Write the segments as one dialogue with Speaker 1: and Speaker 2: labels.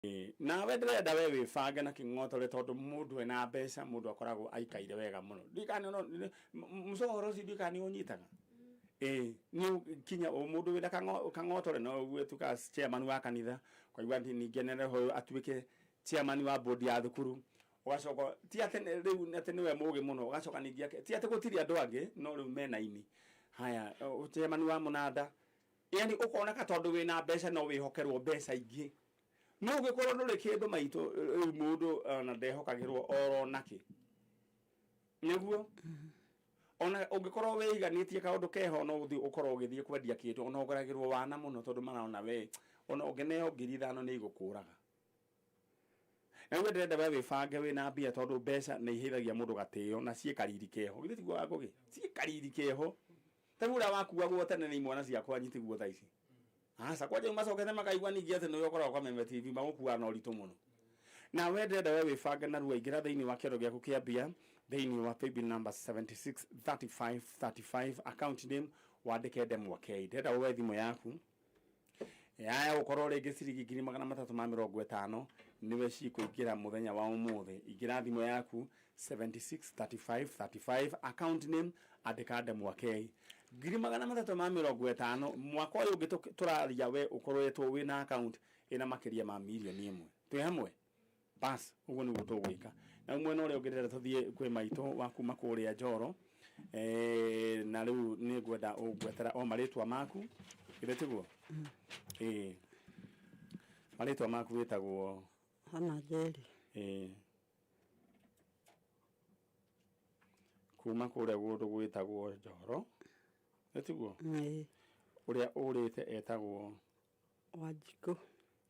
Speaker 1: Nawe ndĩrenda we wĩbange na kĩng'otore tondũ mũndũ ena mbeca mũndũ akoragwo aikaire wega mũno. Ndiũĩ kana nĩ mũcoka ũhoro ũcio ndiũĩ kana nĩ ũnyitaga. Ĩĩ nĩ kinya mũndũ wĩna kang'otore no ũgue tuga chairman wa kanitha, ũkaigua ningĩ nĩ ũyũ atuĩke chairman wa board ya thukuru, ũgacoka ti atĩ rĩu atĩ nĩwe mũgĩ mũno, ũgacoka ningĩ ti atĩ gũtirĩ andũ angĩ no rĩu mena ini. Haya chairman wa mũnanda, yani ũkoneka tondũ wĩna mbeca no wĩhokerwo mbeca ingĩ. No ũngĩkorwo ndũrĩ kĩndũ maitũ rĩu mũndũ ona ndehokagĩrwo oro nakĩ. Nĩguo? Ona ũngĩkorwo wĩiganĩtie kaũndũ keho no ũthiĩ ũkorwo ũgĩthiĩ kwendia kĩndũ ona ũgeragĩrwo wana mũno tondũ marona we ona ũngĩneo 5,000 nĩ igũkũraga. Na rĩu ndĩrenda we wĩbange wĩna mbia tondũ mbeca nĩ iheithagia mũndũ gatĩo na ciĩ kariri keho. Githĩ tiguo Wangũgĩ? Ciĩ kariri keho. Ta rĩu ũrĩa wakuagwo tene nĩ imwana ciakwa tiguo thaa ici. Aca kwanja rĩu macokete makaigua ningĩ atĩ nĩwe ũkoragwo Kameme TV magũkuaga na ũritũ mũno. Na we ndĩrenda we wĩbange narua ingĩra thĩinĩ wa kĩondo gĩaku kĩa mbia thĩinĩ wa paybill number 763535 account name wandĩke Ndemwa K. Ndĩrenda woe thimũ yaku yaya gũkorwo rĩngĩ ciringi 350,000 nĩwe cikũingĩra mũthenya wa ũmũthĩ. Ingĩra thimũ yaku 763535 account name andĩka Ndemwa K. 350,000 mwaka ũyũ ũngĩ tũraria we ũkoretwo wĩna account ĩna makĩria ma 1 million. Twĩ hamwe? Bas, ũguo nĩguo tũgwĩka. Na rĩu mwena ũrĩa ũngĩ ndĩrenda tũthiĩ kwĩ maitũ wa kuma kũrĩa Njoro. Na rĩu nĩ ngwenda ũngwetera o marĩtwa maku. Githĩ tiguo? Ĩĩ. Marĩtwa maku wĩtagwo?
Speaker 2: Hannah Njeri.
Speaker 1: Ĩĩ. Kuma kũrĩa kũndũ gwĩtagwo Njoro. Nĩ tiguo?
Speaker 2: Ĩĩ.
Speaker 1: Ũrĩa ũrĩte etagwo?
Speaker 2: Wanjikũ.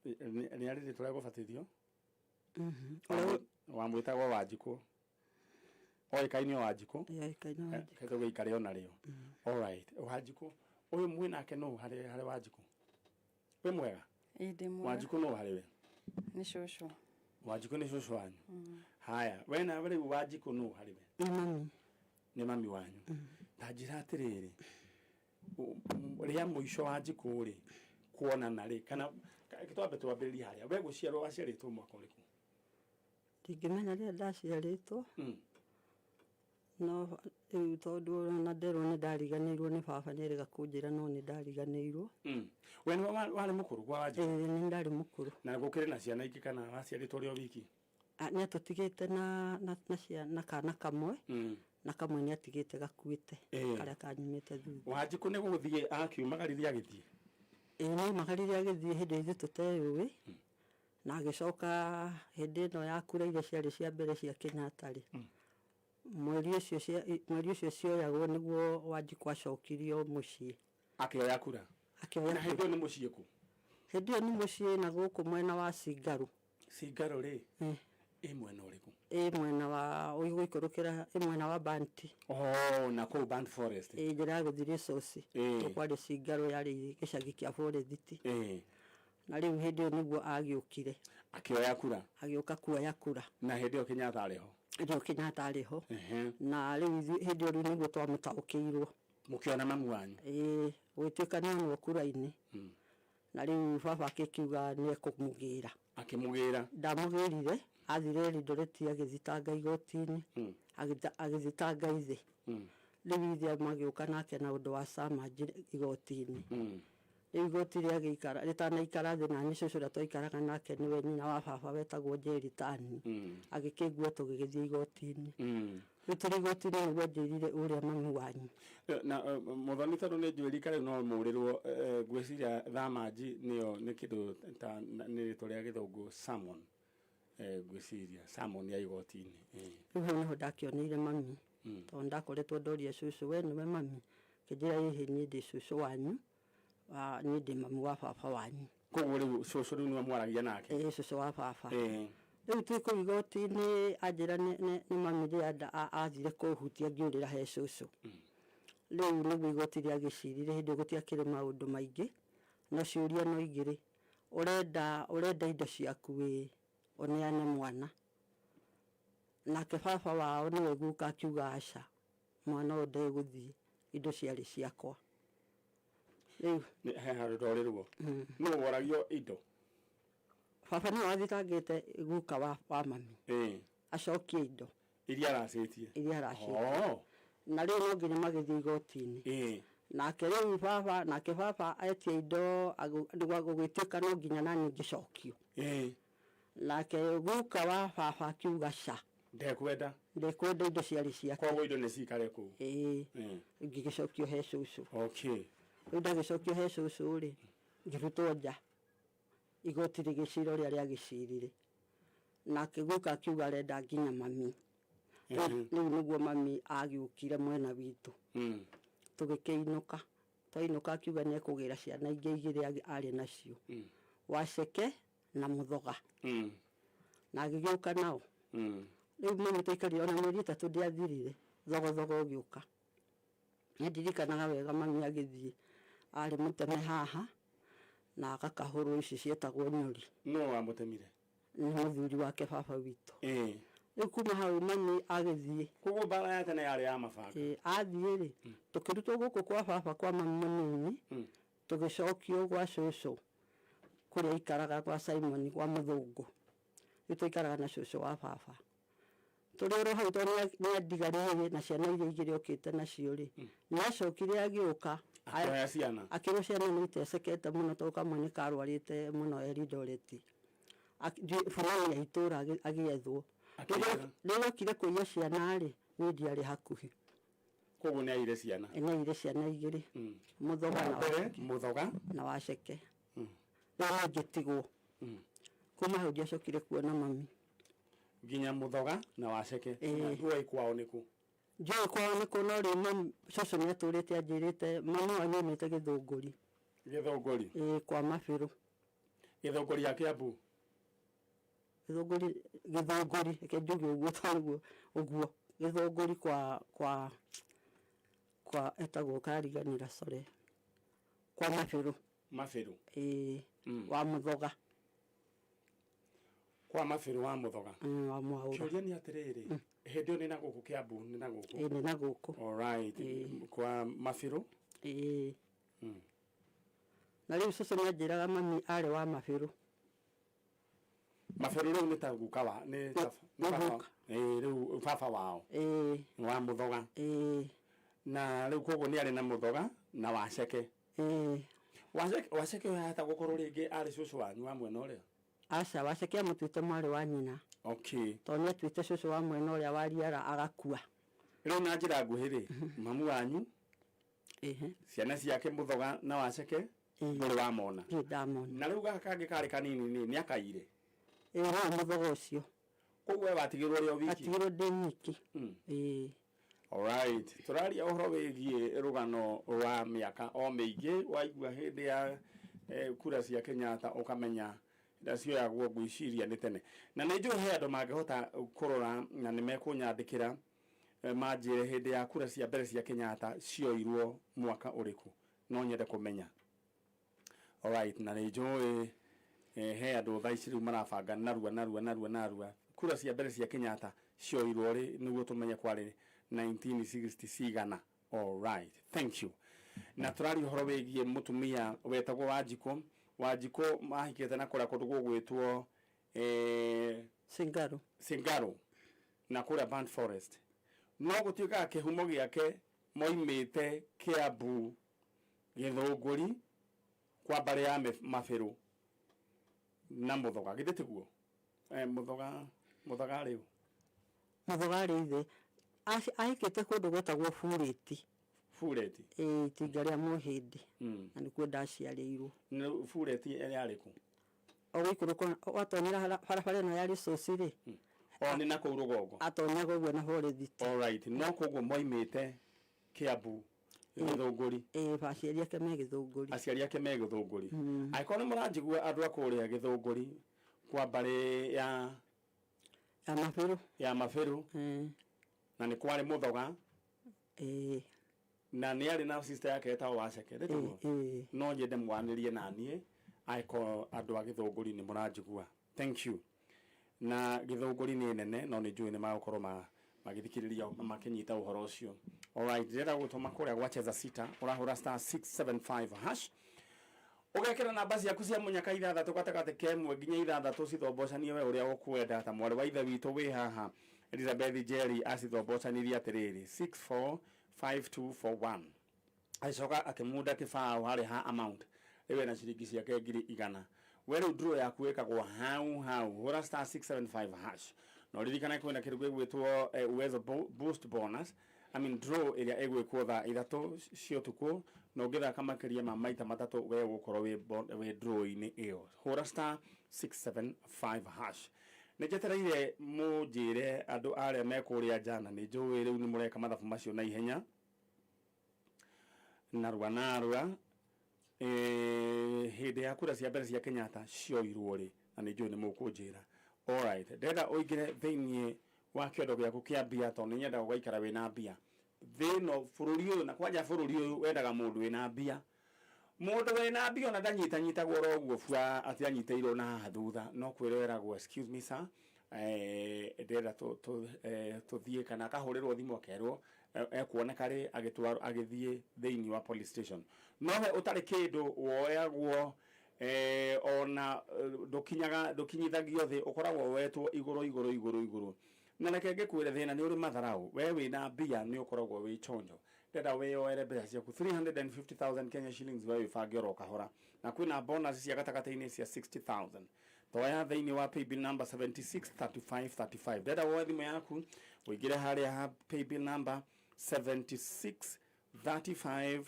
Speaker 1: Nĩ arĩ rĩtwa rĩa gũbatithio? Wamwĩtagwo Wanjikũ. Oĩkaine o Wanjikũ?
Speaker 2: Oĩkaine Wanjikũ.
Speaker 1: Reke tũgĩikare o narĩo. Alright. Wanjikũ. Ũyũ mwĩ nake nũ harĩ Wanjikũ? Wĩ mwega?
Speaker 3: Ĩĩ ndĩ mwega.
Speaker 1: Wanjikũ nũ harĩ we?
Speaker 3: Nĩ cũcũ.
Speaker 1: Wanjikũ nĩ cũcũ wanyu? Haya, we nawe rĩu Wanjikũ nũ harĩ we?
Speaker 2: Nĩ mami.
Speaker 1: Nĩ mami wanyu. Ta njĩra atĩrĩrĩ, rĩa mũico Wanjikũ rĩ, kuonana rĩ, kana twambe twambĩrĩrie harĩa, we gũciarwo waciarĩtwo mwaka ũrĩkũ?
Speaker 2: Ndingĩmenya rĩrĩa ndaciarĩtwo, no rĩu tondũ ona nderwo nĩ ndariganĩirwo nĩ baba nĩ erĩga kũnjĩra no nĩ ndariganĩirwo.
Speaker 1: We nĩwe warĩ mũkũrũ kwa Wanjikũ?
Speaker 2: Ĩĩ nĩ ndarĩ mũkũrũ.
Speaker 1: Na gũkĩrĩ na ciana ingĩ kana waciarĩtwo ũrĩ o wiki?
Speaker 2: Nĩ atũtigĩte na kana kamwe, na kamwe nĩ atigĩte gakuĩte, karĩa kanyumĩte thutha.
Speaker 1: Wanjikũ nĩ gũthiĩ akiumagarire agĩthiĩ?
Speaker 2: Ĩĩ nĩ aumagarire agĩthiĩ hĩndĩ ĩrĩa ithuĩ tũteyũĩ, na agĩcoka hĩndĩ ĩno ya kura iria ciarĩ cia mbere cia Kenyatta rĩ, mweri ũcio cioyagwo nĩguo Wanjikũ acokirio mũciĩ.
Speaker 1: Akĩoya kura?
Speaker 2: Akĩoya
Speaker 1: Na hĩndĩ ĩyo nĩ mũciĩ kũ?
Speaker 2: Hĩndĩ ĩyo nĩ mũciĩ na gũkũ mwena wa Cingarũ.
Speaker 1: Cingarũ rĩ, ĩ mwena ũrĩkũ?
Speaker 2: Ĩ mwena wa ũgũikũrũkĩra, ĩ mwena wa Banti.
Speaker 1: Oh, na kũu Band Forest.
Speaker 2: Ĩ njĩra ya gũthiĩ Resource. Kũu kwarĩ Cingarũ yarĩ gĩcagi kĩa forest. Na rĩu hĩndĩ ĩyo nĩguo agĩũkire.
Speaker 1: Akĩoya kura?
Speaker 2: Agĩũka kuoya kura.
Speaker 1: Na hĩndĩ ĩyo Kenyatta arĩ ho?
Speaker 2: Hĩndĩ ĩyo Kenyatta arĩ ho. Na rĩu hĩndĩ ĩyo rĩu nĩguo twamũtaũkĩirwo.
Speaker 1: Mũkĩona mamu wanyu?
Speaker 2: Ĩĩ, gũgĩtuĩka nĩ onwo kura-inĩ. Na rĩu baba akĩkiuga nĩ ekũmũgĩra.
Speaker 1: Akĩmũgĩra?
Speaker 2: Ndamũgĩrire, athire Eldoret agĩthitanga igoti-inĩ, agĩthitanga ithe. Rĩu ithe magĩũka nake na ũndũ wa summons igoti-inĩ. Rĩu igoti rĩagĩikara, rĩtanaikara thĩ naniĩ cũcũ ũrĩa twaikaraga nake nĩwe nyina wa baba wetagwo Njeri Tani, agĩkĩngua tũgĩgĩthiĩ igoti-inĩ. Rĩu tũrĩ igoti-inĩ nĩguo anjĩrire ũrĩa mami wanyu.
Speaker 1: Na Muthoni tondũ nĩ njũĩ rika rĩu no mũrĩrwo, ngwĩciria thamanji nĩyo nĩ kĩndũ ta nĩ rĩtwa rĩa gĩthũngũ summon, ngwĩciria summon ya igoti-inĩ.
Speaker 2: Rĩu hau nĩho ndakĩoneire mami, tondũ ndakoretwo ndoria cũcũ we nĩwe mami, akĩnjĩra ĩhĩ niĩ ndĩ cũcũ wanyu, niĩ ndĩ mami wa baba wanyu.
Speaker 1: Koguo rĩu cũcũ rĩu nĩwe mwaragia nake?
Speaker 2: Ĩĩ cũcũ wa baba. Rĩu twĩ kũu igoti-inĩ anjĩra nĩ mami rĩrĩa athire kũhutia ngĩũrĩra he cũcũ. Rĩu nĩguo igoti rĩagĩcirire hĩndĩ ĩyo gũtiakĩrĩ maũndũ maingĩ, no ciũria no igĩrĩ, ũrenda ũrenda indo ciaku ĩĩ, ũneane mwana. Nake baba wao nĩwe guka akiuga aca, mwana ũyũ ndegũthiĩ, indo ciarĩ ciakwa. Rĩu
Speaker 1: He handũ ndorĩrwo. Nũ woragio indo?
Speaker 2: Baba nĩwe wathitangĩte guka wa, wa mami acokie indo
Speaker 1: Iria aracĩtie.
Speaker 2: Iria aracĩtie. Na rĩu no nginya magĩthiĩ igoti-inĩ. Nake rĩu baba, nake baba etia indo nĩguo gũgĩtuĩka no nginya nani ngĩcokio. Nake guka wa baba akiuga ca.
Speaker 1: Ndekwenda.
Speaker 2: Ndekwenda, indo ciarĩ ciake.
Speaker 1: Koguo indo nĩ cikare kũu.
Speaker 2: Ĩĩ. Ngĩgĩcokio he cũcũ. Rĩu ndagĩcokio he cũcũ rĩ, ngĩrutwo nja, igoti rĩgĩcira ũrĩa rĩagĩcirire. Nake guka akiuga arenda nginya mami. Rĩu nĩguo mami agĩũkire mwena witũ. Tũgĩkĩinũka. Twainũka akiuga nĩ ekũgĩra ciana ingĩ igĩrĩ arĩ nacio. Waceke na Mũthoga. Na agĩgĩũka nao. Rĩu mami twaikarire ona mĩeri 3 ndĩathirire, thogothogo ũgĩũka. Nĩ ndirikanaga wega mami agĩthiĩ, arĩ mũteme haha na agakahũrwo ici cietagwo nyori.
Speaker 1: No wamũtemire?
Speaker 2: Nĩ mũthuri wake baba witũ. Rĩu kuma hau mami agĩthiĩ.
Speaker 1: Koguo mbara ya tene yarĩ ya mabanga.
Speaker 2: Ĩĩ, athiĩ rĩ, tũkĩrutwo gũkũ kwa baba kwa mami mũnini, tũgĩcokio gwa cũcũ kũrĩa aikaraga gwa Simon gwa mũthũngũ. Rĩu twaikaraga na cũcũ wa baba. Tũrĩ oro hau tondũ nĩ andiganĩire na ciana iria igĩrĩ okĩte nacio rĩ, nĩ acokire agĩũka.
Speaker 1: Akĩoya ciana.
Speaker 2: Akĩrwo ciana nĩ itecekete mũno tondũ kamwe nĩ karwarĩte mũno Eldoret. Fulani ya itũra agĩethwo.
Speaker 1: Akĩingĩra.
Speaker 2: Rĩrĩa okire kũiya ciana rĩ, niĩ ndiarĩ hakuhĩ.
Speaker 1: Koguo nĩ aire ciana.
Speaker 2: Nĩ aire ciana igĩrĩ. Mũthoga na
Speaker 1: Mbere, Mũthoga.
Speaker 2: Na Waceke. Rĩu niĩ ngĩtigwo. Kuma hau ndiacokire kuona mami.
Speaker 1: Nginya Mũthoga na Waceke.
Speaker 2: Ĩĩ.
Speaker 1: Ndũĩ kwao nĩkũ?
Speaker 2: Ndiũĩ kwao nĩkũ, no rĩu mami, cũcũ nĩ atũrĩte anjĩrĩte mami wanyu aumĩte Gĩthũngũri.
Speaker 1: Gĩthũngũri?
Speaker 2: Ĩĩ, kwa Mabĩrũ.
Speaker 1: Gĩthũngũri ya Kĩambu?
Speaker 2: Gĩthũngũri, Gĩthũngũri, reke njuge ũguo tondũ ũguo. Gĩthũngũri kwa etagwo kariganĩra, sorry. Kwa Mabĩrũ.
Speaker 1: Mabĩrũ?
Speaker 2: Ĩĩ, wa Mũthoga.
Speaker 1: Kwa Mabĩrũ wa Mũthoga.
Speaker 2: Wa Mwaũra.
Speaker 1: Kĩũria nĩ atĩrĩrĩ, hĩndĩ ĩyo nĩ na gũkũ Kĩambu, nĩ na gũkũ?
Speaker 2: Ĩĩ, nĩ na gũkũ.
Speaker 1: Alright. Kwa Mabĩrũ?
Speaker 2: Ĩĩ. Na rĩu cũcũ nĩ anjĩraga mami arĩ wa Mabĩrũ.
Speaker 1: Mabĩrũ rĩu nĩ ta guka wa, nĩ ta, nĩ baba.
Speaker 2: Guka.
Speaker 1: Ĩĩ, rĩu baba wao.
Speaker 2: Ĩĩ.
Speaker 1: Wa Mũthoga.
Speaker 2: Ĩĩ.
Speaker 1: Na rĩu koguo nĩ arĩ na Mũthoga na Waceke.
Speaker 2: Ĩĩ.
Speaker 1: Waceke, Waceke ũyũ ahota gũkorwo rĩngĩ arĩ cũcũ wanyu wa mwena ũrĩa?
Speaker 2: Aca, Waceke amũtuĩte mwarĩ wa nyina. Tondũ nĩ atuĩte cũcũ wa mwena ũrĩa wa Riara agakua.
Speaker 1: Rĩu na njĩra nguhĩ rĩ, mamu wanyu, ciana ciake Mũthoga na Waceke, ndũrĩ wamona?
Speaker 2: Ndirĩ ndamona.
Speaker 1: Na rĩu gaka kangĩ karĩ kanini nĩ akaire?
Speaker 2: Ĩĩ, no Mũthoga ũcio.
Speaker 1: Koguo we watigirwo ũrĩ o wiki?
Speaker 2: Atigirwo ndĩ nyiki. Ĩĩ.
Speaker 1: Alright. Tũraria ũhoro wĩgiĩ rũgano rwa mĩaka o mĩingĩ, waigua hĩndĩ ya kura cia Kenyatta ũkamenya cioyagwo ngwĩciria nĩ tene. Na nĩ njũĩ he andũ mangĩhota kũrora na nĩ mekũnyandĩkĩra manjĩre hĩndĩ ya kura cia mbere cia Kenyatta cioirwo mwaka ũrĩkũ. No nyende kũmenya. Alright, na nĩ njũĩ he andũ thaa ici rĩu marabanga narua narua narua narua. Kura cia mbere cia Kenyatta cioirwo rĩ nĩguo tũmenye kwarĩ 1960 cigana. Alright, thank you. Na tũraria ũhoro wĩgiĩ mũtumia wetagwo Wanjikũ. Wanjikũ mahikĩte na kũrĩa kũndũ gũgwĩtwo
Speaker 2: Singaro.
Speaker 1: Singaro na kũrĩa Burnt Forest. No gũtuĩkaga kĩhumo gĩake moimĩte Kĩambu Gĩthũngũri kwa mbarĩ ya Mabĩrũ na Mũthoga. Githĩ tiguo? Mũthoga, Mũthoga arĩ ũ?
Speaker 2: Mũthoga arĩ ithe. Ahikĩte kũndũ gwetagwo Bureti.
Speaker 1: Bureti?
Speaker 2: Ĩĩ, itinga rĩa Mũhĩndĩ. Na nĩkuo ndaciarĩirwo.
Speaker 1: Nĩ Bureti ĩrĩa yarĩ kũ?
Speaker 2: O gũikũrũka, watonyera barabara ĩno ya Rĩcũci rĩ.
Speaker 1: O nĩ na kũu rũgongo.
Speaker 2: Atonyaga ũguo na Forest.
Speaker 1: Alright, no koguo moimĩte Kĩambu Gĩthũngũri.
Speaker 2: Ĩĩ, aciari ake me Gĩthũngũri.
Speaker 1: Aciari ake me Gĩthũngũri. Angĩkorwo nĩ mũranjigua andũ a kũrĩa Gĩthũngũri kwa mbarĩ ya
Speaker 2: Ya Mabĩrũ.
Speaker 1: Ya Mabĩrũ. Na nĩ kwarĩ Mũthoga. Na nĩ arĩ na sister yake etagwo Waceke, nĩ tiguo?
Speaker 2: Ĩĩ.
Speaker 1: No nyende mwanĩrie na niĩ angĩkorwo andũ a Gĩthũngũri nĩ mũranjigua. Thank you. Na Gĩthũngũri nĩ nene no nĩ njũĩ nĩ magũkorwo magĩthikĩrĩria makĩnyita ũhoro ũcio. Alright, ndĩrenda gũtũma kũrĩa gwa Cheza Sita, ũrahũra star 675 hash. Ũgekĩra namba ciaku cia mũnyaka ithathatũ gatagatĩ ka ĩmwe nginya ithathatũ cithombocanie we ũrĩa ũkwenda. Ta mwarĩ wa ithe witũ wĩ haha Elizabeth Njeri acithombocanirie atĩrĩrĩ, 645241, agĩcoka akĩmunda kĩbaũ harĩa ha amount, rĩu ena ciringi ciake 100,000. We rĩu draw yaku ĩkagwo hau hau, hũra star 675 hash. Na ũririkane kwĩna kĩndũ gĩgwĩtwo Uwezo boost bonus, I mean draw ĩrĩa ĩgwĩkwo thaa 3 cia ũtukũ, na ũngĩthaka makĩria ma maita matatũ we ũgũkorwo wĩ draw-inĩ ĩyo. Hũra star 675 hash. Nĩ njetereire mũnjĩre andũ arĩa me kũrĩa nja, na nĩ njũĩ rĩu nĩ mũreka mathabu macio na ihenya narua narua. Hĩndĩ ya kura cia mbere cia Kenyatta cioirwo rĩ, na nĩ njũĩ nĩ mũkũnjĩra. Alright, ndĩrenda ũingĩre thĩiniĩ wa kĩondo gĩaku kĩa mbia, tondũ nĩ nyendaga ũgaikara wĩna mbia. Thĩ ĩno, bũrũri ũyũ, na kwanja bũrũri ũyũ wendaga mũndũ wĩna mbia. Mũndũ wĩna mbia ona ndanyitanyitagwo oro ũguo bua atĩ anyitĩirwo na haha thutha, no kwĩrwo eragwo excuse me sir, ndĩrenda tũthiĩ, kana akahũrĩrwo thimũ akerwo ekuoneka rĩ agĩtwarwo agĩthiĩ thĩiniĩ wa police station. No we ũtarĩ kĩndũ woyagwo, ona ndũkinyaga, ndũkinyithagio thĩ, ũkoragwo wetwo igũrũ igũrũ igũrũ igũrũ. Na reke ngĩkwĩre thĩna nĩ ũrĩ matharau, we wĩna mbia nĩ ũkoragwo wĩ chonjo. Ndĩrenda wĩyoere mbeca ciaku 350,000 Kenya shillings, we wĩbange oro kahora. Na kwĩna bonus cia gatagatĩ-inĩ cia 60,000. Toya thĩinĩ wa paybill number 763535. Ndĩrenda woe thimũ yaku ũingĩre harĩa ha paybill number 763535,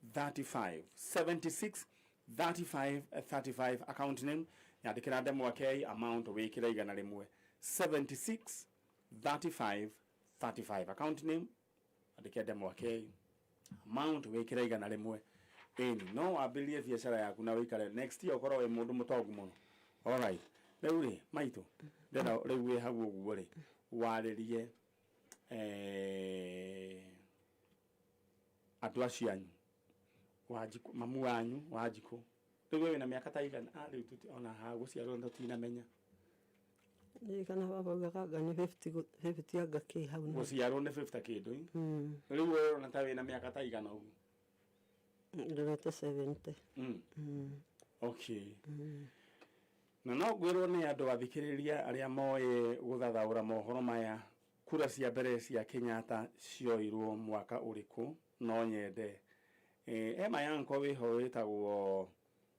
Speaker 1: 763535, account name yandĩkĩra ndemwa K, amount wĩkĩre 100. 763535, account name andĩke ndemwa K, amount wĩkĩre 100. Ĩni no wambĩrĩrie biacara yaku na wĩikare next year ũkorwo wĩ mũndũ mũtongu mũno. Alright, rĩu rĩ maitũ, ndĩrenda rĩu wĩ hau ũguo rĩ warĩrie andũ acio anyu, Wanjikũ, mamu wanyu Wanjikũ. Rĩu we wĩna mĩaka ta igana? Rĩu ona ha gũciarwo tũtinamenya.
Speaker 2: Ndirikana baba augaga anga nĩ 50 anga kĩ hau na.
Speaker 1: Gũciarwo nĩ 50 kĩndũ, ĩ? Rĩu we ũrona ta wĩna mĩaka ta igana ũguo?
Speaker 2: Ndorete 70.
Speaker 1: Okay. Na no ngwĩrwo nĩ andũ athikĩrĩria arĩa moĩ gũthathaũra mohoro maya, kura cia mbere cia Kenyatta cioirwo mwaka ũrĩkũ? No nyende. Ema yanko wĩho wĩtagwo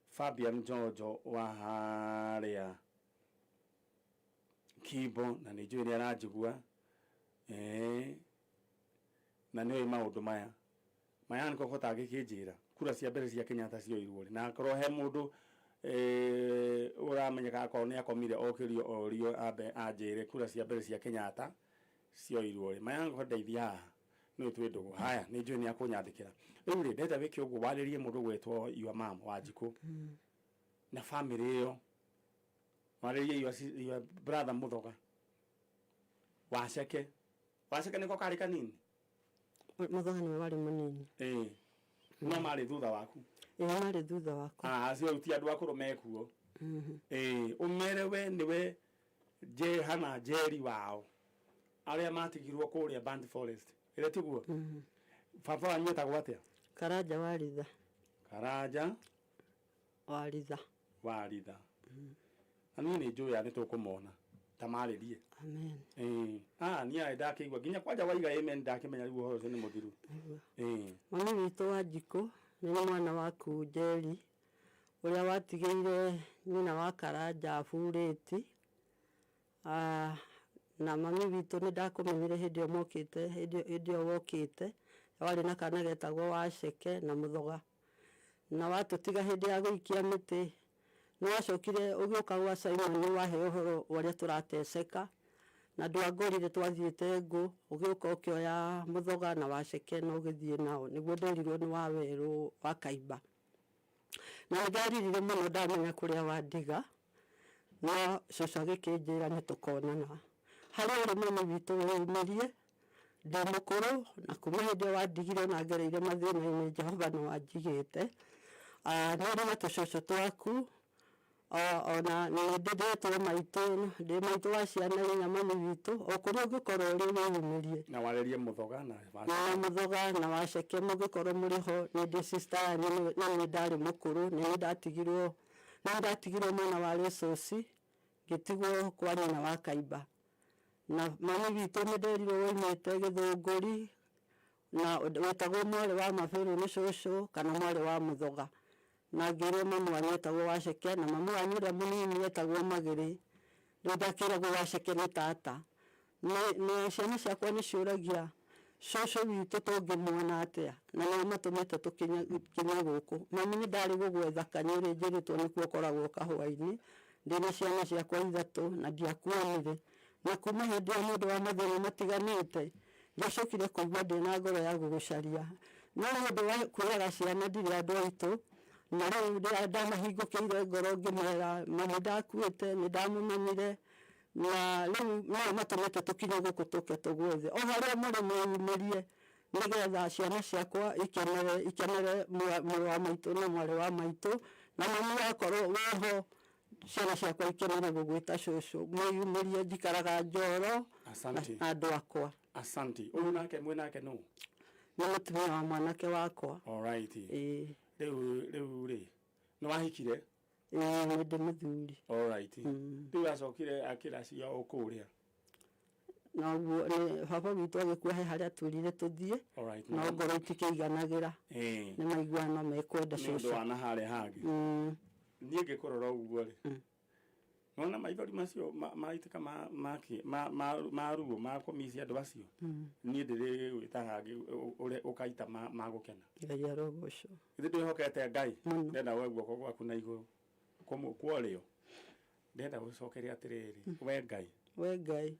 Speaker 1: Fabian Jojo wa harĩa Kimbo, na nĩ njũĩ nĩ aranjigua. Na nĩ oĩ maũndũ maya. Mayanko kota agĩkĩnjĩra kura cia mbere cia Kenyatta cioirwo rĩ, na akorwo he mũndũ ũramenyeka, akorwo nĩ akomire okĩrio orio ambe anjĩre kura cia mbere cia Kenyatta cioirwo rĩ. Mayanko ndeithia haha, nĩ twĩ ndũgũ. Haya, nĩ njũĩ nĩ akũnyandĩkĩra. Rĩu rĩ, ndenda wĩke ũguo, warĩrie mũndũ gwĩtwo your mom Wanjikũ na family ĩyo, warĩrie your brother Mũthoga Waceke. Waceke nĩko karĩ kanini?
Speaker 2: Mũthoga nĩwe warĩ mũnini.
Speaker 1: No marĩ thutha waku?
Speaker 2: Ĩĩ, marĩ thutha wakwa.
Speaker 1: Acio ti andũ akũrũ mekuo. Ũmere we nĩwe Jehana Njeri wao arĩa matigirwo kũrĩa Burnt Forest. Ĩrĩa tiguo? Baba wanyu etagwo atĩa?
Speaker 2: Karanja Waritha.
Speaker 1: Karanja
Speaker 2: Waritha.
Speaker 1: Waritha. Na niĩ nĩ njũĩ nĩ tũkũmona ta marĩrie.
Speaker 2: Amen.
Speaker 1: Niĩ arĩ ndakĩigua nginya kwanja waiga amen, ndakĩmenya rĩu ũhoro ũcio nĩ mũthiru.
Speaker 2: Mami witũ Wanjikũ, nĩ mwana waku Njeri ũrĩa watigĩire nyina wa Karanja burĩti. Na mami witũ nĩ ndakũmenyire hĩndĩ ĩyo mokĩte, hĩndĩ ĩyo wokĩte, warĩ na kana getagwo Waceke na Mũthoga. Na watũtiga hĩndĩ ya gũikia mĩtĩ, nĩ wacokire ũgĩũka gwa Simon wahe ũhoro wa ũrĩa tũrateceka, na ndwangorire twathiĩte ngũ, ũgĩũka ũkĩoya Mũthoga na Waceke na ũgĩthiĩ nao, nĩguo nderirwo nĩ wa werũ wa Kaimba. Na nĩ ndaririre mũno ndamenya kũrĩa wandiga, no cũcũ agĩkĩnjĩra nĩ tũkonana. Harĩa ũrĩ mami witũ wĩyũmĩrie, ndĩ mũkũrũ, na kuma hĩndĩ ĩyo wandigire na ngereire mathĩna-inĩ, Jehova nĩ wanjigĩte. Nĩ ũrĩ na tũcũcũ twaku, Ona nĩ ndĩretwo maitũ, ndĩ maitũ wa ciana inya mami witũ, o kũrĩa ũngĩkorwo ũrĩ wĩyumĩrie.
Speaker 1: Na warĩrie Mũthoga na
Speaker 2: Na Mũthoga na Waceke mũngĩkorwo mũrĩ ho, nĩ ndĩ sister yanyu na nĩ ndarĩ mũkũrũ, nĩ niĩ ndatigirwo, nĩ niĩ ndatigirwo mwena wa Rĩcũci, ngĩtigwo kwa nyina wa Kaimba. Na mami witũ nĩ nderirwo waumĩte Gĩthũngũri, na wetagwo mwarĩ wa Mabĩrũ nĩ cũcũ kana mwarĩ wa Mũthoga. Na ngĩrwo mami wanyu etagwo Waceke na mami wanyu ũrĩa mũnini etagwo Magĩrĩ. Rĩu ndakĩragwo Waceke nĩ tata. Nĩ ciana ciakwa nĩ ciũragia cũcũ witũ tũngĩmuona atĩa, na nĩo matũmĩte tũkinye gũkũ. Mami nĩ ndarĩ gũgwetha Kanyũrĩ njĩrĩtwo nĩkuo ũkoragwo kahũa-inĩ, ndĩna ciana ciakwa ithatũ na ndiakuonire. Na kuma hĩndĩ ĩyo nĩ ũndũ wa mathĩna matiganĩte, ndiacokire kũigua ndĩna ngoro ya gũgũcaria. No nĩ ũndũ wa kwĩraga ciana ndirĩ andũ aitũ, na rĩu ndamahingũkĩire ngoro ngĩmera mami ndakuĩte, nĩ ndamũmenyire, na rĩu nĩo matũmĩte tũkinye gũkũ tũke tũgwethe. O harĩa mũrĩ mwĩyumĩrie nĩgetha ciana ciakwa ikenere ikenere mũrũ wa maitũ na mwarĩ wa maitũ, na mami wakorwo wĩho ciana ciakwa ikenere gũgwĩta cũcũ. Mwĩyumĩrie, njikaraga Njoro
Speaker 1: Asante.
Speaker 2: na andũ akwa.
Speaker 1: Asante. Ũyũ nake mwĩ nake nũ?
Speaker 2: Nĩ mũtumia wa mwanake wakwa.
Speaker 1: Alright.
Speaker 2: Ĩĩ.
Speaker 1: Rĩu rĩ nĩ wahikire?
Speaker 2: Ĩĩ, nĩ ndĩ mũthuri.
Speaker 1: Alright. Rĩu acokire akĩracia o kũrĩa?
Speaker 2: Noguo nĩ baba witũ agĩkua he harĩa twĩrire tũthiĩ.
Speaker 1: Alright.
Speaker 2: No ngoro itikĩiganagĩra. Nĩ maiguaga no mekwenda
Speaker 1: Nĩ ũndũ
Speaker 2: cũcũ.
Speaker 1: wa na harĩa hangĩ. Niĩ ngĩkũrora ũguo rĩ, nona maithori macio maraitĩka ma ruo ma kũmicia andũ acio. Niĩ ndĩrĩgwĩta hangĩ ũrĩa ũkaita ma gũkena.
Speaker 2: Ngai arogocwo.
Speaker 1: Githĩ ndwĩhokete Ngai?
Speaker 2: Mũno.
Speaker 1: Ndĩrenda woe guoko gwaku na igũrũ kwa ũrĩo. Ndĩrenda gũcokeria atĩrĩrĩ, we Ngai.
Speaker 2: We Ngai.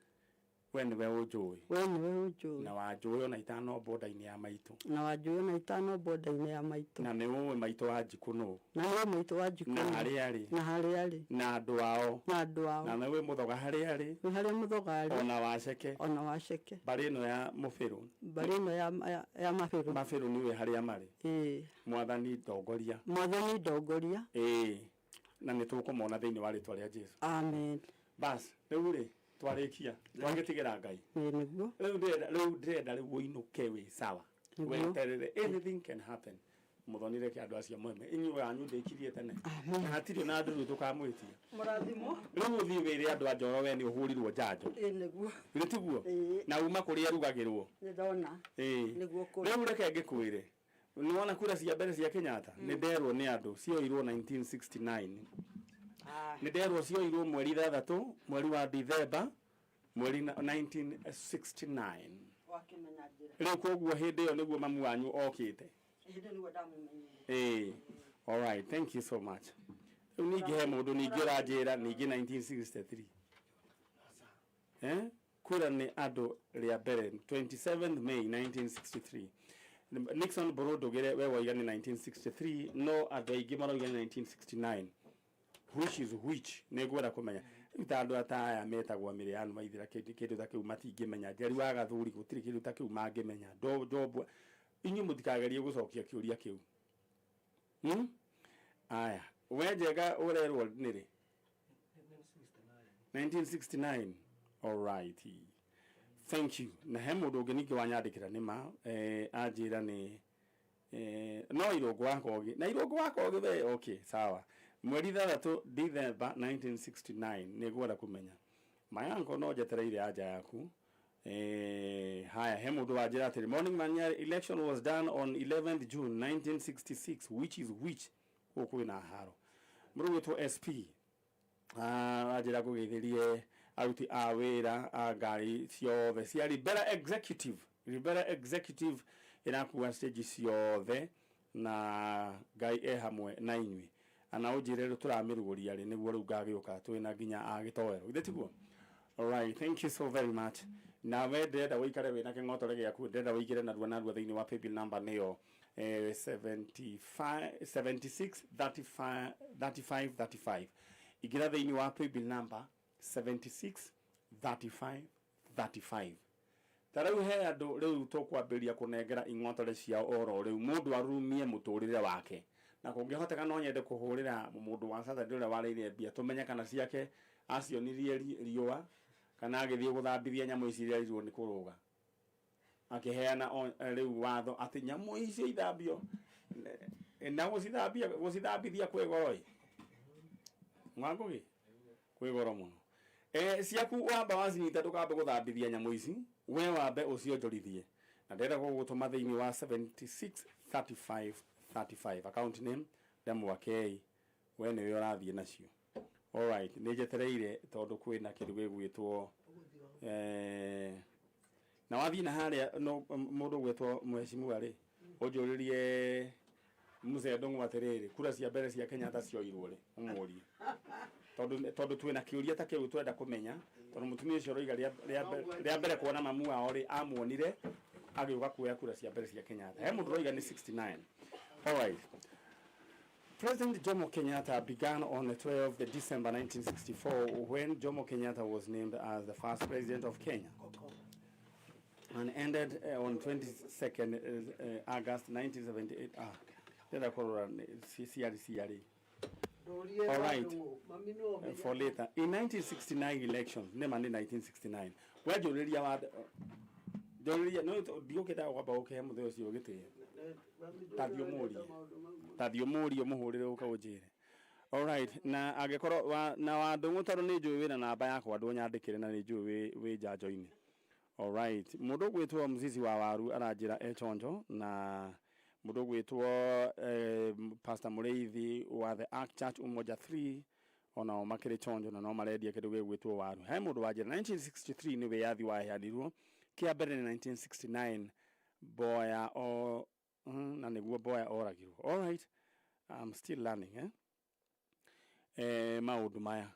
Speaker 1: We nĩwe ũnjũĩ.
Speaker 2: We nĩwe ũnjũĩ.
Speaker 1: Na wanjũĩ ona itano bonda-inĩ ya maitũ.
Speaker 2: Na wanjũĩ ona itano bonda-inĩ ya maitũ.
Speaker 1: Na nĩ ũĩ maitũ wa Njikũ nũ.
Speaker 2: Na nĩ ũĩ maitũ wa Njikũ
Speaker 1: Na
Speaker 2: nũ.
Speaker 1: harĩa arĩ.
Speaker 2: Na harĩa arĩ.
Speaker 1: Na andũ ao.
Speaker 2: Na andũ ao.
Speaker 1: Na nĩ ũĩ Mũthoga harĩa arĩ.
Speaker 2: Nĩ harĩa Mũthoga arĩ.
Speaker 1: Ona Waceke.
Speaker 2: Ona Waceke.
Speaker 1: Mbarĩ ĩno ya Mũbĩrũ.
Speaker 2: Mbarĩ ĩno ya Mabĩrũ.
Speaker 1: Mabĩrũ nĩ ũĩ harĩa marĩ.
Speaker 2: Ĩĩ.
Speaker 1: Mwathani ndongoria.
Speaker 2: Mwathani ndongoria.
Speaker 1: Ĩĩ. Na nĩ tũkũmona thĩinĩ wa rĩtwa rĩa Jesu.
Speaker 2: Amen.
Speaker 1: Bas, rĩu rĩ, twarĩkia twagĩtigĩra Ngai.
Speaker 2: Ĩĩ nĩguo.
Speaker 1: Rĩu ndĩrenda, rĩu ndĩrenda rĩu ũinũke wĩ sawa.
Speaker 2: Nĩguo.
Speaker 1: Weterere anything can happen. Mũthonire kĩ andũ acio mweme. Inyuĩ anyu ndĩkirie tene.
Speaker 2: Amen.
Speaker 1: Na hatirĩ na ndũrũ tũkamwĩtia.
Speaker 2: Mũrathimwo.
Speaker 1: Rĩu ũthiĩ wĩre andũ a Njoro we nĩ ũhũrirwo njanjo.
Speaker 2: Ĩĩ nĩguo.
Speaker 1: Githĩ tiguo?
Speaker 2: Ĩĩ.
Speaker 1: Na uma kũrĩa ĩrugagĩrwo.
Speaker 2: Nĩ ndona.
Speaker 1: Ĩĩ.
Speaker 2: Nĩguo kũrĩ.
Speaker 1: Rĩu reke ngĩkwĩre. Nĩ wona kura cia mbere cia Kenyatta? Nĩ nderwo nĩ andũ cioirwo 1969. Nĩ nderwo cioirwo mweri 6 mweri wa Dithemba mweri 1969.
Speaker 2: Wakĩmenya njĩra.
Speaker 1: Rĩu koguo hĩndĩ ĩyo nĩguo mamu wanyu okĩte.
Speaker 2: Hĩndĩ ĩyo nĩguo ndamũmenyire.
Speaker 1: Ĩĩ. All right, thank you so much. Rĩu ningĩ he mũndũ ningĩ ũranjĩra ningĩ 1963. Kura nĩ andũ rĩa mbere 27 May 1963. Nixon Borondũgĩre we waiga nĩ 1963 no andũ aingĩ marauga nĩ 1969. Which is which? Nĩ ngwenda kũmenya. Rĩu ta andũ ata aya metagwo Mĩrĩanu maithĩra kĩndũ ta kĩu matingĩmenya. Njeri wa Gathuri gũtirĩ kĩndũ ta kĩu mangĩmenya. Ndombwa. Inyuĩ mũtikagerie gũcokia kĩũria kĩu. Aya, we Njenga ũrerwo nĩ rĩ? 1969. All right. Thank you. Na he mũndũ ũngĩ ningĩ wanyandĩkĩra nĩ ma, anjĩra nĩ, no Irũngũ wa Kogi. Na Irũngũ wa Kogi we, okay, sawa. Mweri 6 Dithemba 1969 nĩ ngwenda kũmenya. Mayanko no njetereire anja yaku. Haya, he mũndũ wanjĩra atĩrĩ, morning Manyari, election was done on 11th June 1966, which is which? Gũkũ kwĩna haro. Mũndũ ũgwĩtwo SP. Anjĩra ngũgeithĩrie aruti a wĩra a ngari ciothe cia Ribera Executive. Ribera Executive ĩrakua stage ciothe na Ngai e hamwe na inyuĩ. Ana ũnjĩre rĩu tũramĩrugũria rĩ nĩguo rĩu ngagĩũka twĩna nginya a gĩtoero. Githĩ tiguo? All right, thank you so very much. Na we ndĩrenda ũikare wĩna kĩng'otore gĩaku, ndĩrenda ũingĩre narua narua thĩinĩ wa paybill number nĩyo, 75, 76, 35, 35, 35. Ingĩra thĩinĩ wa paybill number 76, 35, 35. Ta rĩu he andũ rĩu tũkwambĩrĩria kũnengera ing'otore ciao oro rĩu mũndũ arurumie mũtũrĩre wake. Na kũngĩhoteka no nyende kũhũrĩra mũndũ wa Saturday ũrĩa warĩire mbia tũmenye kana ciake acionirie riũa kana agĩthiĩ gũthambithia nyamũ ici irerirwo nĩ kũrũga akĩheana rĩu watho atĩ nyamũ icio ithambio na gũcithambia gũcithambithia kwĩ goro ĩ Mwangũgĩ kwĩ goro mũno. Ciaku wamba wacinyita ndũkambe gũthambithia nyamũ ici we wambe ũcionjorithie na ndĩrenda gũgũtũma thĩinĩ wa 76 35 35 account name Ndemwa K we nĩwe ũrathiĩ nacio. Alright, nĩ njetereire tondũ kwĩna kĩndũ gĩgwĩtwo na wathiĩ na harĩa no mũndũ ũgwĩtwo mheshimiwa rĩ ũnjũrĩrie Mzee Ndung'u atĩrĩrĩ, kura cia mbere cia Kenyatta cioirwo rĩ? Ũmũrie tondũ tondũ twĩna kĩũria ta kĩu twenda kũmenya tondũ mũtumia ũcio ũroiga rĩa mbere kuona mamu wao rĩ amuonire agĩũka kuoya kura cia mbere cia Kenyatta. He mũndũ ũroiga nĩ 69. Alright. President Jomo Kenyatta began on the 12th December 1964 when Jomo Kenyatta was named as the first president of Kenya and ended on 22nd August 1978. Ah, ndĩrenda kũrora ciarĩ ciarĩ. All right. For later. In 1969 elections, nĩma nĩ 1969. We njũrĩria wa njũrĩria no ndiũkĩte kwamba gũkĩhe mũthee ũcio gĩtĩo. Ta thiĩ ũmũrie. Ta thiĩ ũmũrie ũmũhũrĩre ũka ũnjĩre. Alright, na angĩkorwo wa, na wa Ndung'u tondũ nĩ njũĩ wĩna namba yakwa ndũnyandĩkĩre na nĩ njũĩ wĩ njanjo-inĩ. Alright, mũndũ ũgwĩtwo Mzizi wa Waru aranjĩra e chonjo na mũndũ ũgwĩtwo Pastor Mũrĩithi wa The Ark Church Umoja 3 onao makĩrĩ chonjo na no marendia kĩndũ gĩgwĩtwo waru. He mũndũ wanjĩra 1963 nĩ wĩyathi waheanirwo, kĩa mbere nĩ 1969 Mboya o na nĩguo Mboya oragirwo. Alright, I'm still learning eh? Maũndũ maya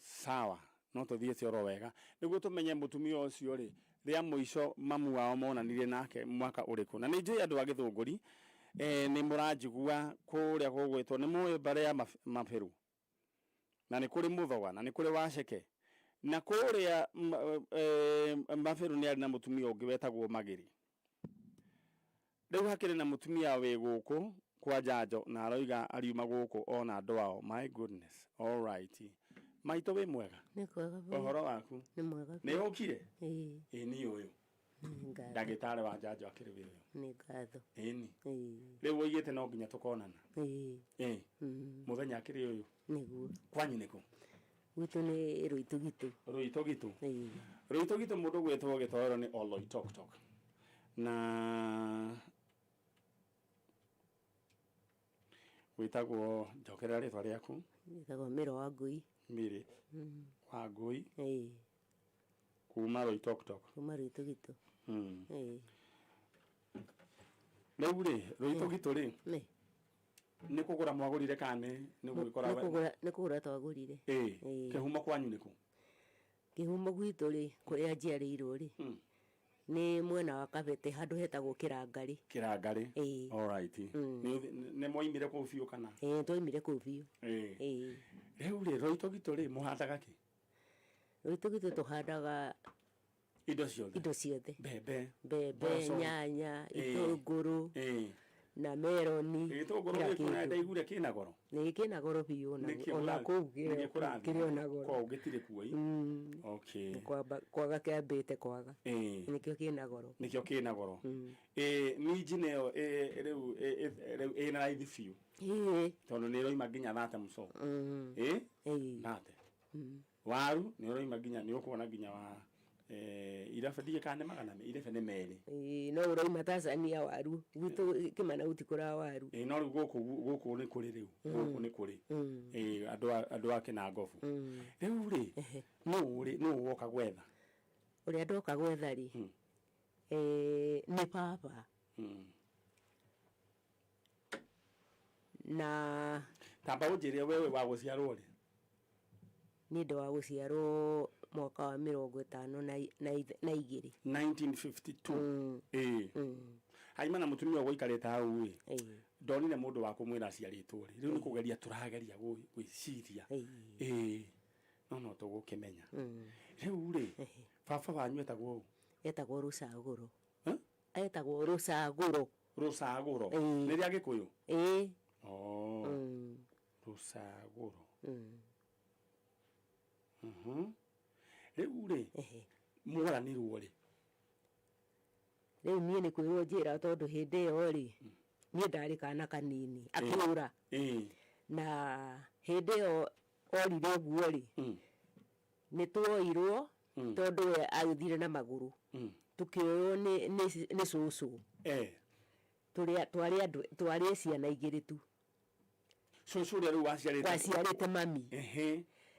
Speaker 1: sawa no tũthiĩte oro wega nĩguo tũmenye mũtumia ũcio rĩ rĩa mũico mamu wao monanirie nake mwaka ũrĩkũ. Na nĩ njũĩ andũ a Gĩthũngũri nĩ mũranjigua kũrĩa gũgwĩtwo nĩ mũĩ mbarĩ ya Mabĩru na nĩ kũrĩ Mũthoga na nĩ kũrĩ Waceke na kũrĩa Mabĩru nĩ arĩ na mũtumia ũngĩ wetagwo Magĩrĩ. Rĩu hakĩrĩ na mũtumia wĩ gũkũ kwa njanjo na aroiga ariuma gũkũ ona andũ ao. My goodness. All right. Maitũ wĩ mwega?
Speaker 4: Nĩ kwega biũ.
Speaker 1: Ũhoro waku?
Speaker 4: Nĩ mwega biũ.
Speaker 1: Nĩ ũkire?
Speaker 4: Ĩĩ.
Speaker 1: Ĩĩ niĩ ũyũ.
Speaker 4: Nĩ ngatho.
Speaker 1: Ndagĩtarĩ wa njanjo akĩrĩ wĩ ũyũ.
Speaker 4: Nĩ ngatho.
Speaker 1: Ĩni.
Speaker 4: Ĩĩ.
Speaker 1: Rĩu ũigĩte no nginya tũkonana.
Speaker 4: Ĩĩ.
Speaker 1: Ĩĩ. Mũthenya akĩrĩ ũyũ.
Speaker 4: Nĩguo.
Speaker 1: Kwanyu nĩkũ?
Speaker 4: Gwitũ nĩ Rũitũgitũ.
Speaker 1: Rũitũgitũ.
Speaker 4: Ĩĩ.
Speaker 1: Rũitũgitũ mũndũ gwĩtwo Gĩtoero nĩ Oloitoktok. Na wĩtagwo njokerera rĩtwa rĩaku.
Speaker 4: Wĩtagwo Mĩro wa Ngũi.
Speaker 1: Mĩrĩ wa Ngũi.
Speaker 4: Ĩĩ.
Speaker 1: Kuma Rũitoktok.
Speaker 4: Kuma Rũitũgitũ. Ĩĩ.
Speaker 1: Rĩu rĩ Rũitũgitũ rĩ
Speaker 4: Nĩ.
Speaker 1: nĩ kũgũra mwagũrire kana nĩ gũgĩkora
Speaker 4: Nĩ kũgũra twagũrire.
Speaker 1: Ĩĩ.
Speaker 4: Ĩĩ.
Speaker 1: Kĩhumo kwanyu nĩkũ?
Speaker 4: Kĩhumo gwitũ rĩ kũrĩa njiarĩirwo rĩ nĩ mwena wa Kabete handũ hetagwo Kĩrangarĩ.
Speaker 1: Kĩrangarĩ.
Speaker 4: Ĩĩ.
Speaker 1: All right. Nĩ mwaimire kũu biũ kana?
Speaker 4: Ĩĩ twaimire kũu biũ.
Speaker 1: Ĩĩ.
Speaker 4: Ĩĩ.
Speaker 1: Rĩu rĩ Rũitũgitũ rĩ mũhandaga kĩ?
Speaker 4: Rũitũgitũ tũhandaga
Speaker 1: indo ciothe.
Speaker 4: Indo ciothe.
Speaker 1: Mbembe.
Speaker 4: Mbembe,
Speaker 1: Mboco.
Speaker 4: nyanya,
Speaker 1: Ĩĩ.
Speaker 4: itũngũrũ.
Speaker 1: Ĩĩ.
Speaker 4: Na meroni.
Speaker 1: Gĩtũngũrũ
Speaker 4: Kila
Speaker 1: gĩkũ na
Speaker 4: kĩndũ.
Speaker 1: ndaiguire kĩna goro.
Speaker 4: Nĩ kĩna goro biũ
Speaker 1: Nĩkĩ
Speaker 4: ona kũu
Speaker 1: nĩkĩ kũrathiĩ?
Speaker 4: kĩrĩ ona goro.
Speaker 1: Kũu gĩtirĩ kuo ĩ. Okay.
Speaker 4: Kwamba kwaga kĩambĩte kwaga.
Speaker 1: Ĩĩ.
Speaker 4: Nĩkĩo kĩna goro.
Speaker 1: Nĩkĩo kĩna goro. Ĩĩ minji nĩyo rĩu rĩu ĩna raithi biũ.
Speaker 4: Ĩĩ.
Speaker 1: Tondũ nĩ ĩroima nginya thate mũco. Ĩĩ?
Speaker 4: Ĩĩ.
Speaker 1: Thate. Waru nĩ ũroima nginya nĩ ũkuona nginya wa irebe ndiĩ kana nĩ magana irebe nĩ merĩ.
Speaker 4: Ĩĩ no ũroima Tanzania waru. Gwitũ Kĩmana gũtikũraga waru.
Speaker 1: Ĩĩ no rĩu gũkũ nĩ kũrĩ rĩu. Gũkũ nĩ kũrĩ. Ĩĩ andũ a Kĩnangobu. Rĩu rĩ nũ rĩ nũ woka gwetha?
Speaker 4: Ũrĩa ndoka gwetha rĩ nĩ baba. Na
Speaker 1: tamba ũnjĩre wewe wa gũciarwo rĩ?
Speaker 4: Niĩ ndĩ wa gũciarwo mwaka wa mĩrongo ĩtano na igĩrĩ.
Speaker 1: 1952. Ĩĩ. Haima na mũtumia ũgũikarĩte hau ĩ.
Speaker 4: Ĩĩ.
Speaker 1: Ndonire mũndũ wa kũmwĩra aciarĩtwo rĩ. Rĩu nĩ kũgeria tũrageria gwĩciria. Ĩĩ. No no tũgũkĩmenya. Rĩu rĩ, baba wanyu etagwo ũ?
Speaker 4: Etagwo Rũcagũro. Etagwo Rũcagũro.
Speaker 1: Rũcagũro.
Speaker 4: Ĩĩ.
Speaker 1: Nĩ rĩa Gĩkũyũ?
Speaker 4: Ĩĩ.
Speaker 1: Oh. Rũcagũro. Rĩu rĩ, mworanirwo rĩ?
Speaker 4: Rĩu niĩ nĩ kwĩrwo njĩra tondũ hĩndĩ ĩyo rĩ, niĩ ndarĩ kana kanini akĩũra. Na hĩndĩ ĩyo orire ũguo rĩ, nĩ tuoirwo tondũ we agĩthire na magũrũ, tũkĩoywo nĩ cũcũ. Twarĩ andũ, twarĩ ciana igĩrĩ tu.
Speaker 1: Cũcũ ũrĩa rĩu waciarĩte?
Speaker 4: Waciarĩte mami.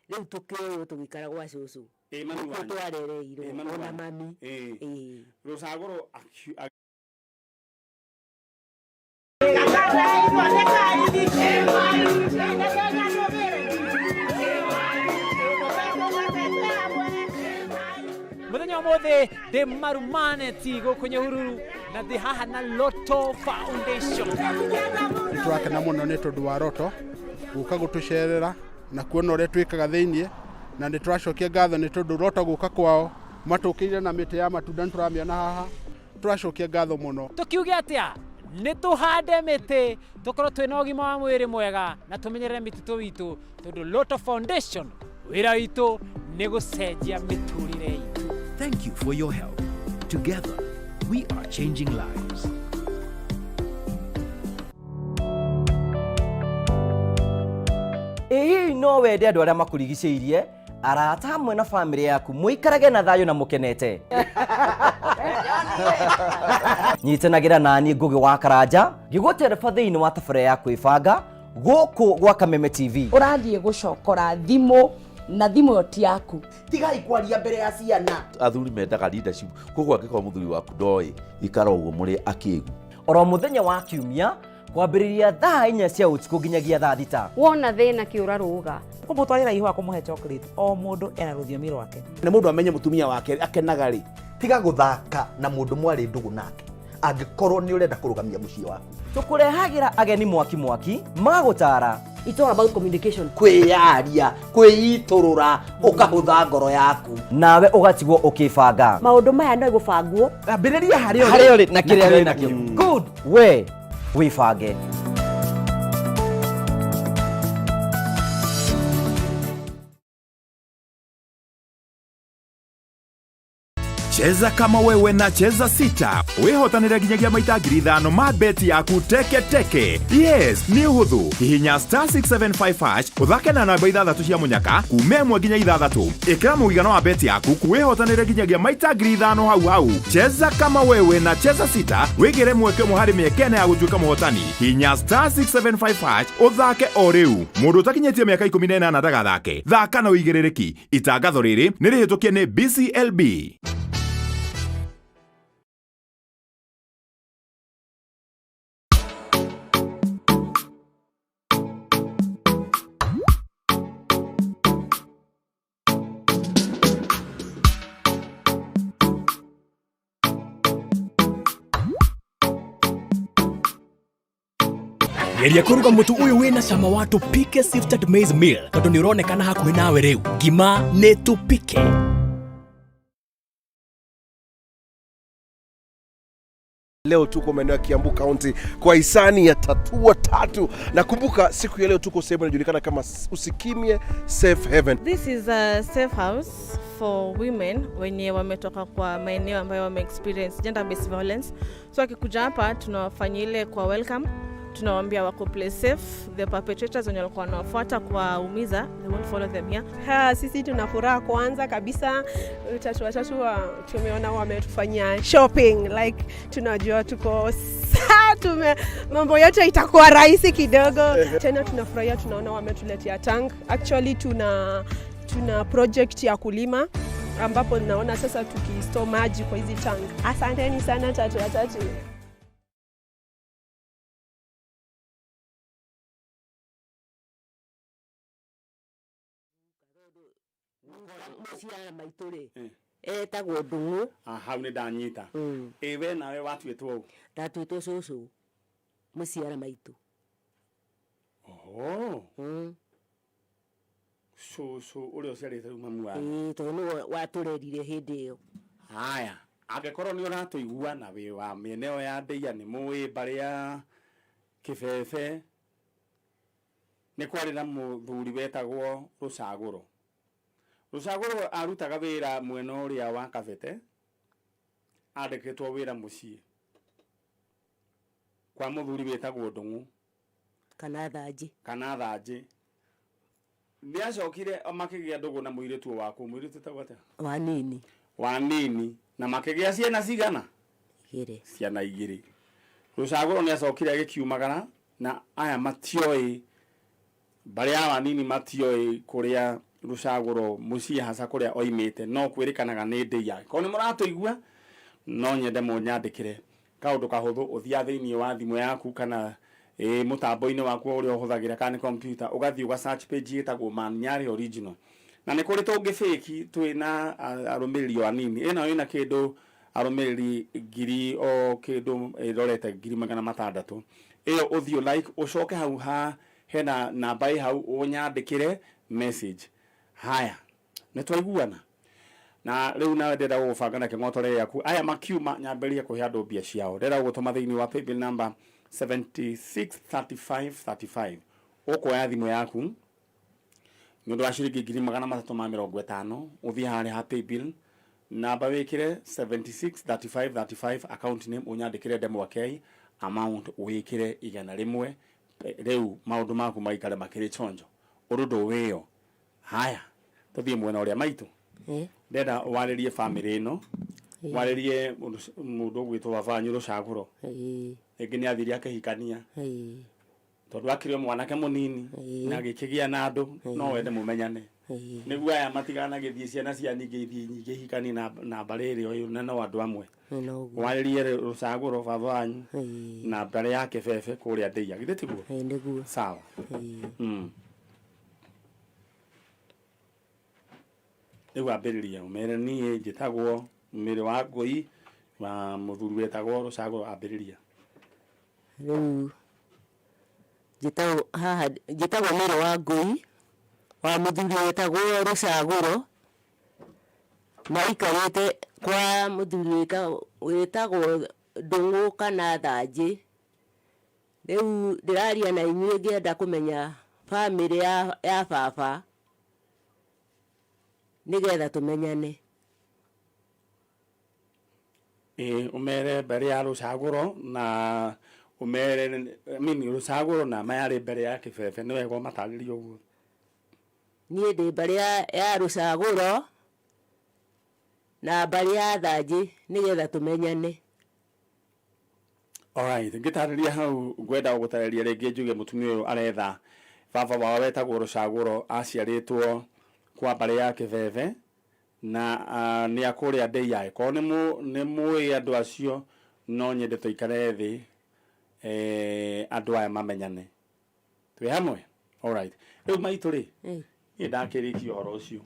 Speaker 4: Rĩu tũkĩoywo tũgĩikara gwa cũcũ.
Speaker 1: Ĩ, mami
Speaker 4: Nĩkuo
Speaker 1: wanyu.
Speaker 4: twarereirwo,
Speaker 1: Ĩ, mami
Speaker 4: ona
Speaker 1: wanyu.
Speaker 4: mami.
Speaker 1: Ĩ. Rũcagũrũ
Speaker 5: Muthenya ũmũthĩ ndĩ Marumaneti gũkũ Nyahururu na ndĩ haha na Lotto Foundation.
Speaker 6: Nĩ tũrakena mũno nĩ tondũ wa Lotto gũka gũtũcerera na kuona ũrĩa twĩkaga thĩiniĩ, na nĩ tũracokia ngatho nĩ tondũ Lotto gũka kwao matũkĩire na mĩtĩ ya matunda, nĩ tũramĩona haha, tũracokia ngatho mũno.
Speaker 5: Tũkiuge atĩa? Nĩ tũhande mĩtĩ, tũkorwo twĩna ũgima wa mwĩrĩ mwega na tũmenyerere mĩtitũ witũ, tondũ Lotto Foundation wĩra witũ nĩ gũcenjia mĩtũrĩre itũ.
Speaker 7: Thank you for your help. Together, we are changing lives.
Speaker 8: Ĩ hihi no wende andũ arĩa makũrigicĩirie, arata hamwe na bamĩrĩ yaku mũikarage na thayũ na mũkenete? Nyitanagĩra nani Ngũgĩ wa Karanja ngĩgũtereba thĩinĩ wa tabarĩra ya kwĩbanga gũkũ gwa Kameme TV.
Speaker 9: Ũrathiĩ gũcokora thimũ na thimũ ĩyo ti yaku.
Speaker 10: Tigai kwaria mbere ya ciana.
Speaker 11: Athuri mendaga leadership, koguo angĩkorwo mũthuri waku ndoĩ, ikara ũguo mũrĩ akĩgu.
Speaker 8: Oro mũthenya wa kiumia kwambĩrĩria thaa 4 cia ũtukũ nginyagia thaa 6.
Speaker 12: Wona thĩna kĩũra rũga.
Speaker 13: Kũmũtwarĩra ihũa, kũmũhe chocolate, o mũndũ ena rũthiomi rwake.
Speaker 10: Nĩ mũndũ amenye mũtumia wake akenaga rĩ. Tiga gũthaka na mũndũ mwarĩ ndũgũ nake angĩkorwo nĩ ũrenda kũrũgamia mũciĩ waku.
Speaker 8: Tũkũrehagĩra ageni mwaki mwaki magũtara.
Speaker 12: It's all about communication.
Speaker 10: Kwĩyaria, kwĩitũrũra, ũkahũtha ngoro yaku.
Speaker 8: Nawe ũgatigwo ũkĩbanga.
Speaker 12: Maũndũ maya no gũbangwo.
Speaker 10: Ambĩrĩria harĩa ũrĩ.
Speaker 8: Harĩa ũrĩ na kĩrĩa wĩ nakĩo. Good. We wĩbange.
Speaker 14: Cheza kama wewe na Cheza 6 wihotanire nginyagia maita 5,000 ma beti yaku teke teke. Yes, nĩ ũhũthũ. Hihinya star 675 hash ũthake na namba 6 cia mũnyaka kuma 1 nginya 6. Ĩkĩra mũigana wa beti yaku wihotanire nginyagia maita 5,000 hau hau. Cheza kama wewe na Cheza 6 wĩgĩre mweke ũmwe harĩ mĩeke ĩna ya gũtuĩka mũhotani. Hihinya star 675 hash ũthake o rĩu. Mũndũ ũtakinyĩtie mĩaka 18 ndagathake. Thaka na ũigĩrĩrĩki. Itangatho rĩrĩ nĩ rĩhĩtũkie nĩ BCLB.
Speaker 7: Geria kũruga mũtu ũyũ wĩna cama wa Tupike Sifted Maize Meal tondũ nĩ ũronekana hakuhĩ nawe rĩu. Ngima nĩ Tupike.
Speaker 15: Leo tuko maeneo ya Kiambu County kwa hisani ya Tatua Tatu. Na kumbuka siku ya leo tuko sehemu inajulikana kama Usikimye Safe Haven.
Speaker 16: This is a safe house for women wenye wametoka kwa maeneo ambayo wame experience gender based violence. So akikuja hapa tunawafanyia ile kwa welcome, tunawaambia wako place safe, the perpetrators wenye walikuwa wanawafuata kuwaumiza, they won't follow them here.
Speaker 17: Ha, sisi tuna furaha kwanza kabisa, Tatua Tatu tumeona wametufanyia shopping, like tunajua tuko saa tume mambo yote itakuwa rahisi kidogo. Tena tunafurahia, tunaona wametuletea tank. Actually tuna project ya kulima ambapo naona sasa tukistore maji kwa hizi tank. Asanteni sana Tatua Tatu.
Speaker 4: Mũciara maitũ rĩ, etagwo Ndung'u.
Speaker 1: Hau nĩ ndanyita. Ĩ, we nawe watuĩtwo ũ?
Speaker 4: Ndatuĩtwo cũcũ, mũciara maitũ.
Speaker 1: Oho. Cũcũ ũrĩa ũciarĩte rĩu mami wanyu.
Speaker 4: Ĩĩ, tondũ nĩwe watũrerire hĩndĩ ĩyo.
Speaker 1: Haya, angĩkorwo nĩ ũratũigua na wĩ wa mĩena ĩyo ya Ndeiya, nĩ mũĩ mbarĩ ya Kĩbebe, Nĩ kwarĩ na mũthuri wetagwo Rũcagũro. Rũcagũro arutaga wĩra mwena ũrĩa wa Kabete, andĩkĩtwo wĩra mũciĩ kwa mũthuri wĩtagwo Ndũng'ũ.
Speaker 4: Kana Thanjĩ.
Speaker 1: Kana Thanjĩ. Nĩ acokire makĩgĩa ndũgũ na mũirĩtu wa kũu, mũirĩtu etagwo atĩa?
Speaker 4: Wanini.
Speaker 1: Wanini. Na makĩgĩa ciana cigana?
Speaker 4: Igĩrĩ.
Speaker 1: Ciana igĩrĩ. Rũcagũro nĩ acokire agĩkiumagara na aya matioĩ, mbarĩ ya Wanini matioĩ kũrĩa Rũcagũro mũciĩ haca kũrĩa oimĩte, no kwĩrĩkanaga nĩ ndĩi. Angĩkorwo nĩ mũratũigua, no nyende mũnyandĩkĩre kaũndũ kahũthũ, ũthiaga thĩinĩ wa thimũ yaku kana ĩ mũtambo-inĩ waku ũrĩa ũhũthagĩra kana nĩ computer, ũgathiĩ ũga search page ĩtagwo Man Nyarĩ Original. Na nĩ kũrĩ tũngĩ fake twĩna arũmĩrĩri o anini. Ĩno ĩna kĩndũ arũmĩrĩri ngiri o kĩndũ ĩrorete 600,000. Ĩyo ũthiĩ ũ like, ũcoke hau ha hena namba ĩ hau ũnyandĩkĩre message. Haya, nĩ twaiguana? Na rĩu nawe ndĩrenda gũgũbanga na kĩng'otore gĩaku. Aya makiuma nyambĩrĩrie kũhe andũ mbia ciao. Ndĩrenda gũgũtũma thĩinĩ wa paybill number 763535. Ũkuoya thimũ yaku nĩ ũndũ wa ciringi 350,000, ũthiĩ harĩa ha paybill namba wĩkĩre 763535, account name ũnyandĩkĩre Ndemwa K, amount wĩkĩre 100. Rĩu maũndũ maku maikare makĩrĩ chonjo, ũndũ ndũwĩyo. Haya, tũthiĩ mwena ũrĩa maitũ. Ndenda warĩrie bamĩrĩ ĩno, warĩrie mũndũ ũgwĩtwo baba wanyu Rũcagũro. Rĩngĩ nĩ athire akĩhikania, tondũ akĩrĩ o mwanake mũnini na agĩkĩgĩa na andũ, no wende mũmenyane nĩguo aya matikanagĩthiĩ ciana cia ningĩ ithiĩ nyingĩ ihikanie na mbarĩ ĩrĩa ũyũ na no andũ amwe. Warĩrie Rũcagũro baba wanyu na mbarĩ ya Kĩbebe kũrĩa Ndĩia, githĩ tiguo?
Speaker 4: Nĩguo.
Speaker 1: Sawa. Rĩu ambĩrĩria ũmere niĩ njĩtagwo Mĩrĩ wa Ngũi wa mũthuri wetagwo Rũcagũro, ambĩrĩria.
Speaker 4: Rĩu njĩtagwo haha, njĩtagwo Mĩrĩ wa Ngũi wa mũthuri wetagwo Rũcagũro, na aikarĩte kwa mũthuri wĩtagwo Ndũng'ũ kana Thanjĩ. Rĩu ndĩraria na inyuĩ ngĩenda kũmenya bamĩrĩ ya baba nĩgetha tũmenyane.
Speaker 1: Ĩĩ, ũmere mbarĩ ya Rũcagũro na ũmere, I mean, Rũcagũro na mayarĩ mbere ya Kĩbebe, nĩ wega ũmatarĩrie ũguo.
Speaker 4: Niĩ ndĩ mbarĩ ya Rũcagũro na mbarĩ ya Thanjĩ nĩgetha tũmenyane.
Speaker 1: Alright, ngĩtarĩria hau ngwenda gũtarĩria rĩngĩ njuge mũtumia ũyũ aretha baba wao wetagwo Rũcagũro, aciarĩtwo kwa mbarĩ ya Kĩbebe na nĩ a kũrĩa Ndĩi. Angĩkorwo nĩ mũĩ andũ acio, no nyende tũikare thĩ andũ aya mamenyane. Twĩ hamwe? Alright. Rĩu maitũ rĩ, niĩ ndakĩrĩkia ũhoro ũcio.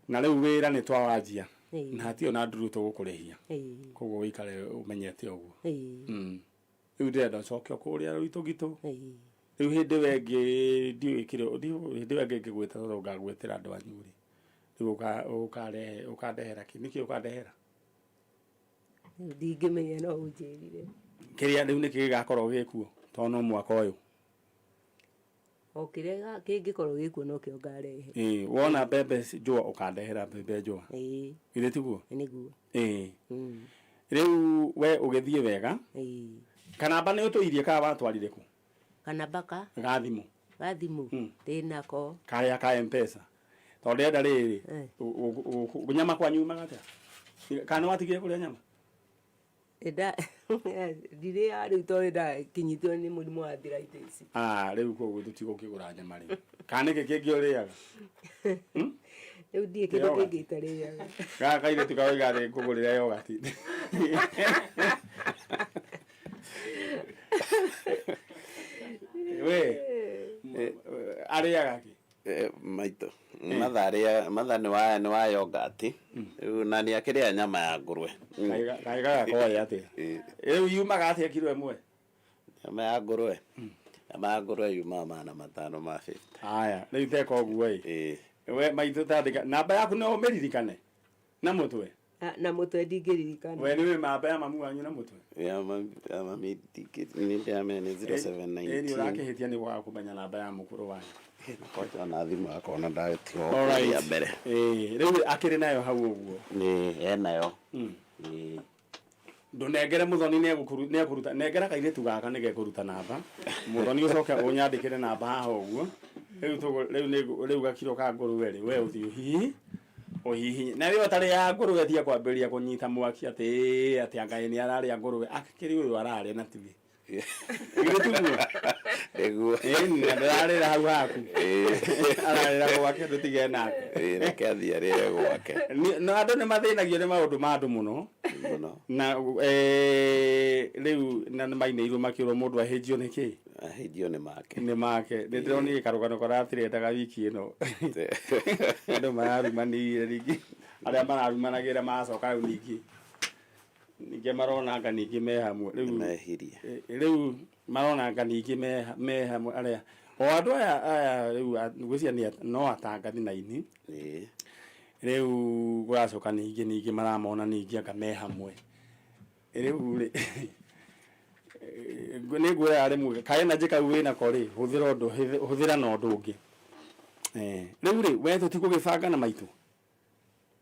Speaker 1: Na rĩu wĩra nĩ twawanjia na hatirĩ ona ndurũ tũgũkũrĩhia. Koguo ũikare ũmenyete ũguo. Rĩu ndĩrenda ũcoke o kũrĩa rũitũ gitũ. Rĩu hĩndĩ ĩyo ĩngĩ ndiũĩ kĩrĩa, hĩndĩ ĩyo ĩngĩ ngĩgwĩta tondũ ngagwĩtĩra andũ anyu rĩ. Rĩu ũkarehe, ũkandehera kĩ? Nĩkĩ ũkandehera?
Speaker 4: Rĩu ndingĩmenya no ũnjĩrire.
Speaker 1: Kĩrĩa rĩu nĩkĩ gĩgakorwo gĩkuo tondũ no mwaka ũyũ.
Speaker 4: O kĩrĩa kĩngĩkorwo gĩkuo nokĩo ngarehe.
Speaker 1: Ĩĩ, wona mbembe njũa ũkandehera mbembe njũa.
Speaker 4: Ĩĩ.
Speaker 1: Githĩ tiguo?
Speaker 4: Nĩguo.
Speaker 1: Ĩĩ. Rĩu we ũgĩthiĩ wega.
Speaker 4: Ĩĩ.
Speaker 1: Kanamba nĩ ũtũirie kana watwarire kũ?
Speaker 4: Kanamba ka?
Speaker 1: Ga thimũ.
Speaker 4: Ga thimũ? Ndĩnako.
Speaker 1: Karĩa ka M-Pesa. Tondũ ndĩrenda rĩrĩ, nyama kwanyu yumaga atĩa? Kana nĩ watigire kũrĩa nyama?
Speaker 4: Ndirĩaga rĩu tondũ nĩndakinyitwo nĩ mũrimũ wa arthritis.
Speaker 1: Ah, rĩu koguo tũtigũkĩgũra nyama rĩu. Kana nĩkĩ kĩngĩ ũrĩaga?
Speaker 4: Rĩu ndirĩ kĩndũ
Speaker 1: Yogurt.
Speaker 4: kĩngĩ itarĩaga.
Speaker 1: Gaka kairĩtu karoiga atĩ ngũgũrĩre yogurt. We, arĩaga kĩ?
Speaker 18: Maitũ matha arĩa matha nĩ wa nĩ wa yogurt rĩu na nĩ akĩrĩa nyama ya ngũrwe.
Speaker 1: Kaĩ gagakoĩ atĩa? Rĩu yumaga atĩa kiro ĩmwe?
Speaker 18: Nyama ya ngũrwe, nyama ya ngũrwe yumaga 550.
Speaker 1: Haya, rĩu teka ũguo ĩ. We maitũ tandĩka namba yaku no ũmĩririkane na mũtwe.
Speaker 4: Na mũtwe ndingĩririkana.
Speaker 1: We nĩ wĩ mamba ya mamu wanyu na mũtwe?
Speaker 18: Ya mami, ya mami nĩ ndĩramenya nĩ
Speaker 1: Ĩni
Speaker 18: 0719.
Speaker 1: ũrakĩhĩtia nĩ kwaga kũmenya namba ya mũkũrũ wanyu.
Speaker 18: Kwanja ona thimũ yakwa ona ndatiga
Speaker 1: Alright.
Speaker 18: ya mbere.
Speaker 1: Ĩĩ, rĩu akĩrĩ nayo hau ũguo.
Speaker 18: Nĩ enayo. Ĩĩ.
Speaker 1: Ndũnengere mũthoni nĩekũruta nengera kairĩtu gaka nĩgekũruta namba mũthoni ũcoke ũnyandĩkĩre namba haha ũguo rĩu rĩu rĩu gakiro ka ngũrwe rĩ we ũthiĩ ũhihi ũhihinye na rĩo ũtarĩ ya ngũrwe tiga kwambĩrĩria kũnyita mwaki atĩ "Ĩĩ, atĩ anga nĩ ararĩa ngũrwe akĩrĩ ũyũ ararĩa na tiwe githĩ tiguo
Speaker 18: Nĩguo.
Speaker 1: Ĩĩ, na ndararĩra hau haku ararĩra gwake ndũtige nake.
Speaker 18: Ĩĩ, reke athiĩ arĩre gwake.
Speaker 1: Na andũ nĩ mathĩnagio nĩ maũndũ ma andũ mũno.
Speaker 18: Mũno.
Speaker 1: Na rĩu na nĩ mainĩirwo makĩrwo mũndũ ahĩnjio nĩ kĩ?
Speaker 18: Ahĩnjio nĩ make.
Speaker 1: Nĩ make. Nĩ ndĩronire karũgano karatirendaga wiki ĩno. Andũ mararumanĩire rĩngĩ arĩa mararumanagĩra macoka rĩu ningĩ ningĩ maronanga ningĩ me hamwe rĩu
Speaker 18: Mehirie.
Speaker 1: Rĩu maronanga ningĩ me hamwe arĩa o andũ aya aya rĩu ngwĩciria nĩ no atangathi na aini.
Speaker 18: Ĩĩ.
Speaker 1: Rĩu kũracoka ningĩ ningĩ maramona ningĩ anga me hamwe rĩu rĩ nĩ nguoya rĩmwe kaenergy kau wĩnako rĩ hũthĩra ũndũ hũthĩra na ũndũ ũngĩ. Rĩu rĩ we tũtigũgĩbangana maitũ.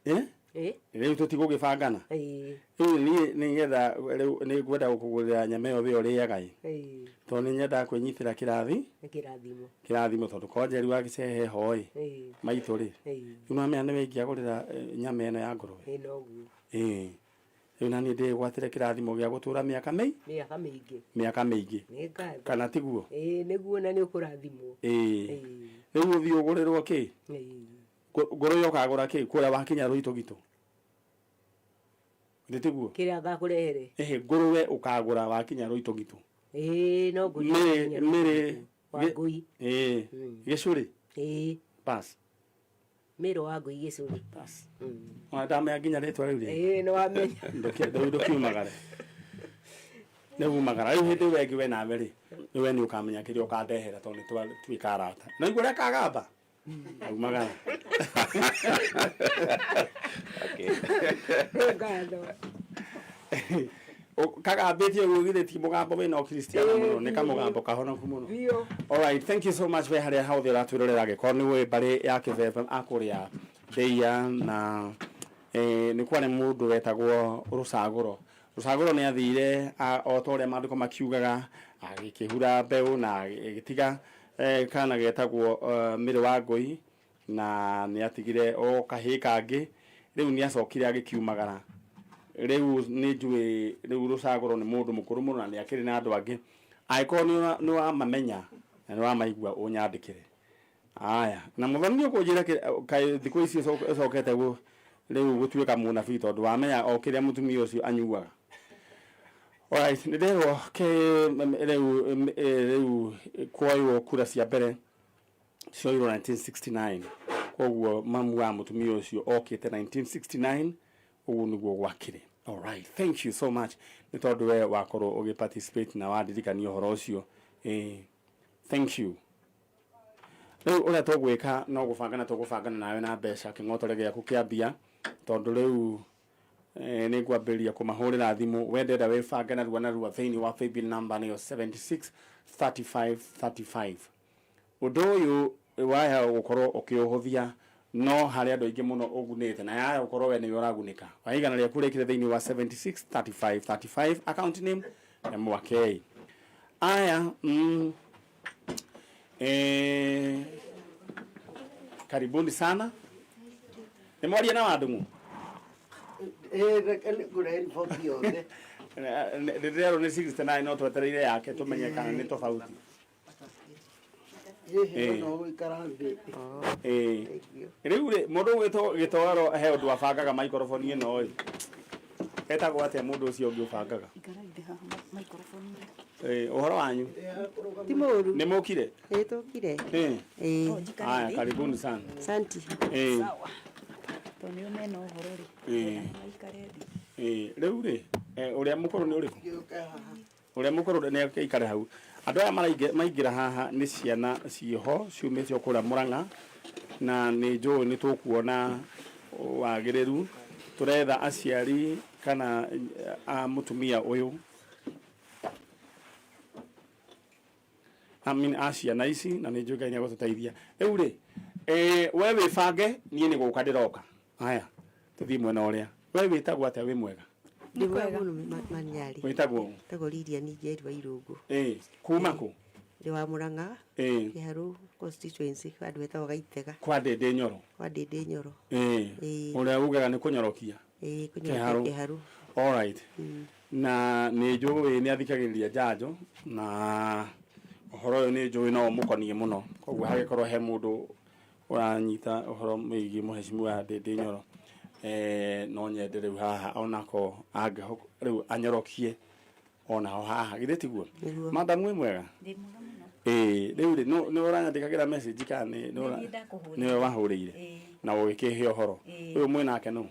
Speaker 1: Eh?
Speaker 4: Ĩ?
Speaker 1: Rĩu tũtigũgĩbangana.
Speaker 4: Ĩĩ.
Speaker 1: Rĩu niĩ nĩgetha rĩu nĩ ngwenda gũkũgũrĩra nyama ĩyo we ũrĩaga ĩ.
Speaker 4: Ĩĩ.
Speaker 1: Tondũ nĩ nyendaga kwĩnyitĩra kĩrathi
Speaker 4: Nĩ kĩrathimo.
Speaker 1: kĩrathimo tondũ korwo Njeri wa gĩcehe ho ĩ
Speaker 4: Ĩĩ.
Speaker 1: maitũ rĩ
Speaker 4: Ĩĩ.
Speaker 1: rĩu nĩwamenya nĩwe ingĩagũrĩra nyama ĩno ya ngũrwe.
Speaker 4: Ĩĩ noguo.
Speaker 1: Ĩĩ. Rĩu naniĩ ndĩgwatĩre kĩrathimo gĩa gũtũra mĩaka mĩi
Speaker 4: Mĩaka mĩingĩ.
Speaker 1: mĩaka mĩingĩ.
Speaker 4: Nĩ ngatho.
Speaker 1: Kana tiguo?
Speaker 4: Ĩĩ nĩguo na nĩ ũkũrathimwo.
Speaker 1: Ĩĩ. Rĩu ũthiĩ ũgũrĩrwo kĩ?
Speaker 4: Ĩĩ.
Speaker 1: Ngũrwe ũkagũra kĩ kũrĩa wakinya Rũitũgitũ? Githĩ tiguo?
Speaker 4: Kĩrĩa ngakũrehere.
Speaker 1: Ĩhĩ, ngũrwe ũkagũra wakinya Rũitũgitũ.
Speaker 4: Ĩĩ no ngũrĩre
Speaker 1: Mĩrĩ
Speaker 4: wakinya
Speaker 1: mĩrĩ
Speaker 4: Rũitũgitũ. Wangũi.
Speaker 1: Ĩĩ. Gĩcũrĩ?
Speaker 4: Ĩĩ.
Speaker 1: Bas.
Speaker 4: Mĩrũ wa ngũi gĩcũrĩ.
Speaker 1: Bas. Ona ndamenya nginya rĩtwa rĩu rĩ.
Speaker 4: Ĩĩ nĩ wamenya.
Speaker 1: Rĩu ndũkiumagare. Rĩu umagara. Rĩu hĩndĩ ĩyo ĩngĩ we nawe rĩ, rĩu we nĩ ũkamenya kĩrĩa ũkandehera tondũ nĩ twatuĩka arata. Na igua ũrĩa kagamba? Aumagara.
Speaker 18: Okay.
Speaker 4: Nĩ ngatho.
Speaker 1: Kagambĩtie ũguo githĩ ti mũgambo wĩna ũkristiano mũno nĩ kamũgambo kahonoku mũno.
Speaker 4: Biũ.
Speaker 1: Alright, thank you so much we harĩa hothe ũratwĩrorera angĩkorwo nĩ wĩ mbarĩ ya kĩbebe akũrĩa ndĩia na nĩ kwarĩ mũndũ wetagwo Rũcagũro. Rũcagũro nĩ athire o ta ũrĩa maandĩko makiugaga agĩkĩhura mbeũ na agĩtiga kana getagwo Mĩrĩ wa Ngũi na nĩ atigire o kahĩĩ kangĩ rĩu nĩ acokire agĩkiumagara. Rĩu nĩ njũĩ rĩu Rũcagũro nĩ mũndũ mũkũrũ mũno na nĩ akĩrĩ na andũ angĩ. Angĩkorwo nĩ wamamenya na nĩ wamaigua ũnyandĩkĩre. Aya, na mũthoni nĩ ũkũnjĩra kaĩ thikũ ici ũcokete rĩu gũtuĩka mũnabii tondũ wamenya o kĩrĩa mũtumia ũcio anyuaga. Alright, nĩ nderwo rĩu rĩu kuoywo kura cia mbere cioirwo 1969 koguo mamu wa mũtumia ũcio okĩte 1969 ũguo nĩguo gwakĩrĩ. Alright, thank you so much nĩ tondũ we wakorwo ũgĩ participate na wandirikania ũhoro ũcio. Thank you. Rĩu ũrĩa tũgwĩka no gũbangana tũgũbangana nawe na mbeca kĩng'otore gĩaku kĩa mbia tondũ rĩu nĩ ngwambĩrĩria kũmahũrĩra thimũ we ndenda wĩbange narua narua thĩinĩ wa paybill number nĩyo 76 35 35. Ũndũ ũyũ waya gũkorwo ũkĩũhũthia no harĩ andũ aingĩ mũno ũgunĩte na yaya gũkorwo we nĩwe ũragunĩka. Wa igana rĩaku rĩkĩre thĩinĩ wa 76 35 35 account name ya Mwakei. Aya, karibuni sana. Nĩ mwaria na Wandung'u?
Speaker 19: Reke nĩngũrehe riboti yothe.
Speaker 1: Ndĩrerwo nĩ 69 no twetereire yake tũmenye kana nĩ tofauti.
Speaker 19: Ĩhĩ no gũikara thĩ.
Speaker 1: Ĩĩ. Rĩu rĩ mũndũ ũgwĩtwo Gĩtoero he ũndũ abangaga microphone ĩno ĩ. Etagwo atĩa mũndũ ũcio ũngĩ ũbangaga? Ĩĩ, ũhoro wanyu?
Speaker 2: Ti mũru.
Speaker 1: Nĩ mũkire?
Speaker 2: Ĩĩ tũkire.
Speaker 1: Ĩĩ.
Speaker 2: Ĩĩ.
Speaker 1: Haya, karibuni sana.
Speaker 2: Asante.
Speaker 1: Ĩĩ.
Speaker 3: Tondũ nĩo mena ũhoro rĩ.
Speaker 1: Ĩĩ.
Speaker 3: Maikare thĩ.
Speaker 1: Ĩĩ, rĩu rĩ ũrĩa mũkũrũ nĩ ũrĩkũ? Ũrĩa mũkũrũ nĩ aikare hau. Andũ aya maingĩra haha nĩ ciana ciĩho ciumĩte o kũrĩa Mũrang'a na nĩ njũĩ nĩ tũkuona wagĩrĩru Tũretha aciari kana a mũtumia ũyũ, I mean, a ciana ici, na nĩ njũĩ Ngai nĩ egũtũteithia. Rĩu rĩ, we wĩbange, niĩ nĩ gũka ndĩroka. Haya, tũthiĩ mwena ũrĩa. We wĩtagwo atĩa? Wĩ mwega?
Speaker 20: Ndĩ mwega mũno Manyarĩ.
Speaker 1: Wĩtagwo ũ?
Speaker 20: Wĩtagwo Lilian Njeri wa Irũngũ.
Speaker 1: Kuma kũ?
Speaker 20: Ndĩ wa Mũrang'a. Kĩharũ constituency, handũ hetagwo Gaitega.
Speaker 1: Kwa Ndĩndĩ Nyoro?
Speaker 20: Kwa Ndĩndĩ Nyoro.
Speaker 1: Ũrĩa ugaga nĩ kũnyorokia?
Speaker 20: Ĩĩ, kũnyorokia
Speaker 1: Kĩharũ.
Speaker 20: Kĩharũ.
Speaker 1: All right. Na nĩ njũĩ nĩ athikagĩrĩria njanjo, na ũhoro ũyũ nĩ njũĩ no ũmũkonie mũno, koguo hagĩkorwo he mũndũ ũranyita ũhoro wĩgiĩ mũhecimiwa Ndĩndĩ Nyoro, no nyende rĩu haha onako rĩu anyorokie onaho haha, githĩ tiguo?
Speaker 20: Nĩguo.
Speaker 1: Madam, wĩ mwega?
Speaker 3: Ndĩ mwega mũno.
Speaker 1: Ĩĩ, rĩu rĩ, nĩ ũranyandĩkagĩra message kana nĩ
Speaker 3: Nĩ niĩ ndakũhũrĩire.
Speaker 1: Nĩwe wahũrĩire?
Speaker 3: Ĩĩ.
Speaker 1: Na ũgĩkĩhe ũhoro?
Speaker 3: Ĩĩ.
Speaker 1: Ũyũ mwĩ nake nũ?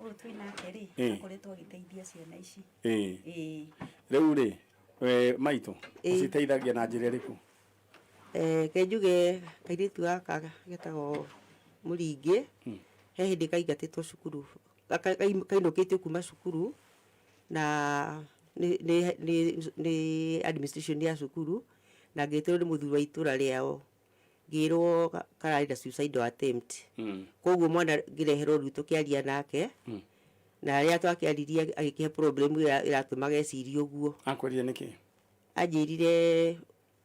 Speaker 3: Ũyũ twĩ nake rĩ, akoretwo agĩteithia ciana ici.
Speaker 1: Ĩĩ. Rĩu rĩ, we maitũ, ũciteithagia na njĩra ĩrĩkũ?
Speaker 20: Ke njuge kairĩtu gaka getagwo Mũringĩ, he hĩndĩ kaingatĩtwo cukuru, kainũkĩtio kuma cukuru na nĩ administration ya cukuru, na ngĩtĩrwo nĩ mũthuri wa itũra rĩao, ngĩrwo kararĩ na suicidal attempt. Koguo mwana ngĩreherwo rĩu tũkĩaria nake, na rĩrĩa twakĩaririe agĩkĩhe problem ĩrĩa ĩratũmaga ecirie ũguo.
Speaker 1: Akwĩrire nĩkĩ?
Speaker 20: Anjĩrire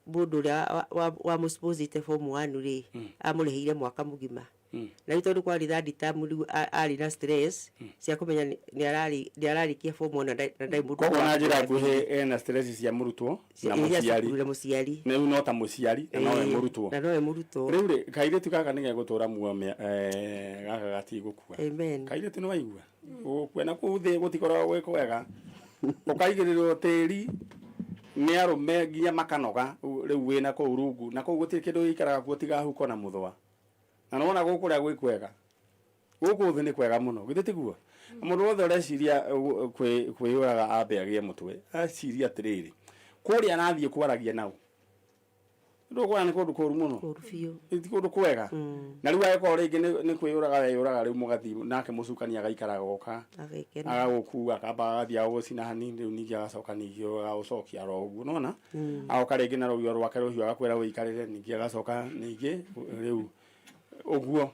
Speaker 20: mũndũ ũrĩa wamũsposite form 1 rĩ, amũrĩhĩire mwaka mũgima. Na rĩu tondũ kwarĩ third term, rĩu arĩ na stress cia kũmenya nĩ ararĩkia form 1 na ndarĩ mũndũ
Speaker 1: Koguo na njĩra
Speaker 20: wa-
Speaker 1: nguhĩ ena stress cia mũrutwo na
Speaker 20: Cia
Speaker 1: mũciari.
Speaker 20: cukuru na mũciari.
Speaker 1: Rĩu no ta mũciari na nowe mũrutwo.
Speaker 20: Na nowe mũrutwo.
Speaker 1: Rĩu rĩ, kairĩtu gaka nĩ gegũtũra muoyo gaka gatigũkua.
Speaker 20: Amen.
Speaker 1: Kairĩtu nĩ waigua? Gũkua na kũu thĩ gũtikoragwo gwĩ kwega. Ũkaigĩrĩrwo tĩri nĩ arũme nginya makanoga, rĩu wĩna kũu rungu, na kũu gũtirĩ kĩndũ gĩikaraga kuo tiga huko na mũthũa. Na nĩwona gũkũ ũrĩa gwĩ kwega, gũkũ thĩ nĩ kwega mũno, githĩ tiguo? Mũndũ wothe ũreciria kwĩyũraga ambe agĩe mũtwe, acirie atĩrĩrĩ, kũrĩa arathiĩ kwaragia nao, ndũkuona nĩ kũndũ kũru mũno?
Speaker 20: Kũru biũ.
Speaker 1: Ti kũndũ kwega. Na rĩu agĩkorwo rĩngĩ nĩ kwĩyũraga weyũraga, rĩu mũgathiĩ nake mũcukani agaikara goka
Speaker 20: Agekena.
Speaker 1: Agagũkua, akamba agathiĩ agagũcina hanini, rĩu ningĩ agacoka ningĩ agagũcokia oro ũguo, nĩwona? Agoka rĩngĩ na rũgio rwake rũhiũ agakwĩra ũikarĩre, ningĩ agacoka ningĩ rĩu ũguo.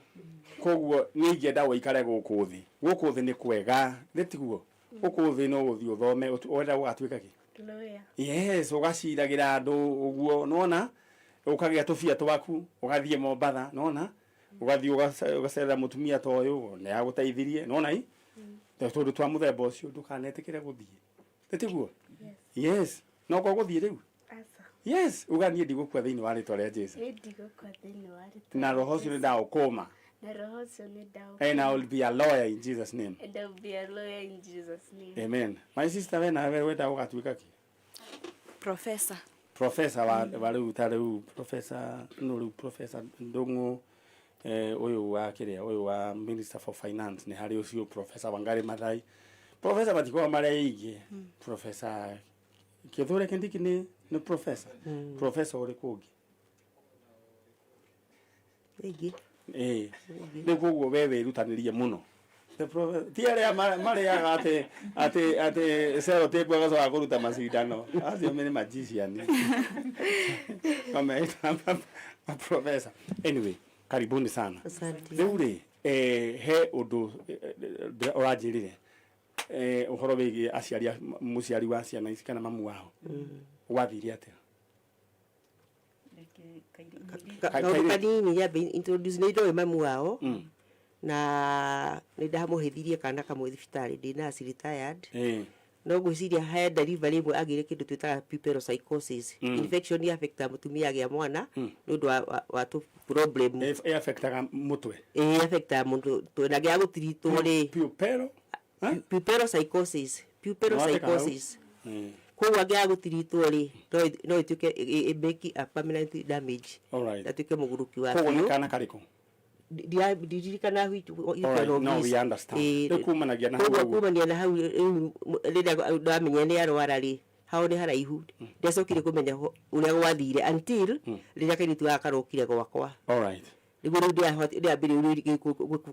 Speaker 1: Koguo niĩ ingĩenda ũikare gũkũ thĩ. Gũkũ thĩ nĩ kwega, nĩ tiguo? Gũkũ thĩ no ũthiĩ ũthome, wenda gũgatuĩka kĩ?
Speaker 21: Lawyer.
Speaker 1: Yes, ũgaciragĩra andũ ũguo, nĩwona? Ũkagĩa tũbia twaku, ũgathiĩ Mombatha, nĩwona? Ũgathiĩ ũgacerera mũtumia ta ũyũ, nĩ agũteithirie, nĩwona i? Tondũ twa mũthemba ũcio ndũkanetĩkĩre gũthiĩ. Nĩ tiguo? Yes. No ko gũthiĩ rĩu?
Speaker 21: Aca.
Speaker 1: Yes, uga niĩ ndigũkua thĩinĩ wa rĩtwa rĩa Jesu.
Speaker 21: Niĩ ndigũkua thĩinĩ wa rĩtwa
Speaker 1: Na
Speaker 21: rĩa
Speaker 1: roho ũcio nĩ
Speaker 21: Jesu.
Speaker 1: ndaũkũma.
Speaker 21: Na roho ũcio nĩ ndaũkũma.
Speaker 1: And I will be a lawyer in Jesus' name.
Speaker 21: And I will be a lawyer in Jesus' name.
Speaker 1: Amen. My sister, we nawe wenda ũgatuĩka kĩ?
Speaker 3: Professor.
Speaker 1: Professor wa rĩu ta rĩu professor no rĩu Professor Ndung'u, ũyũ wa kĩrĩa, ũyũ wa Minister for Finance, nĩ harĩ ũcio Professor Wangari Maathai. Professor matikoragwo marĩ aingĩ. Professor Kithure Kindiki nĩ professor. Professor ũrĩkũ ũngĩ?
Speaker 20: Aingĩ.
Speaker 1: Ĩĩ. Rĩu koguo we wĩrutanĩrie mũno. The ti arĩa marĩaga atĩ sellotape agacoka kũruta macindano. Acio nĩ magician. Mameita ma professor. Anyway, karibuni sana.
Speaker 20: Asante.
Speaker 1: Rĩu rĩ, he ũndũ ũranjĩrire, ũhoro wĩgiĩ aciari mũciari wa ciana ici kana mamu wao. Gwathire atĩa?
Speaker 20: Kaũndũ kanini nyambe introduce, nĩ ndoĩ mamu wao, na nĩ ndamũhĩthirie kana kamwe thibitarĩ ndĩ nurse retired. No ngwĩciria he delivery ĩmwe agĩire kĩndũ twĩtaga puerperal psychosis. Infection affectaga mũtumia agĩa mwana nĩ ũndũ wa tũ problem.
Speaker 1: Ĩ affectaga mũtwe?
Speaker 20: Ĩ affectaga mũndũ na gĩa gũtiritwo rĩ.
Speaker 1: Puerperal?
Speaker 20: Puerperal psychosis. Puerperal
Speaker 1: Nĩwandĩka hau?
Speaker 20: psychosis. Koguo angĩaga gũtiritwo rĩ, no ĩtuĩke ĩ make a permanent damage.
Speaker 1: All right.
Speaker 20: Atuĩke mũgũrũki wa
Speaker 1: Koguo nĩ
Speaker 20: biũ.
Speaker 1: kana karĩkũ?
Speaker 20: Ndirikana
Speaker 1: All right, no, we understand. Rĩu kumanagia na hau
Speaker 20: Koguo
Speaker 1: ũguo.
Speaker 20: kumania na hau rĩu, rĩrĩa ndamenya nĩ arwara rĩ, hao nĩ haraihu, ndiacokire kũmenya ũrĩa gwathire until rĩrĩa kairĩtu gaka karokire gwakwa.
Speaker 1: All right.
Speaker 20: Nĩguo rĩu ndĩambĩrĩirie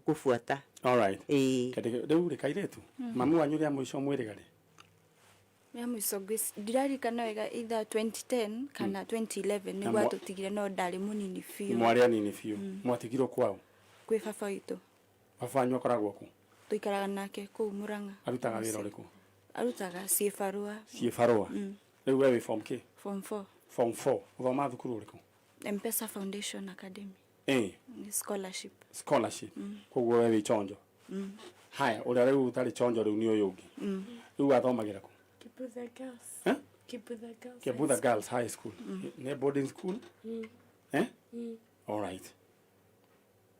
Speaker 20: kũbuata.
Speaker 1: Alright.
Speaker 20: Ĩĩ.
Speaker 1: Rĩu rĩ kairĩtu, mamu wanyu rĩa mũico mwĩrĩga rĩ?
Speaker 21: Rĩa mũico ndiririkana wega either 2010 kana 2011
Speaker 1: Na
Speaker 21: nĩguo atũtigire no ndarĩ mũnini biũ.
Speaker 1: Mwarĩ anini biũ. Mwatigirwo kwao?
Speaker 21: Kwĩ baba witũ.
Speaker 1: Baba wanyu akoragwo kũ?
Speaker 21: Tũikaraga nake kũu Murang'a.
Speaker 1: Arutaga wĩra ũrĩkũ?
Speaker 21: Arutaga ciĩbarũa.
Speaker 1: Ciĩbarũa? Rĩu we wĩ form kĩ?
Speaker 21: Form 4.
Speaker 1: Form 4. Ũthomaga thukuru ũrĩkũ?
Speaker 21: Mpesa Foundation Academy. Nĩ scholarship.
Speaker 1: Scholarship. Koguo we wĩ chonjo. Haya, ũrĩa rĩu ũtarĩ chonjo rĩu nĩ ũyũ ũngĩ. Rĩu athomagĩra kũ?
Speaker 21: Kibutha Girls.
Speaker 1: Eh?
Speaker 21: Kibutha Girls.
Speaker 1: Kibutha Girls High School. Nĩ boarding school? Eh? All right.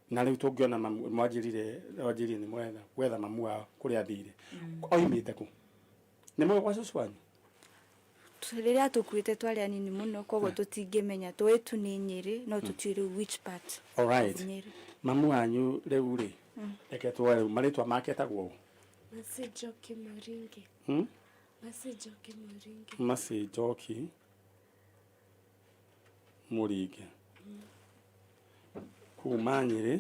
Speaker 1: Na rĩu tũngĩona mamu mwanjĩrire wanjĩrire nĩ mwetha gwetha mamu wao kũrĩa athire. Oimĩte kũ? Nĩ mũĩ gwa cũcũ wanyu?
Speaker 21: Rĩrĩa tũkuĩte twarĩ anini mũno koguo tũtingĩmenya, tũĩ tu nĩ Nyĩrĩ no tũtiũĩ rĩu which part
Speaker 1: All right.
Speaker 21: of Nyĩrĩ.
Speaker 1: Mamu wanyu rĩu rĩ, reke tuoe rĩu marĩtwa make etagwo ũ?
Speaker 21: Mercy Njoki Mũringi. Mercy Njoki Mũringi.
Speaker 1: Mercy Njoki Mũringi. Kuma Nyĩrĩ.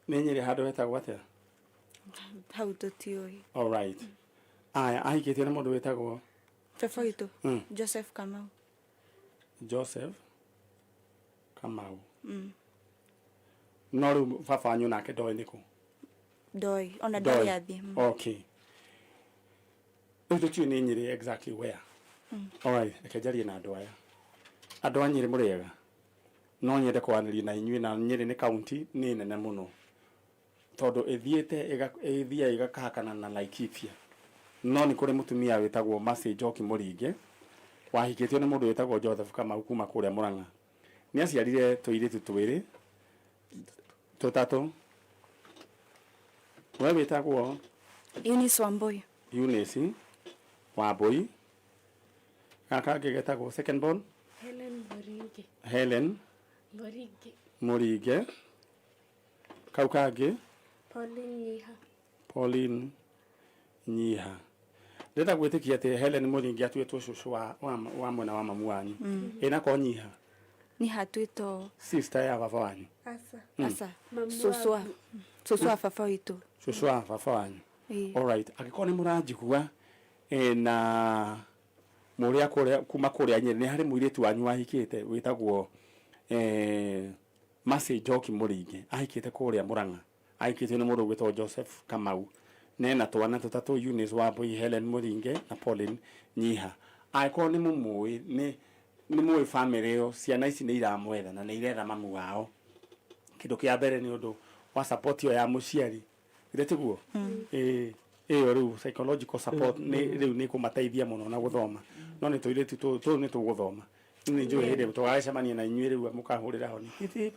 Speaker 1: Nĩ Nyĩrĩ handũ hetagwo atĩa?
Speaker 21: Hau tũtiũĩ.
Speaker 1: All right. Aya, ahikĩtio nĩ mũndũ wĩtagwo
Speaker 21: Baba witũ Joseph Kamau.
Speaker 1: Joseph Kamau. No rĩu baba wanyu nake ndoĩ nĩ kũ?
Speaker 21: Ndoĩ, ona ndarĩ athiĩ.
Speaker 1: Okay. Rĩu tũtiũĩ nĩ Nyĩrĩ exactly where. All right, reke njarie na andũ aya. Andũ a Nyĩrĩ mũrĩega? No nyende kwaranĩria na inyuĩ, na Nyĩrĩ nĩ kaunti nĩ nene mũno tondũ ĩthiĩte ĩthiaga ĩgakahakana na Laikipia. No nĩ kũrĩ mũtumia wĩtagwo Mercy Njoki Mũringe wahikĩtio nĩ mũndũ wĩtagwo Joseph Kamau kuma kũrĩa Murang'a. Nĩ aciarire tũirĩtu twĩrĩ tũtatũ. We wĩtagwo
Speaker 21: Eunice Wambui.
Speaker 1: Eunice Wambui. Gaka kangĩ getagwo second born
Speaker 21: Helen Mũringi.
Speaker 1: Helen
Speaker 21: Mũringi.
Speaker 1: Mũringe. Kau kangĩ
Speaker 21: Pauline Nyiha.
Speaker 1: Pauline Nyiha. Ndĩrenda gwĩtĩkia atĩ Helen Mũringi atuĩtwo cũcũ wa mwena wa mamu wanyu. Ĩ nako Nyiha?
Speaker 21: Nyiha atuĩtwo
Speaker 1: sister ya baba wanyu.
Speaker 21: Asa. Asa. Cũcũ wa baba witũ.
Speaker 1: Cũcũ wa baba wanyu. All right. Angĩkorwo nĩ mũranjigua na mũrĩa kũrĩa kuma kũrĩa Nyĩrĩ, nĩ harĩ mũirĩtu wanyu wahikĩte wĩtagwo Mercy Njoki Mũringi, ahikĩte kũrĩa Murang'a. Ahikĩtio nĩ mũndũ ũgwĩtwo Joseph Kamau. Nena twana tũtatũ, Eunice Wambui, Helen Mũringe na Pauline Nyiha. Angĩkorwo nĩ mũmũĩ, nĩ mũĩ family ĩyo, ciana ici nĩ iramwetha na nĩ iretha mamu wao. Kĩndũ kĩa mbere nĩ ũndũ wa support ĩyo ya mũciari. Githĩ tiguo? Ĩĩ, ĩyo rĩu psychological support nĩ rĩu nĩ kũmateithia mũno na gũthoma. No nĩ tũirĩtu tũũ nĩ tũgũthoma. Nĩ njũĩ hĩndĩ ĩmwe tũgagĩcemania na inyuĩ rĩu mũkahũrĩra honi. Hip,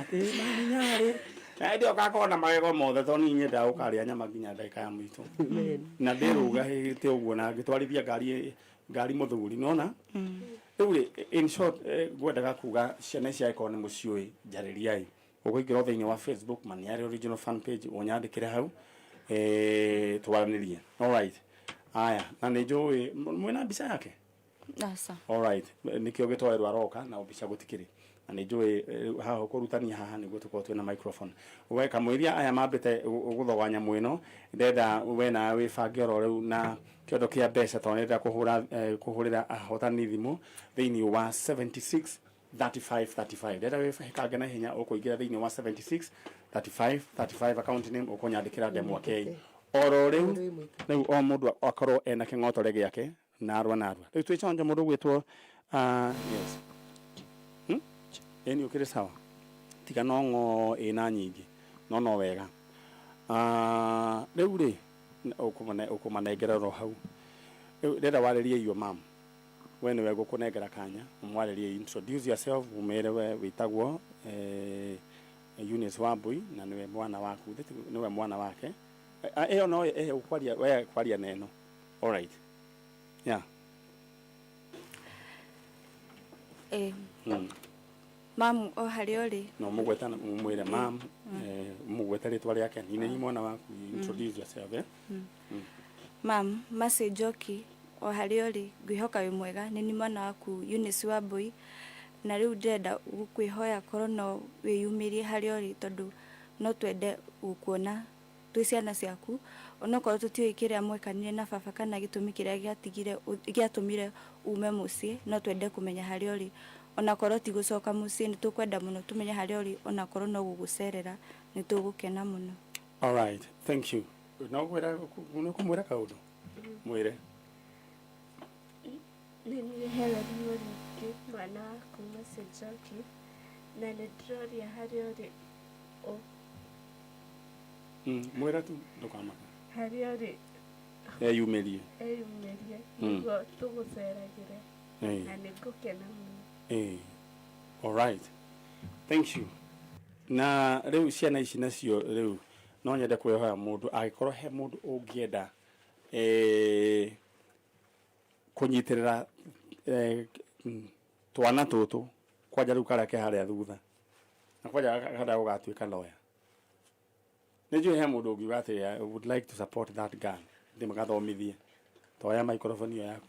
Speaker 1: atĩ mami nyarĩ. Na hĩndĩ ĩyo ngakorwo na magego mothe tondũ niĩ nyendaga gũkarĩa nyama nginya ndagĩka ya mũico. Na ndĩrũgahĩte ũguo na ngĩtwarithia ngari mũthuri, nĩwona? Rĩu rĩ, in short, ngwendaga kuga ciana ici angĩkorwo nĩ mũciũĩ, njarĩriai. Ũkũingĩra thĩinĩ wa Facebook Maniari Original Fan Page, ũnyandĩkĩre hau, twaranĩrie. All right. Aya, na nĩ njũĩ mwĩna mbica yake?
Speaker 21: Aca.
Speaker 1: All right. Nĩkĩo gĩtoerwo aroka na mbica gũtikĩrĩ. Na nĩ njũĩ haha ũkũrutania haha nĩguo tũkorwo twĩna microphone. We kamũiria aya mambĩte gũthoga nyamũ ĩno, ndenda we nawe wĩbange oro rĩu na kĩondo kĩa mbeca tondũ nĩndĩrenda kũhũrĩra ahotani thimũ thĩinĩ wa 76 35 35. Ndĩrenda wĩbange na ihenya ũkũingĩra thĩinĩ wa 76 35 35 account name ũkũnyandĩkĩra ndemwa K. Oro rĩu rĩu o mũndũ akorwo ena kĩng'otore gĩake narua narua. Rĩu twĩ chonjo mũndũ ũgwĩtwo yes. Ĩni ũkĩrĩ sawa. Tiga no ng'o ĩna nyingĩ no wega. Rĩu rĩ ũkũmanengera oro hau. Rĩu ndĩrenda warĩrie your mom. We nĩwe ngũkũnengera kanya ũmwarĩrie, introduce yourself, ũmwĩre we wĩtagwo Eunice Wambui na nĩwe mwana waku, nĩwe mwana wake. Ĩyo no ũkwaria, we kwaria na ĩno. All right. Yeah.
Speaker 21: Mamu o harĩa ũrĩ.
Speaker 1: No mũgweta mwĩre mam, mũgwete rĩtwa rĩake, niĩ nĩ mwana waku, introduce yourself, eh?
Speaker 21: Mam, Mercy Njoki o harĩa ũrĩ, ngwĩhoka wĩ mwega. Nĩ niĩ mwana waku Eunice Wambui. Na rĩu ndĩrenda gũkwĩhoya korwo no wĩyumĩrie harĩa ũrĩ tondũ no twende gũkuona twĩ ciana ciaku onokorwo tũtiũĩ kĩrĩa mwekanire na baba kana gĩtũmi kĩrĩa gĩatigire gĩatũmire ume mũciĩ no twende kũmenya harĩa ũrĩ onakorwo ti gũcoka mũciĩ nĩ tũkwenda mũno tũmenye harĩa ũrĩ onakorwo no gũgũcerera nĩ tũgũkena mũno.
Speaker 1: All right, thank you. No kwĩra no kũmwĩra kaũndũ? Mwĩre.
Speaker 6: Nĩ niĩ Helen Mũringi mwana wa kuma St. Na nĩ ndĩroria harĩa ũrĩ
Speaker 1: Mwĩre tu ndũkamake.
Speaker 6: Harĩa ũrĩ
Speaker 1: Eyumĩrie.
Speaker 6: Eyumĩrie nĩguo tũgũceragĩre na nĩ ngũkena mũno.
Speaker 1: All right. Thank you. Na rĩu ciana ici nacio rĩu no nyende kwĩhoya mũndũ angĩkorwo he mũndũ ũngĩenda kũnyitĩrĩra twana tũtũ kwanja rĩu karĩa ke harĩa thutha na kwanja karĩa gũgatuĩka lawyer. Nĩ njũĩ he mũndũ ũngiuga atĩ I would like to support that girl ndĩmagathomithie. Toya microphone ĩyo yaku.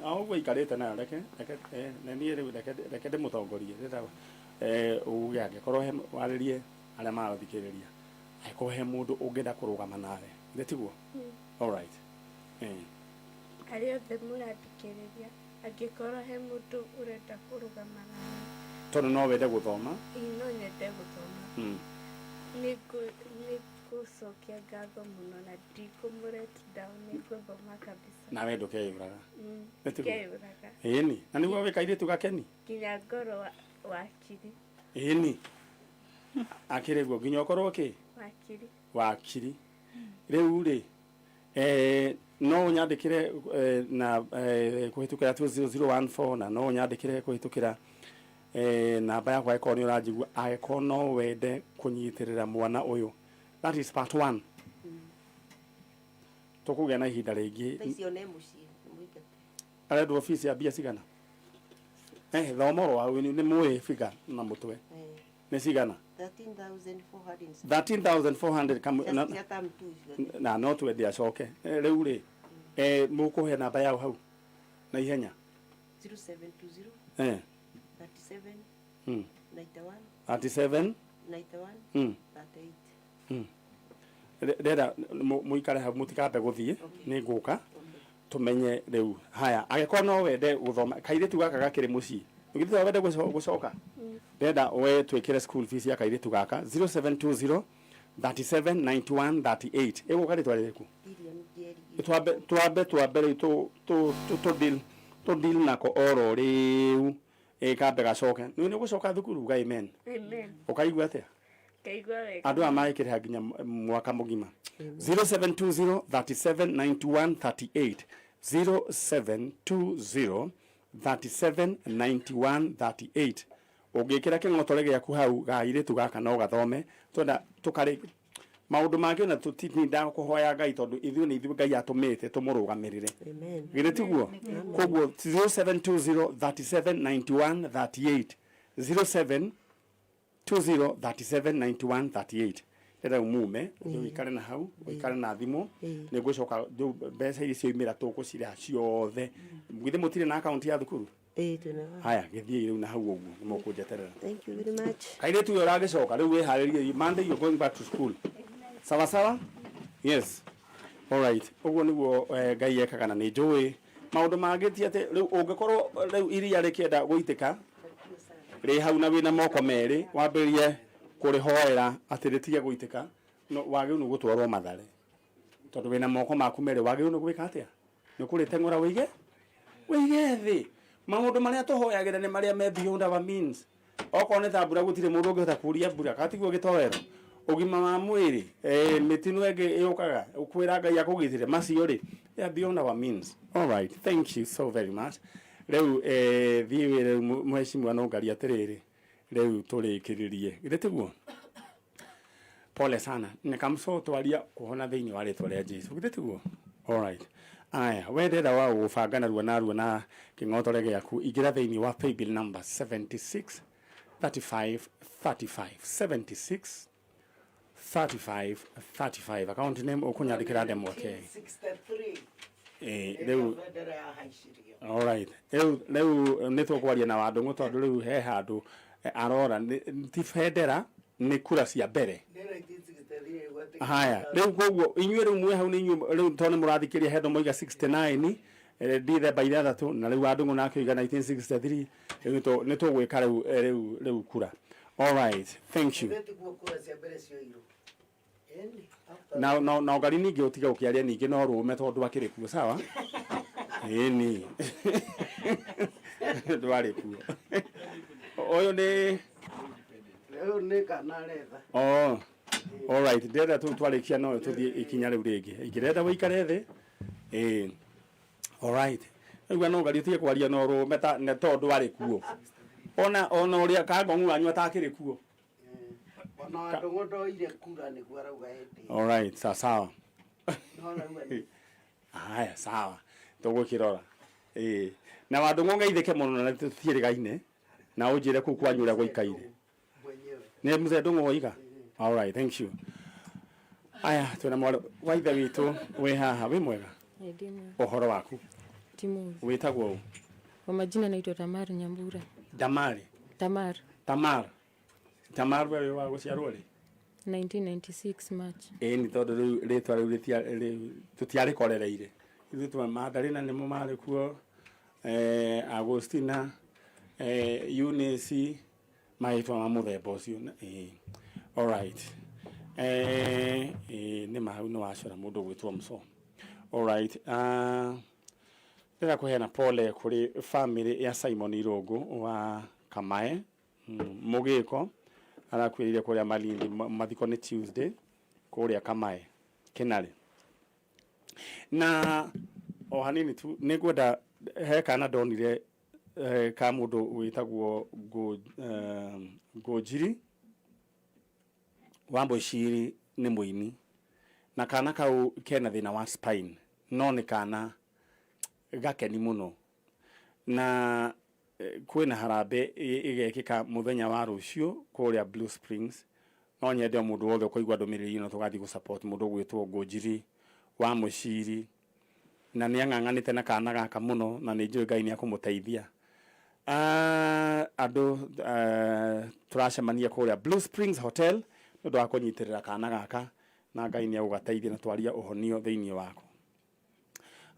Speaker 1: O ũguo aikarĩte nayo reke reke na niĩ rĩu reke reke ndĩmũtongorie ndĩrenda uge angĩkorwo he warĩrie arĩa marathikĩrĩria angĩkorwo he mũndũ ũngĩenda kũrũgama nawe githĩ tiguo? All right.
Speaker 6: Arĩa othe mũrathikĩrĩria angĩkorwo he mũndũ ũrenda kũrũgama nawe
Speaker 1: tondũ no wende gũthoma.
Speaker 6: Ĩĩ no nyende gũthoma. Nĩngũcokia ngatho mũno na ndikũmũ-let down nĩngũthoma kabisa.
Speaker 1: Nawe ndũkeyũraga. Nĩ tiguo?
Speaker 6: Ndikeyũraga.
Speaker 1: Ĩni na nĩguo wĩ kairĩtu gakeni
Speaker 6: nginya ngorwo wakiri.
Speaker 1: Ĩni akĩrĩ guo nginya ũkorwo kĩ
Speaker 6: wakiri.
Speaker 1: Wakiri rĩu rĩ no ũnyandĩkĩre na kũhĩtũkĩra 20014 na no ũnyandĩkĩre kũhĩtũkĩra namba yakwa angĩkorwo nĩ ũranjigua angĩkorwo no wende kũnyitĩrĩra mwana ũyũ. That is part 1. Tũkũgĩa na ihinda rĩngĩ.
Speaker 20: Thaa icio ne mũciĩ nĩ mũingate.
Speaker 1: Arendwo obici ya mbia cigana? Thoma oro hau nĩ mũĩ figure na mũtwe. Nĩ cigana?
Speaker 20: 13,400.
Speaker 1: 13,400
Speaker 20: na, Cia term two ciothe.
Speaker 1: Na no twende acoke. Rĩu rĩ mũkũhe namba yao hau na ihenya.
Speaker 20: 0720 37 91
Speaker 1: 37
Speaker 20: 91 38.
Speaker 1: Ndĩrenda mũikare hau mũtikambe gũthiĩ nĩ ngũka tũmenye rĩu haya angĩkorwo no wende gũthoma kairĩtu gaka gakĩrĩ mũciĩ githĩ to wende gũcoka ndĩrenda we twĩkĩre school fees ya kairĩtu gaka 0720 37 91 38 ĩgũka rĩtwa rĩrĩkũ?
Speaker 20: Lilian Njeri.
Speaker 1: Twambe twambe twambe rĩu tũ tũ tũ tũ deal tũ deal nako oro rĩu ĩkambe gacoke nĩ ũgũcoka thukuru uga amen.
Speaker 6: Amen.
Speaker 1: Ũkaigua atĩa?
Speaker 6: Ngaigua wega.
Speaker 1: Andũ aya magĩkĩrĩha nginya mwaka mũgima. 0720 37 91 38 0720 37 91 38 ũngĩkĩra kĩng'otore gĩaku hau ga airĩtu gaka no gathome twenda tũkarĩ maũndũ mangĩ ona tũtitindaga kũhoya Ngai tondũ ithuĩ nĩ ithuĩ Ngai atũmĩte tũmũrũgamĩrĩre.
Speaker 20: Amen.
Speaker 1: Githĩ tiguo? Koguo 0720 37 91 38 07 20 37 91 38 ndĩrenda mume rĩu ikare na hau ũikare na thimũ nĩ ngũcoka rĩu mbeca iria cioimĩra tũgũcirĩha ciothe githĩ mũtirĩ na akaunti ya thukuru?
Speaker 20: Ĩĩ twĩna.
Speaker 1: Haya gĩthiĩi rĩu na hau ũguo nĩ mũkũnjeterera.
Speaker 20: Thank you very much.
Speaker 1: Kairĩtu ũyũ ũragĩcoka rĩu wĩharĩrie Monday you're going back to school. Sawa sawa? Yes. All right. Ũguo nĩguo Ngai ekaga na nĩ njũĩ maũndũ mangĩ ti atĩ rĩu ũngĩkorwo rĩu iria rĩkĩenda gũitĩka rĩ hau na wĩna moko merĩ wambĩrĩrie kũrĩhoera atĩ rĩtige gũitĩka no wagĩrĩirwo nĩ gũtwarwo Mathare tondũ wĩna moko maku merĩ wagĩrĩirwo nĩ gwĩka atĩa? Nĩ kũrĩteng'ũra wĩige wĩige thĩ. Maũndũ marĩa tũhoyagĩra nĩ marĩa me beyond our means. Okorwo nĩ ta mbura gũtirĩ mũndũ ũngĩhota kuria mbura katiguo gĩtoero ũgima wa mwĩrĩ mĩtino ĩngĩ yũkaga kwĩra Ngai akũgitĩre macio rĩ they are beyond our means. All right, thank you so very much. Rĩu thiĩ wĩre mheshimiwa Nũngari atĩrĩrĩ rĩu tũrĩkĩrĩrie githĩ tiguo? Pole sana nĩkamso twaria kuhona thĩinĩ wa rĩtwa rĩa Jesu githĩ tiguo? All right. Aya we ndĩrenda wa gũbanga narua narua na kĩng'otore gĩaku ingĩra thĩinĩ wa paybill number 76 35 35 76 35 35 account name ũkũnyandĩkĩra ndemwa K.
Speaker 19: 63.
Speaker 1: Rĩu
Speaker 19: bendera yahaicirio.
Speaker 1: Alright. Rĩu rĩu nĩ tũkwaria na Wandũng'ũ tondũ rĩu he handũ eh, arora nĩ- ti bendera nĩ kura cia mbere. Haya, rĩu koguo inyuĩ rĩu mwĩ hau nĩ inyuĩ rĩu tondũ nĩ mũrathikĩria he andũ moiga 69 eh, Dithemba ithathatũ na rĩu Wandũng'ũ nake oiga 1963 rĩu nĩ tũ- nĩ tũgwĩka rĩu eh, rĩu rĩu kura. Alright, thank you.
Speaker 19: Tiguo kura cia mbere cioirwo. Ĩni, after
Speaker 1: Na na na ũgari ningĩ ũtige ũkĩaria ningĩ no rũme tondũ akĩrĩ kuo sawa ĩni ndwarĩ kuo ũyũ nĩ
Speaker 19: Rĩu nĩ kana aretha.
Speaker 1: oh alright ndĩrenda tu twarĩkia no tũthiĩ ikinya rĩu rĩngĩ ingĩrenda ũikare thĩ ĩĩ alright rĩu no ũgari ũtige kwaria no rũme ta nĩ tondũ ndwarĩ kuo ona ona ũrĩa kang'ong'u wanyu atakĩrĩ kuo
Speaker 19: Ona Wandũng'ũ ndoire kura nĩguo arauga hĩndĩ ĩyo.
Speaker 1: alright sawa sawa
Speaker 19: No arauga nĩ
Speaker 1: haya sawa tũgũkĩrora ĩĩ na Wandũng'ũ ngeithĩke mũno na tũtiĩrĩgaine na ũnjĩre kũu kwanyu ũrĩa gũikaire nĩ mzee Ndũng'ũ woiga alright thank you aya twĩna mwarĩ wa ithe witũ wĩ haha wĩ mwega ũhoro waku
Speaker 5: Timu.
Speaker 1: wĩtagwo ũ
Speaker 5: Kwa majina naitwa Tamar Nyambura.
Speaker 1: Damari
Speaker 5: Tamar,
Speaker 1: Tamar Tamar we wĩ wa gũciarwo rĩ
Speaker 5: 1996 March.
Speaker 1: ĩĩ nĩ tondũ rĩu rĩtwa rĩu rĩtia- rĩu tũtiarĩkorereire ithuĩ twa Mandarina nĩmo marĩ kuo eh, Agostina eh, Eunice marĩtwa ma mũthemba ũcio na- ĩĩ alright eh, ĩĩ nĩ ma hau nĩ wacora mũndũ ũgwĩtwo Mso alright uh, ndĩrenda kũheana pole kũrĩ family ya Simon Irũngũ wa Kamae Mũgĩko arakuĩrĩire kũrĩa Malindi ma- mathiko nĩ Tuesday kũrĩa Kamae Kĩnarĩ na o hanini tu nĩ ngwenda he kana ndonire eh, ka mũndũ wĩtagwo Ngũ- eh, Ngũnjiri wa Mũciri nĩ mũini na kana kau kena thĩna wa spine no nĩ kana gakeni mũno na eh, kwĩna harambee ĩ- ĩgekĩka mũthenya wa rũciũ kũrĩa Blue Springs no nyende o mũndũ wothe ũkũigua ndũmĩrĩri ĩno tũgathiĩ gũ support mũndũ ũgwĩtwo Ngũnjiri wa Mũciri na nĩ ang'ang'anĩte na kana gaka mũno na nĩ njũĩ Ngai nĩ akũmũteithia Ah, andũ eh, tũracemania kũrĩa Blue Springs Hotel nĩ ũndũ wa kũnyitĩrĩra kana gaka na Ngai nĩ agũgateithia na twaria ũhonio thĩinĩ wako.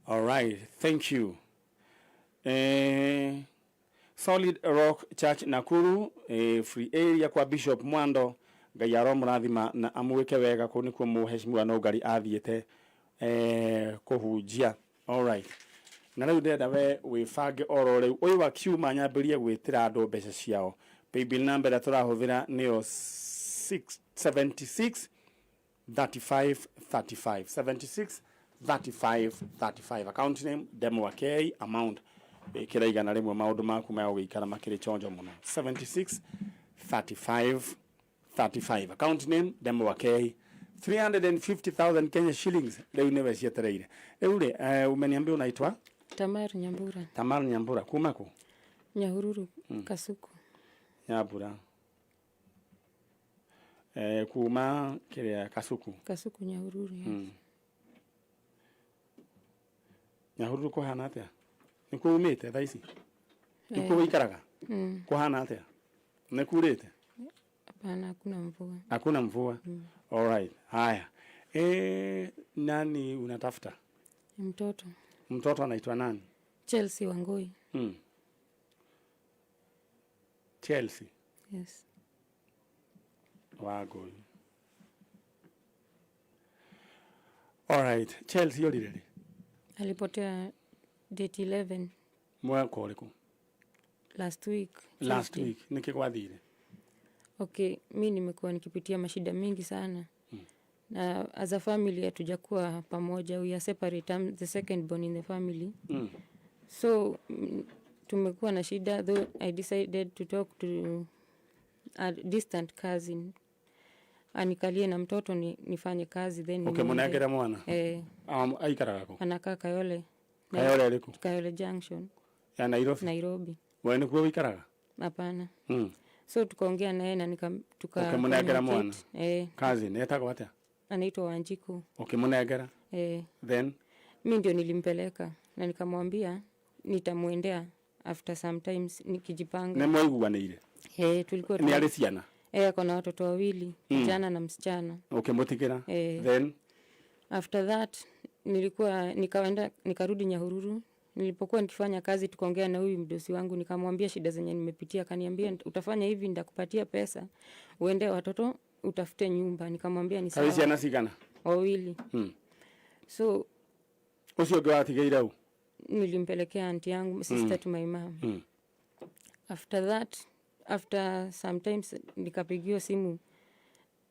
Speaker 1: All right, thank you. Eh, Solid Rock Church Nakuru eh, free area kwa Bishop Mwando Ngai aromũrathima na amwĩke wega kũu nĩkuo mũheshimiwa Nũngari athiĩte eh, kũhunjia. All right. Na rĩu ndĩrenda we wĩbange oro rĩu ũyũ wa kiuma nyambĩrie gwĩtĩra andũ mbeca ciao paybill number ĩrĩa tũrahũthĩra nĩyo 676 35 35 76 35 35 account name Demo K amount ĩkĩra igana rĩmwe maũndũ maku ma gũgĩikara makĩrĩ chonjo mũno 76 35 35 account name Demo K 350,000 Kenya shillings rĩu nĩwe cietereire rĩu rĩ uh, umeniambia unaitwa
Speaker 5: Tamar Nyambura.
Speaker 1: Tamar Nyambura kuma kũ
Speaker 5: Nyahururu Kasuku.
Speaker 1: Nyambura eh, kuma kĩrĩa Kasuku
Speaker 5: Kasuku Nyahururu. Yes.
Speaker 1: mm. Nyahururu kũhana atĩa nĩkuo umĩte thaa ici nĩkuo
Speaker 5: Eh.
Speaker 1: wĩikaraga
Speaker 5: Mm.
Speaker 1: kũhana atĩa nĩkurĩte
Speaker 5: Hapana, hakuna mvua.
Speaker 1: hakuna mvua mm. Alright, haya e, nani unatafuta
Speaker 5: Ni mtoto
Speaker 1: mtoto anaitwa nani
Speaker 5: Chelsea Wangoi.
Speaker 1: mm. Chelsea
Speaker 5: Yes.
Speaker 1: Wangui Alright, Chelsea yorire rĩ
Speaker 5: Alipotea date 11
Speaker 1: mwaka ũrĩkũ
Speaker 5: last week.
Speaker 1: last
Speaker 5: Tuesday.
Speaker 1: week nĩkĩ gwathire
Speaker 5: Okay, mi nimekuwa nikipitia mashida mingi sana na as a family hatujakuwa pamoja, we are separate. I'm the second born in the family so tumekuwa na shida though I decided to talk to a distant cousin anikalie na mtoto ni, nifanye kazi then nimwende.
Speaker 1: Ũkĩmũnengera mwana
Speaker 5: Eh,
Speaker 1: aikaraga kũ
Speaker 5: anakaa Kayole.
Speaker 1: Kayole ĩrĩkũ?
Speaker 5: Kayole Junction
Speaker 1: ya Nairobi
Speaker 5: Nairobi.
Speaker 1: we nĩkuo wĩikaraga
Speaker 5: Hapana.
Speaker 1: mm.
Speaker 5: So tukaongea naye na nika tuka
Speaker 1: Ũkĩmũnengera mwana
Speaker 5: communicate. Eh,
Speaker 1: cousin etagwo atĩa
Speaker 5: anaitwa Wanjiku.
Speaker 1: ũkĩmũnengera
Speaker 5: Eh,
Speaker 1: then
Speaker 5: mi ndio nilimpeleka na nikamwambia nitamwendea after sometimes nikijipanga.
Speaker 1: Nĩ mwaiguanĩire?
Speaker 5: Eh, tulikuwa
Speaker 1: Nĩ arĩ ciana?
Speaker 5: Eh, ako na watoto wawili, kijana na msichana.
Speaker 1: Ũkĩmũtigĩra?
Speaker 5: Eh.
Speaker 1: Then
Speaker 5: After that nilikuwa nikaenda nikarudi Nyahururu. Nilipokuwa nikifanya kazi, tukaongea na huyu mdosi wangu, nikamwambia shida zenye nimepitia. Akaniambia utafanya hivi, nitakupatia pesa uende watoto utafute nyumba. Nikamwambia ni
Speaker 1: Karĩ
Speaker 5: sawa.
Speaker 1: ciana cigana?
Speaker 5: Wawili. So
Speaker 1: Ũcio ũngĩ watigĩire ũ?
Speaker 5: Nilimpelekea anti yangu, sister to my mom. After that, after sometimes nikapigiwa simu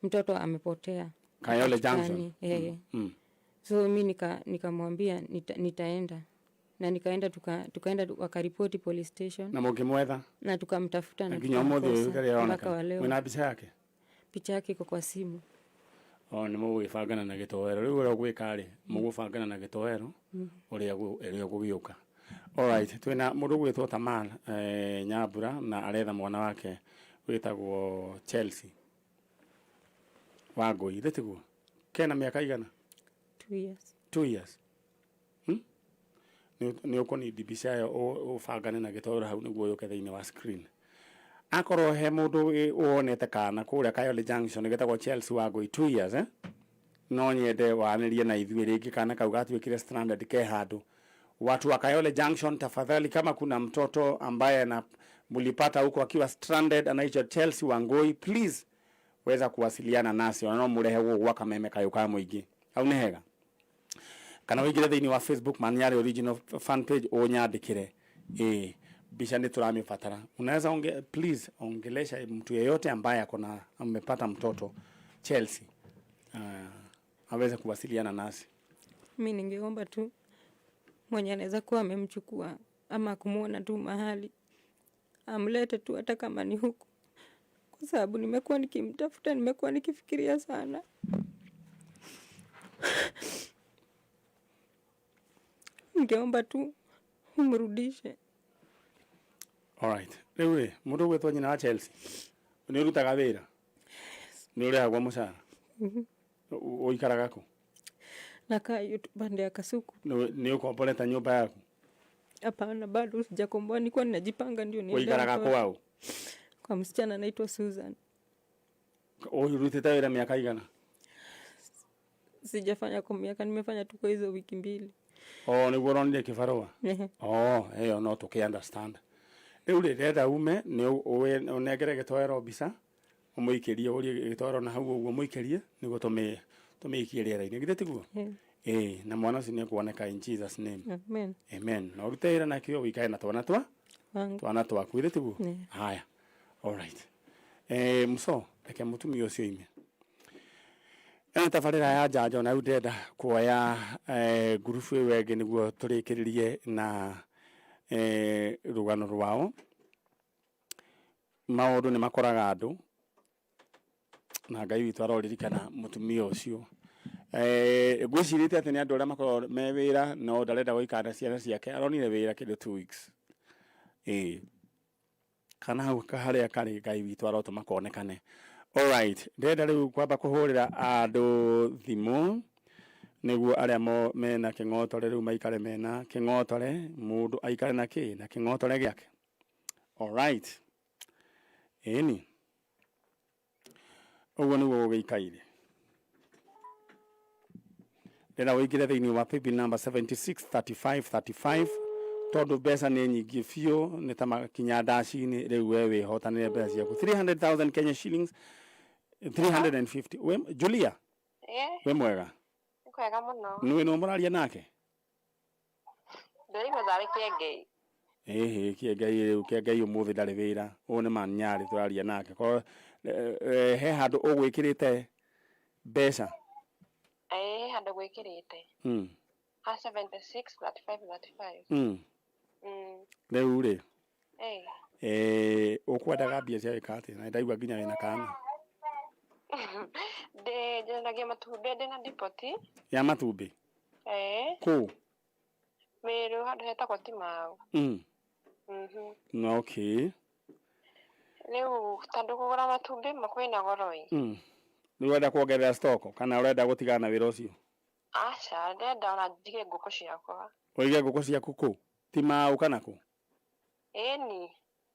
Speaker 5: mtoto amepotea.
Speaker 1: Kayole Junction.
Speaker 5: Hapatikani. Eh. So mi nikamwambia nitaenda na nikaenda tukaenda wakaripoti police station
Speaker 1: Na mũngĩmwetha?
Speaker 5: Na tukamtafuta na
Speaker 1: Nginya ũmũthĩ ũyũ
Speaker 5: tukamkosa
Speaker 1: ndarĩ
Speaker 5: mpaka
Speaker 1: aroneka.
Speaker 5: wa leo.
Speaker 1: Mwĩna mbica yake?
Speaker 5: Picha yake iko kwa simu.
Speaker 1: O nĩ mũgũgĩbangana na gĩtoero rĩu ũrĩa ũgwĩka rĩ, mũgũbangana na gĩtoero ũrĩa ũrĩa ũgũgĩũka. Alright, twĩna mũndũ ũgwĩtwo Tamar Nyambura na aretha mwana wake wĩtagwo Chelsea Wangũi, githĩ tiguo? Kena mĩaka igana?
Speaker 5: 2 years.
Speaker 1: 2 years. Nĩ ũkũnindi mbica ĩyo ũbangane na gĩtoero hau nĩguo yũke thĩinĩ wa screen. Akorwo he mũndũ wonete kana kũrĩa Kayole Junction getagwo Chelsea Wangũi 2 years, eh? No nyende waranĩrie na ithuĩ rĩngĩ kana kau gatuĩkire stranded ke handũ. Watu wa Kayole Junction, tafadhali, kama kuna mtoto ambaye ana mlipata huko akiwa stranded anaitwa Chelsea Wangui, please weza kuwasiliana nasi, ona no murehe gũkũ gwa kameme kayũ ka mũingĩ hau nĩ hega, kana wĩingĩre thĩinĩ wa Facebook Manyari original fan page ũnyandĩkĩre. Ĩ mbica nĩ tũramĩbatara. Unaweza please ongelesha mtu yeyote ambaye akona amepata mtoto Chelsea, aweze kuwasiliana nasi.
Speaker 5: Mi ningeomba tu mwenye anaweza kuwa amemchukua ama kumwona tu mahali amlete tu, hata kama ni huku, kwa sababu nimekuwa nikimtafuta, nimekuwa nikifikiria sana. Ningeomba tu umrudishe.
Speaker 1: Alright, rĩu rĩ, mũndũ ũgwĩtwo nyina wa Chelsea, nĩ ũrutaga wĩra? Nĩ ũrĩhagwo mũcara?
Speaker 5: Mhm.
Speaker 1: Ũikaraga kũ?
Speaker 5: Nakaa hiyo tu pande ya Kasuku.
Speaker 1: Nĩ ũkomborete nyũmba yaku?
Speaker 5: Hapana, bado sijakomboa, nilikuwa ninajipanga ndio niende
Speaker 1: Ũikaraga
Speaker 5: watoto.
Speaker 1: kwaũ?
Speaker 5: Kwa msichana anaitwa Susan.
Speaker 1: Ũrutĩte wĩra mĩaka igana?
Speaker 5: Sijafanya kwa miaka, nimefanya tu kwa hizo wiki 2.
Speaker 1: O nĩguo ũronire kĩbarũa?
Speaker 5: Ehe.
Speaker 1: Oh, ĩyo no tũkĩ understand. Rĩu rĩ, ndĩrenda ume nĩ ũnengere gĩtoero mbica ũmũikĩrie, ũrie gĩtoero na hau ũguo mũikĩrie nĩguo tũmĩikie rĩera-inĩ, githĩ tiguo?
Speaker 5: Yeah.
Speaker 1: Ĩĩ, na mwana ũcio nĩ ekuoneka in Jesus name.
Speaker 5: Amen.
Speaker 1: Amen. Na ũrute wĩra nakĩo ũikare na twana twa
Speaker 5: Wangu.
Speaker 1: twana twaku, githĩ tiguo?
Speaker 5: Yeah.
Speaker 1: Haya, alright, mũco reke mũtumia ũcio ime. Ĩno nĩ tabarĩra ya njanjo na rĩu ndĩrenda kuoya ngurubu ĩyo ĩngĩ nĩguo tũrĩkĩrĩrie na rũgano rwao. Maũndũ nĩ makoraga andũ na Ngai witũ aroririkana mũtumia ũcio. Ngwĩcirĩtie atĩ nĩ andũ arĩa makoragwo me wĩra no ndarenda gũikara na ciana ciake, aronire wĩra kĩndũ 2 weeks. Ĩĩ, kana hau harĩa karĩ Ngai witũ arotũma konekane. Alright, ndĩrenda rĩu kwamba kũhũrĩra andũ thimũ nĩguo arĩa mena kĩng'otore rĩu maikare mena kĩng'otore, mũndũ aikare na kĩ na kĩng'otore gĩake. Alright, ĩni ũguo nĩguo gũgĩikaire. Ndĩrenda ũingĩre thĩinĩ wa paybill number 763535 tondũ mbeca nĩ nyingĩ biũ, nĩ ta makinya ndaci-inĩ. Rĩu we wĩhotanĩre mbeca ciaku 300,000 Kenya shillings, 350. We Julia?
Speaker 9: Ĩĩ,
Speaker 1: wĩ mwega?
Speaker 9: Nĩ kwega mũno.
Speaker 1: Nĩwe nĩ mũraria nake?
Speaker 9: Ndĩraigua tarĩ Kĩengei.
Speaker 1: Ĩhĩ, Kĩengei rĩu, Kĩengei ũmũthĩ ndarĩ wĩra. Ũyũ nĩ Manyarĩ tũraria nake. Korwo he handũ ũgwĩkĩrĩte mbeca?
Speaker 9: Ĩĩ, handũ gwĩkĩrĩte. Ha 76 35 35.
Speaker 1: Rĩu rĩ,
Speaker 9: Ĩĩ.
Speaker 1: Ũkwendaga mbia cia gwĩka atĩa? Na ndaigua nginya wĩna kana.
Speaker 9: Ndĩ nyendagia matumbĩ, ndĩna dipoti.
Speaker 1: Ya matumbĩ?
Speaker 9: Ĩĩ.
Speaker 1: Kũ?
Speaker 9: Mĩrũ, handũ hetagwo Timau.
Speaker 1: Okay.
Speaker 9: Rĩu tondũ kũgũra matumbĩ ma kwĩna goro ĩ.
Speaker 1: Rĩu ũrenda kuongerera stock kana ũrenda gũtigana na wĩra ũcio?
Speaker 9: Aca, ndĩrenda ona njige ngũkũ ciakwa.
Speaker 1: Ũige ngũkũ ciaku kũ? Ti maũ kana kũ?
Speaker 9: Ĩni.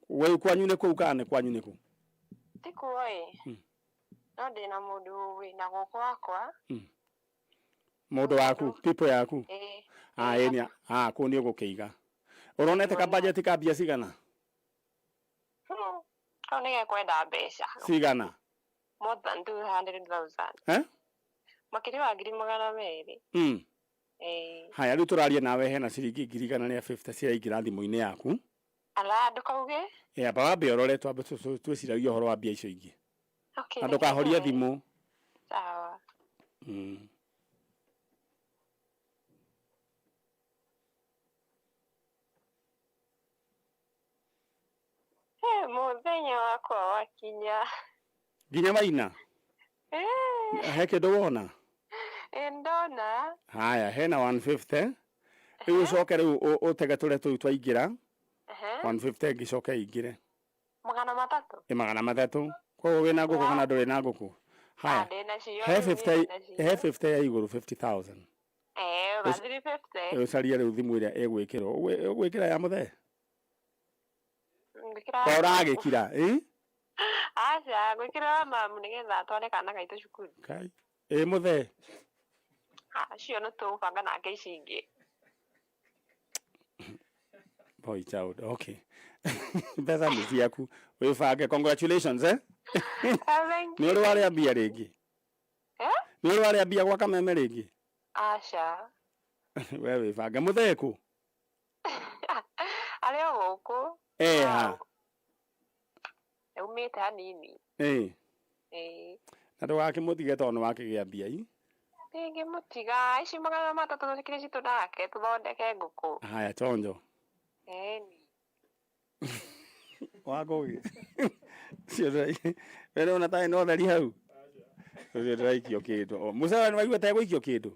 Speaker 1: We kwanyu nĩ kũu kana nĩ kwanyu nĩ kũ?
Speaker 9: Ti kuo ĩ. No ndĩna mũndũ wĩna gũkũ wakwa.
Speaker 1: Mũndũ waku, people yaku.
Speaker 9: Ĩĩ.
Speaker 1: Ah, ĩni, ah, kũu nĩ ũgũkĩiga. Ũronete ka budget ka mbia cigana?
Speaker 9: Kau nĩ gekwenda mbeca.
Speaker 1: Cigana?
Speaker 9: More than 200,000.
Speaker 1: Eh?
Speaker 9: Makĩria wa 200,000. Ĩĩ.
Speaker 1: Haya, rĩu tũraria nawe hena ciringi 150,000 ciraingĩra thimũ-inĩ yaku.
Speaker 9: Ala ndũkauge.
Speaker 1: Ĩ, amba wambe ũrore twambe twĩciragie ũhoro wa mbia icio ingĩ.
Speaker 9: Okay.
Speaker 1: Na ndũkahorie thimũ.
Speaker 9: Sawa. Hey, mũthenya wakwa wakinya.
Speaker 1: Nginya waina? He kĩndũ wona?
Speaker 9: Ĩ ndona.
Speaker 1: Haya, hena 150. Rĩu ũcoke rĩu ũtege tũrĩa tũu twaingĩra. 150 ĩngĩcoke ĩingĩre.
Speaker 9: 300.
Speaker 1: Ĩ 300. Koguo wĩna ngũkũ kana ndũrĩ na ngũkũ? Haya.
Speaker 9: Ah, ndĩnacio.
Speaker 1: He
Speaker 9: rĩu
Speaker 1: 50
Speaker 9: ndĩnacio.
Speaker 1: he 50 ya igũrũ 50,000.
Speaker 9: Eh, ba 350.
Speaker 1: Ũcarie rĩu thimũ ĩrĩa ĩgwĩkĩrwo. Ũgwĩkĩra ya mũthee?
Speaker 9: Ngwĩkĩra.
Speaker 1: Ko ũragĩkira, ĩ?
Speaker 9: Aca, ngwĩkĩra wa mamu nĩgetha atware kana gaitũ cukuru.
Speaker 1: Kai. Ĩ mũthee.
Speaker 9: Acio nĩ tũgũbanga nake ici ingĩ.
Speaker 1: Boy child, okay. Mbeca nĩ ciaku. Wĩbange. Congratulations, eh?
Speaker 9: Ah, thank
Speaker 1: Nĩ ũrĩ warĩa mbia rĩngĩ?
Speaker 9: Eh?
Speaker 1: Nĩ ũrĩ warĩa mbia gwa kameme rĩngĩ?
Speaker 9: Aca.
Speaker 1: We wĩbange. Mũthee kũ?
Speaker 9: Arĩ o gũkũ.
Speaker 1: Eh, ha.
Speaker 9: Aumĩte hanini.
Speaker 1: Ĩ.
Speaker 9: Ĩĩ.
Speaker 1: Na ndũgakĩmũtige tondũ nĩ wakĩgĩa mbia i.
Speaker 9: Ndingĩmũtiga ici 300 tũkĩrĩ citũ nake tũthondeke ngũkũ.
Speaker 1: Haya, chonjo.
Speaker 9: Ĩni.
Speaker 1: Wakũgĩ. Ũcio we nĩwona tarĩ na ũtheri hau? Ũcio ndĩraikio kĩndũ. O, Mũcere nĩ waigua tegũikio kĩndũ?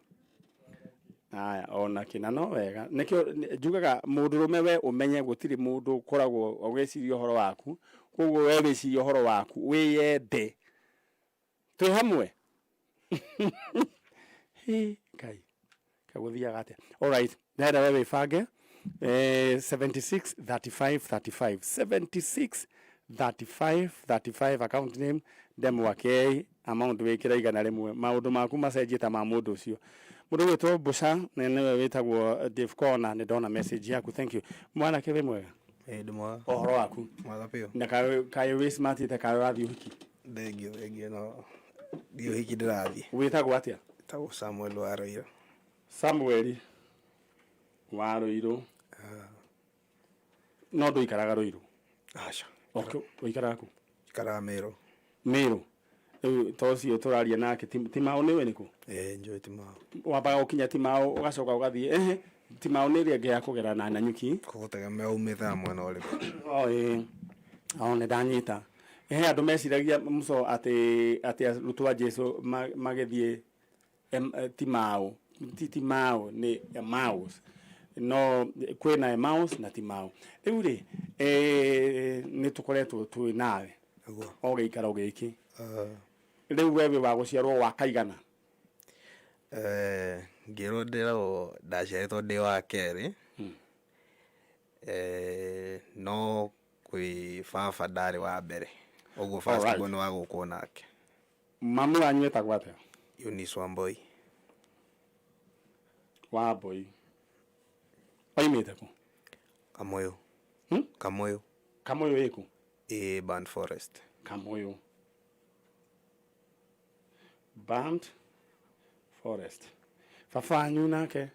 Speaker 1: Haya, ona kĩ na no wega. Nĩkĩo njugaga mũndũrũme we ũmenye gũtirĩ mũndũ ũkoragwo ũgĩciria ũhoro waku. Koguo we wĩcirie ũhoro waku, wĩyende. Twĩ hamwe? Hĩ, Ngai. Kagũthiaga atĩa? Alright, ndĩrenda we wĩbange. 76 35 35 76 35 35 account name Ndemwa K amount wĩkĩra 100 maũndũ maku macenjie ta ma mũndũ ũcio. Mũndũ ũgwĩtwo Mbũca na nĩwe wĩtagwo Dave Kona nĩ ndona message yaku, thank you. Mwanake wĩ mwega?
Speaker 11: Ĩĩ ndĩ mwega.
Speaker 1: Ũhoro waku?
Speaker 11: Mwega biũ.
Speaker 1: Na kaĩ wĩ smart ta kaĩ ũrathiĩ ũhiki?
Speaker 11: Thengio thengio no ndi ũhiki ndĩrathiĩ.
Speaker 1: Wĩtagwo atĩa?
Speaker 11: Wĩtagwo Samuel wa Rũirũ.
Speaker 1: Samuel wa Rũirũ. No ndũikaraga Rũirũ?
Speaker 11: Aca.
Speaker 1: Okay, ũikaraga kũ?
Speaker 11: Njikaraga Mĩrũ.
Speaker 1: Mĩrũ. Rĩu to ũcio tũraria nake Timao nĩwe nĩkũ?
Speaker 11: Ĩĩ njũĩ Timao.
Speaker 1: Wambaga gũkinya Timao ũgacoka ũgathiĩ ehe Timao nĩ ĩrĩa ĩngĩ ya kũgera na Nanyuki.
Speaker 11: Kũgũtegemea umĩte na mwena ũrĩkũ.
Speaker 1: O ĩĩ. O nĩ ndanyita. He andũ meciragia mũco atĩ atĩ arutwo a Jesu magĩthiĩ Timao ti Timao nĩ Emmaus no kwĩna Emmaus na Timao. Rĩu rĩ nĩ tũkoretwo twĩ nawe o gĩikaro gĩkĩ. Rĩu we wĩ wa gũciarwo wa kaigana?
Speaker 11: Ngĩrwo ndĩragwo ndaciarĩtwo ndĩ wa kerĩ. No kwĩ baba ndarĩ wa mbere. Ũguo first born wa gũkũ nake.
Speaker 1: Mami wanyu etagwo atĩa?
Speaker 11: Eunice Wambui.
Speaker 1: Wambui. Oimĩte kũ?
Speaker 11: Kamũyũ. Kamũyũ.
Speaker 1: Kamũyũ ĩkũ?
Speaker 11: Ĩ Burnt Forest.
Speaker 1: Kamũyũ. Burnt Forest. Baba wanyu nake?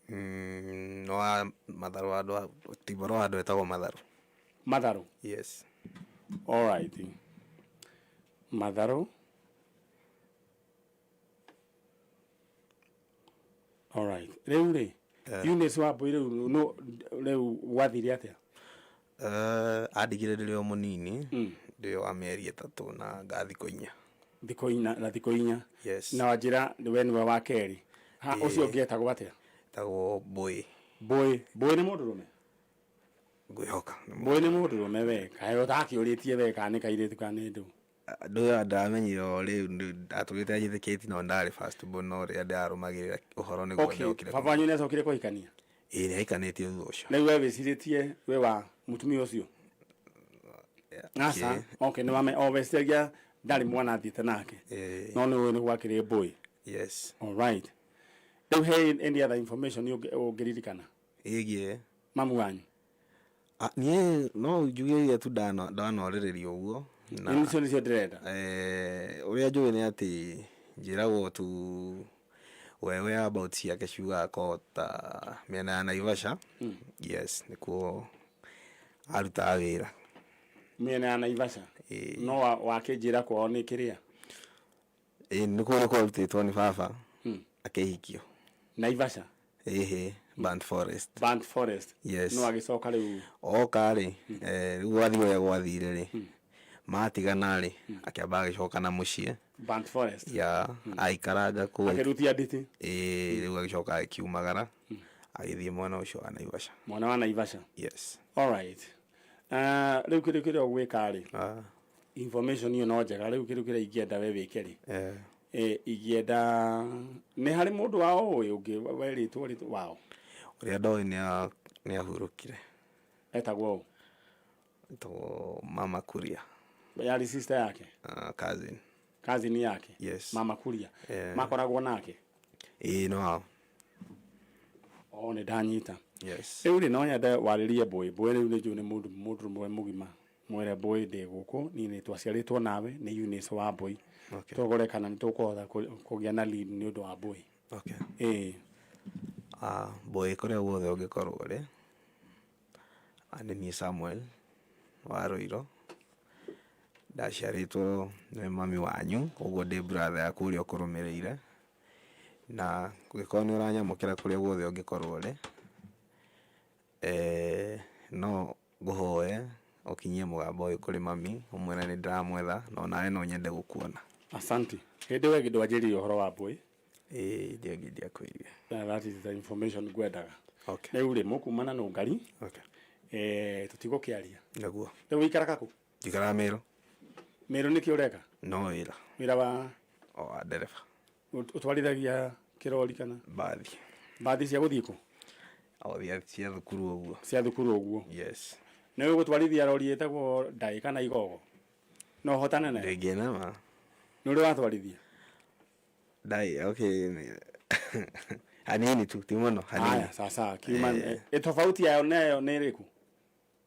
Speaker 11: Nĩ wa Matharũ handũ Tiboro handũ hetagwo Matharũ.
Speaker 1: Matharũ?
Speaker 11: Yes.
Speaker 1: All right. Matharũ. All right. Rĩu rĩ, Eunice Wambui rĩu no rĩu gwathire atĩa?
Speaker 11: Andigire ndĩrĩ o mũnini, ndĩ wa mĩeri 3 na nga thikũ 4.
Speaker 1: Thikũ inya na thikũ 4.
Speaker 11: Yes.
Speaker 1: Na wanjĩra we nĩwe wa kerĩ. Ha ũcio ũngĩ etagwo atĩa?
Speaker 11: Etagwo Mbũĩ.
Speaker 1: Mbũĩ. Mbũĩ nĩ mũndũrũme?
Speaker 11: Ngwĩhoka.
Speaker 1: Mbũĩ nĩ mũndũrũme we. Kaĩ ũtakĩũrĩtie we kana nĩ kairĩtu kana nĩ ndũ?
Speaker 11: Andũ aya ndamenyire o rĩu ndatũrĩte njĩtĩkĩtie no ndarĩ first born no rĩrĩa ndĩrarũmagĩrĩra ũhoro nĩguo
Speaker 1: Okay.
Speaker 11: ndokire.
Speaker 1: Baba wanyu nĩ acokire kũhikania?
Speaker 11: Ĩĩ, nĩ ahikanĩtie thutha ũcio.
Speaker 1: Rĩu we wĩcirĩtie we wa mũtumia ũcio? Aca. Okay, nĩ wame o weciragia ndarĩ mwana athiĩte nake. No nĩ ũĩ nĩ gwakĩrĩ mbũĩ.
Speaker 11: Yes.
Speaker 1: All right. Rĩu he any other information ũngĩririkana?
Speaker 11: Ĩgiĩ
Speaker 1: mamu wanyu?
Speaker 11: Ah, niĩ no njuge iria tu ndanorĩrĩria ũguo.
Speaker 1: Na nĩcio nĩcio ndĩrenda.
Speaker 11: Eh, ũrĩa njũĩ nĩ atĩ njĩragwo tu wewe about ciake ciugaga ko ta mĩena ya Naivasha. Yes, nĩkuo arutaga wĩra.
Speaker 1: Mĩena ya Naivasha? No wakĩnjĩra kwao nĩ kĩrĩa?
Speaker 11: Ĩĩ, nĩkuo nĩkuo arutĩtwo nĩ baba akĩhikio.
Speaker 1: Naivasha?
Speaker 11: Ĩhĩ, Burnt Forest.
Speaker 1: Burnt Forest.
Speaker 11: Yes.
Speaker 1: No agĩcoka rĩu?
Speaker 11: Oka rĩ, rĩu gwathiĩ ũrĩa gwathire rĩ, matigana rĩ, akĩamba agĩcoka na mũciĩ.
Speaker 1: Burnt Forest.
Speaker 11: Ya, aikaranga kũu.
Speaker 1: Akĩrutia nditi.
Speaker 11: Ĩĩ, rĩu agĩcoka agĩkiumagara, agĩthiĩ mwena ũcio wa Naivasha.
Speaker 1: Mwena wa Naivasha.
Speaker 11: Yes.
Speaker 1: All right. Rĩu kĩndũ kĩrĩa ũgwĩka rĩ, information ĩyo no njega. Rĩu kĩndũ kĩrĩa ingĩenda we wĩke rĩ, ingĩenda nĩ harĩ mũndũ wao ũĩ ũngĩ werĩtwo rĩtwa wao?
Speaker 11: Ũrĩa ndoĩ nĩ ahurũkire.
Speaker 1: Etagwo ũ?
Speaker 11: Etagwo Mama Kuria.
Speaker 1: Yarĩ sister yake?
Speaker 11: Cousin.
Speaker 1: Cousin yake?
Speaker 11: Yes.
Speaker 1: Mama Kuria. Makoragwo nake?
Speaker 11: Ĩĩ, no hao.
Speaker 1: O, nĩ ndanyita.
Speaker 11: Yes.
Speaker 1: Rĩu rĩ, no nyende warĩrie Mbũĩ. Mbũĩ rĩu nĩ njũĩ nĩ mũndũ mũndũ mũgima. Mwĩre Mbũĩ ndĩ gũkũ, niĩ nĩ twaciarĩtwo nawe, nĩ Eunice wa Mbũi.
Speaker 11: Okay.
Speaker 1: Tũgũre kana nĩ tũkũhota kũgĩa na lead nĩ ũndũ wa Mbũĩ.
Speaker 11: Okay.
Speaker 1: Ĩĩ.
Speaker 11: Ah, Mbũĩ kũrĩa guothe ũngĩkorwo ũrĩ, nĩ niĩ Samuel wa Rũirũ. Ndaciarĩtwo nĩ mami wanyu, ũguo ndĩ brother yaku ũrĩa ũkũrũmĩrĩire. Na ũngĩkorwo nĩ ũranyamũkĩra kũrĩa guothe ũngĩkorwo ũrĩ, no ngũhoe ũkinyie mũgambo ũyũ kũrĩ mami, ũmwĩre nĩ ndĩramwetha, na onawe no nyende gũkuona.
Speaker 1: Asante. Hĩndĩ ĩyo ĩngĩ ndwanjĩrire ũhoro wa Mbũĩ?
Speaker 11: Ĩĩ, hĩndĩ ĩyo ĩngĩ ndiakwĩrire.
Speaker 1: That is the information ngwendaga.
Speaker 11: Okay.
Speaker 1: Rĩu rĩ, mũkumana na ũngari.
Speaker 11: Okay.
Speaker 1: Tũtigũkĩaria.
Speaker 11: Nĩguo.
Speaker 1: Rĩu ũikaraga kũ?
Speaker 11: Njikaraga Mĩrũ.
Speaker 1: Mĩrũ nĩkĩ ũreka?
Speaker 11: No wĩra.
Speaker 1: Wĩra wa?
Speaker 11: O wa ndereba.
Speaker 1: Ũtwarithagia kĩrori kana?
Speaker 11: Mbathi.
Speaker 1: Mbathi cia gũthiĩ kũ?
Speaker 11: O cia thukuru ũguo.
Speaker 1: Cia thukuru ũguo.
Speaker 11: Yes.
Speaker 1: Nĩ ũĩ gũtwarithia rori ĩtagwo ndaĩ kana igogo? No ũhotane nayo?
Speaker 11: Ndĩngĩnema.
Speaker 1: Nĩ ũrĩ watwarithia?
Speaker 11: Ndaĩ, okay. Hanini tu, ti mũno, hanini.
Speaker 1: Haya, sasa kiuma tofauti yayo nayo nĩ ĩrĩkũ?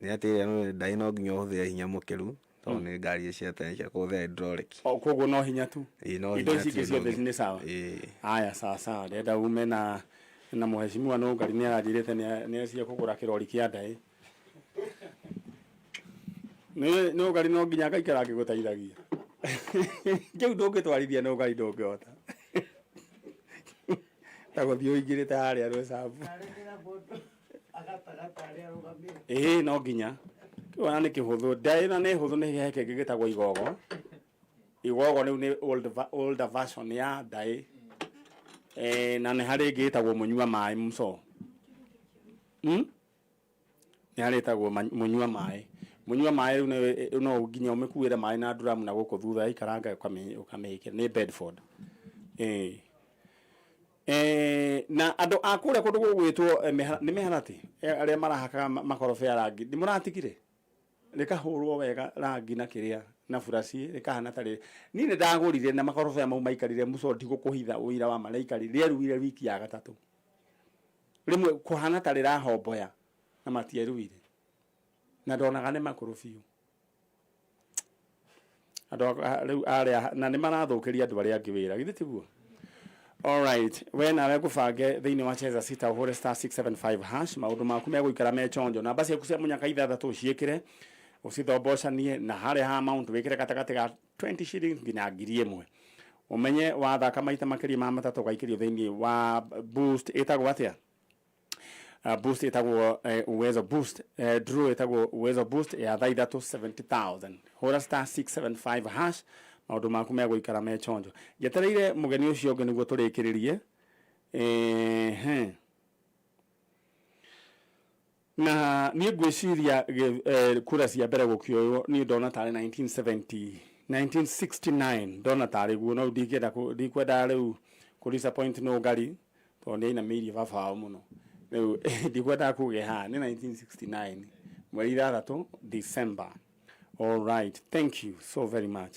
Speaker 11: Nĩ atĩ ĩrĩa ndaĩ no nginya ũhũthĩre hinya mũkĩru, tondũ nĩ ngari cia tene cia kũhũthĩra hydraulic.
Speaker 1: O, koguo no hinya tu.
Speaker 11: Ĩĩ, no
Speaker 1: Indo
Speaker 11: hinya
Speaker 1: ici
Speaker 11: tu,
Speaker 1: ingĩ
Speaker 11: no
Speaker 1: ciothe
Speaker 11: nginya.
Speaker 1: nĩ sawa.
Speaker 11: Ĩĩ.
Speaker 1: Haya, sawa sawa. Ndĩrenda ume na mheshimiwa no ngari nĩ aranjĩrĩte nĩ ecia kũgũra kĩrori kĩa ndaĩ. Nĩ no ngari no nginya ngaikara ngĩgũteithagia. Kĩu ndũngĩtwarithia no ngari ndũngĩhota. Ta gũthiĩ ũingĩrĩte harĩa Rwĩcabu. Ĩĩ no nginya. Kĩu ona nĩ kĩhũthũ. Ndaĩ na nĩ hũthũ nĩ he kĩngĩ gĩtagwo igogo. Igogo rĩu nĩ older version ya ndaĩ. Na nĩ harĩ ĩngĩ ĩtagwo mũnyua maĩ mũco. Nĩ harĩ ĩtagwo mũnyua maĩ. Mũnyua maĩ rĩu no nginya ũmĩkuĩre maĩ na nduramu na gũkũ thutha yaikaranga ũkamĩĩkĩra. Nĩ Bedford. Na andũ a kũrĩa kũndũ gũgwĩtwo nĩ mĩharatĩ, arĩa marahakaga makorobia rangi, nĩ mũratigire? Rĩkahũrwo wega rangi na kĩrĩa na buraci, rĩkahana ta rĩrĩ. Niĩ nĩ ndagũrire na makorobia mau maikarire mũco, ndigũkũhitha ũira wa ma, rĩaikarire, rĩeruire wiki ya gatatũ. Rĩmwe kũhana ta rĩrahomboya na matieruire. Na ndonaga nĩ makũrũ biũ. Andũ rĩu arĩa, na nĩ marathũkĩria andũ arĩa angĩ wĩra, githĩ tiguo? All right, we nawe ngũbange thĩinĩ wa Cheza Sita ũhũre star 675 hash, maũndũ maku megũikara me chonjo. Namba ciaku cia mũnyaka ithathatũ ũciĩkĩre, ũcithombocanie na harĩa ha amount wĩkĩre gatagatĩ ga 20 shillings nginya ngiri ĩmwe. Ũmenye wathaka maita makĩria ma matatũ ũgaikĩrio thĩinĩ wa boost ĩtagwo atĩa? Boost ĩtagwo Uwezo Boost, draw ĩtagwo Uwezo Boost ya thaa ithatũ 70,000. Hũra star 675 hash, maũndũ maku megũikara me chonjo. Njetereire mũgeni ũcio ũngĩ nĩguo tũrĩkĩrĩrie. Na niĩ ngwĩciria kura cia mbere gũkĩoywo niĩ ndona tarĩ 1970, 1969 ndona tarĩ guo, no ndingĩenda ndikwenda rĩu kũ disappoint no ngari tondũ nĩ ainamĩirie baba wao mũno. Rĩu ndikwendaga kuge haha nĩ 1969 mweri 6 December. All right, thank you so very much.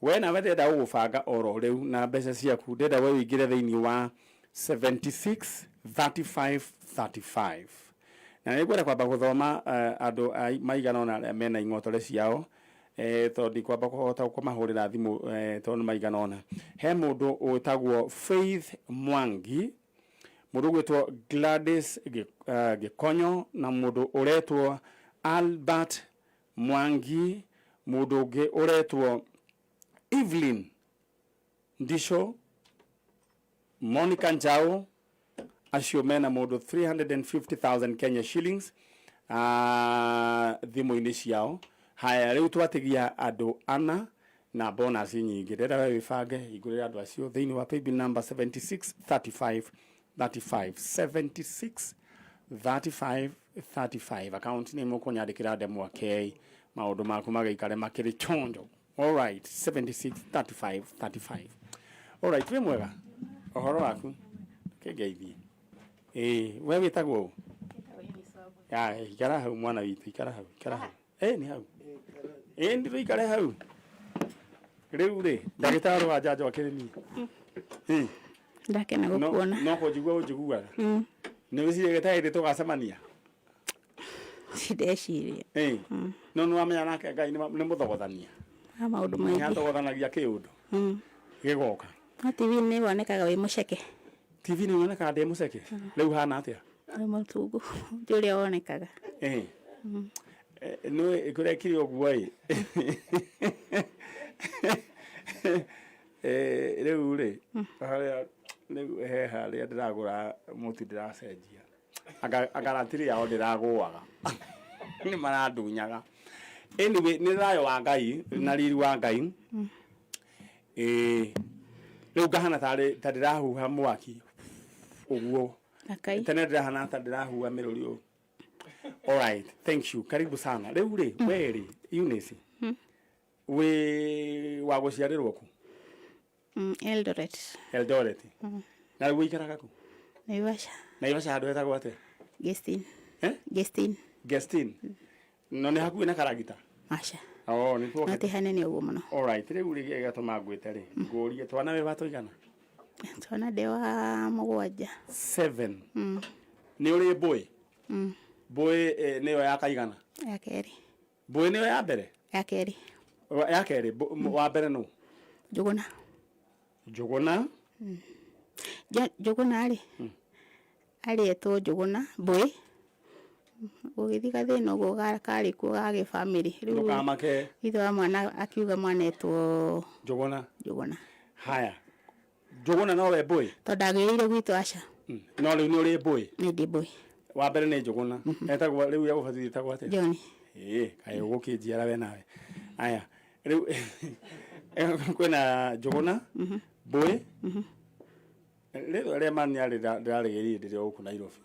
Speaker 1: We nawe ndĩrenda gũgũbanga oro rĩu na mbeca ciaku, ndĩrenda we ũingĩre thĩinĩ wa 76 35 35 na nĩ ngwenda kwamba gũthoma andũ maigana ũna arĩa mena ing'otore ciao, tondũ ndikwamba kũhota kũmahũrĩra thimũ, tondũ nĩ maigana ũna. He mũndũ wĩtagwo Faith Mwangi, mũndũ ũgwĩtwo Gladys Gĩkonyo, na mũndũ ũretwo Albert Mwangi, mũndũ ũngĩ ũretwo Evelyn Ndisho, Monica Njau, acio mena mũndũ 350,000 Kenya shillings thimũ-inĩ ciao. Haya, rĩu twatigia andũ ana na bonus nyingĩ. Ndĩrenda we wĩbange hingũrĩre andũ acio thĩinĩ wa paybill number 76 35 35, 76 35 35. Account nĩ mũkũnyandĩkĩra ndemwa K, maũndũ maku magĩikare makĩrĩ chonjo. Alright, 76 35 35. Alright, wĩ mwega, ũhoro waku kĩngeithie. Ĩĩ, we wĩtagwo ũ? Ya, ikara hau mwana witũ, ikara hau, ikara hau. Ĩ nĩ hau, ĩ nĩ tũikare hau rĩu rĩ. Ndagĩtarĩ wa njanjo akĩrĩ niĩ. Ĩ.
Speaker 13: Ndakena gũkuona.
Speaker 1: No kũnjigua ũnjiguaga. Nĩ wĩciragia ta hĩndĩ tũgacemania?
Speaker 13: Ndeciria.
Speaker 1: Ĩ no nĩ wamenya nake Ngai nĩ mũthogothania.
Speaker 13: A maũndũ
Speaker 1: nĩ
Speaker 13: maingĩ.
Speaker 1: Athogothanagia kĩũndũ gĩgoka.
Speaker 13: No TV nĩ wonekaga wĩ mũceke.
Speaker 1: TV nĩ wonekaga ndĩ mũceke? Rĩu hana atĩa?
Speaker 13: Wĩ mũtungu ti ũrĩa wonekaga.
Speaker 1: Ĩ. Nĩ kũrekire ũguo ĩ. Rĩu rĩ, harĩa rĩu he harĩa ndĩragũra mũtu, ndĩracenjia anga ratiri yao ndĩragũaga, nĩ marandunyaga. Anyway, nĩ thayũ wa Ngai na riri wa Ngai. Ĩ rĩu ngahana tarĩ ta ndĩrahuha mwaki ũguo.
Speaker 13: Akai.
Speaker 1: Tene ndĩrahana ta ndĩrahuha mĩrũri ũũ. Alright, thank you, karibu sana. Rĩu rĩ, we rĩ, Eunice, wĩ wa gũciarĩrwo ku?
Speaker 13: Eldoret.
Speaker 1: Eldoret. Na rĩu ũikaraga kũ?
Speaker 13: Naivasha.
Speaker 1: Naivasha handũ hetagwo atĩa?
Speaker 13: Gestin.
Speaker 1: Eh?
Speaker 13: Gestin.
Speaker 1: Gestin. No nĩ hakuhĩ na Karagita?
Speaker 13: Aca.
Speaker 1: Oh, nĩ
Speaker 13: No ti hanene ũguo mũno.
Speaker 1: Alright, rĩu rĩ, gĩgatũma ngwĩte rĩ, ngũrie twana wĩ watũigana?
Speaker 13: Twana ndĩ wa mũgwanja.
Speaker 1: Seven. Nĩ ũrĩ mbũĩ?
Speaker 13: Mm.
Speaker 1: Mbũĩ nĩyo ya kaigana?
Speaker 13: Ya kerĩ.
Speaker 1: Mbũĩ nĩyo ya mbere?
Speaker 13: Ya kerĩ.
Speaker 1: Ya kerĩ. Wa mbere nũ?
Speaker 13: Njũgũna.
Speaker 1: Njũgũna.
Speaker 13: Njũgũna rĩ, arĩ etwo Njũgũna mbũĩ, gũgĩthiĩ gathĩna ũguo karĩ kuo ga gĩbamĩrĩ. Rĩu
Speaker 1: Ndũkamake.
Speaker 13: Ithe wa mwana akiuga mwana etwo
Speaker 1: Njũgũna.
Speaker 13: Njũgũna.
Speaker 1: Haya, Njũgũna nowe mbũĩ?
Speaker 13: Tondũ ndagĩrĩire gwitũ, aca.
Speaker 1: No rĩu nĩ ũrĩ mbũĩ?
Speaker 13: Nĩ ndĩ mbũĩ.
Speaker 1: Wa mbere nĩ Njũgũna. Etagwo rĩu ya gũbatithio etagwo atĩa?
Speaker 13: John.
Speaker 1: Ĩĩ, kaĩ ũgũkĩnjiara we nawe. Aya, rĩu kwĩna Njũgũna, mbũĩ. Rĩtwa rĩa mani ndĩrarĩgĩrire ndĩrĩ o gũkũ Nairobi,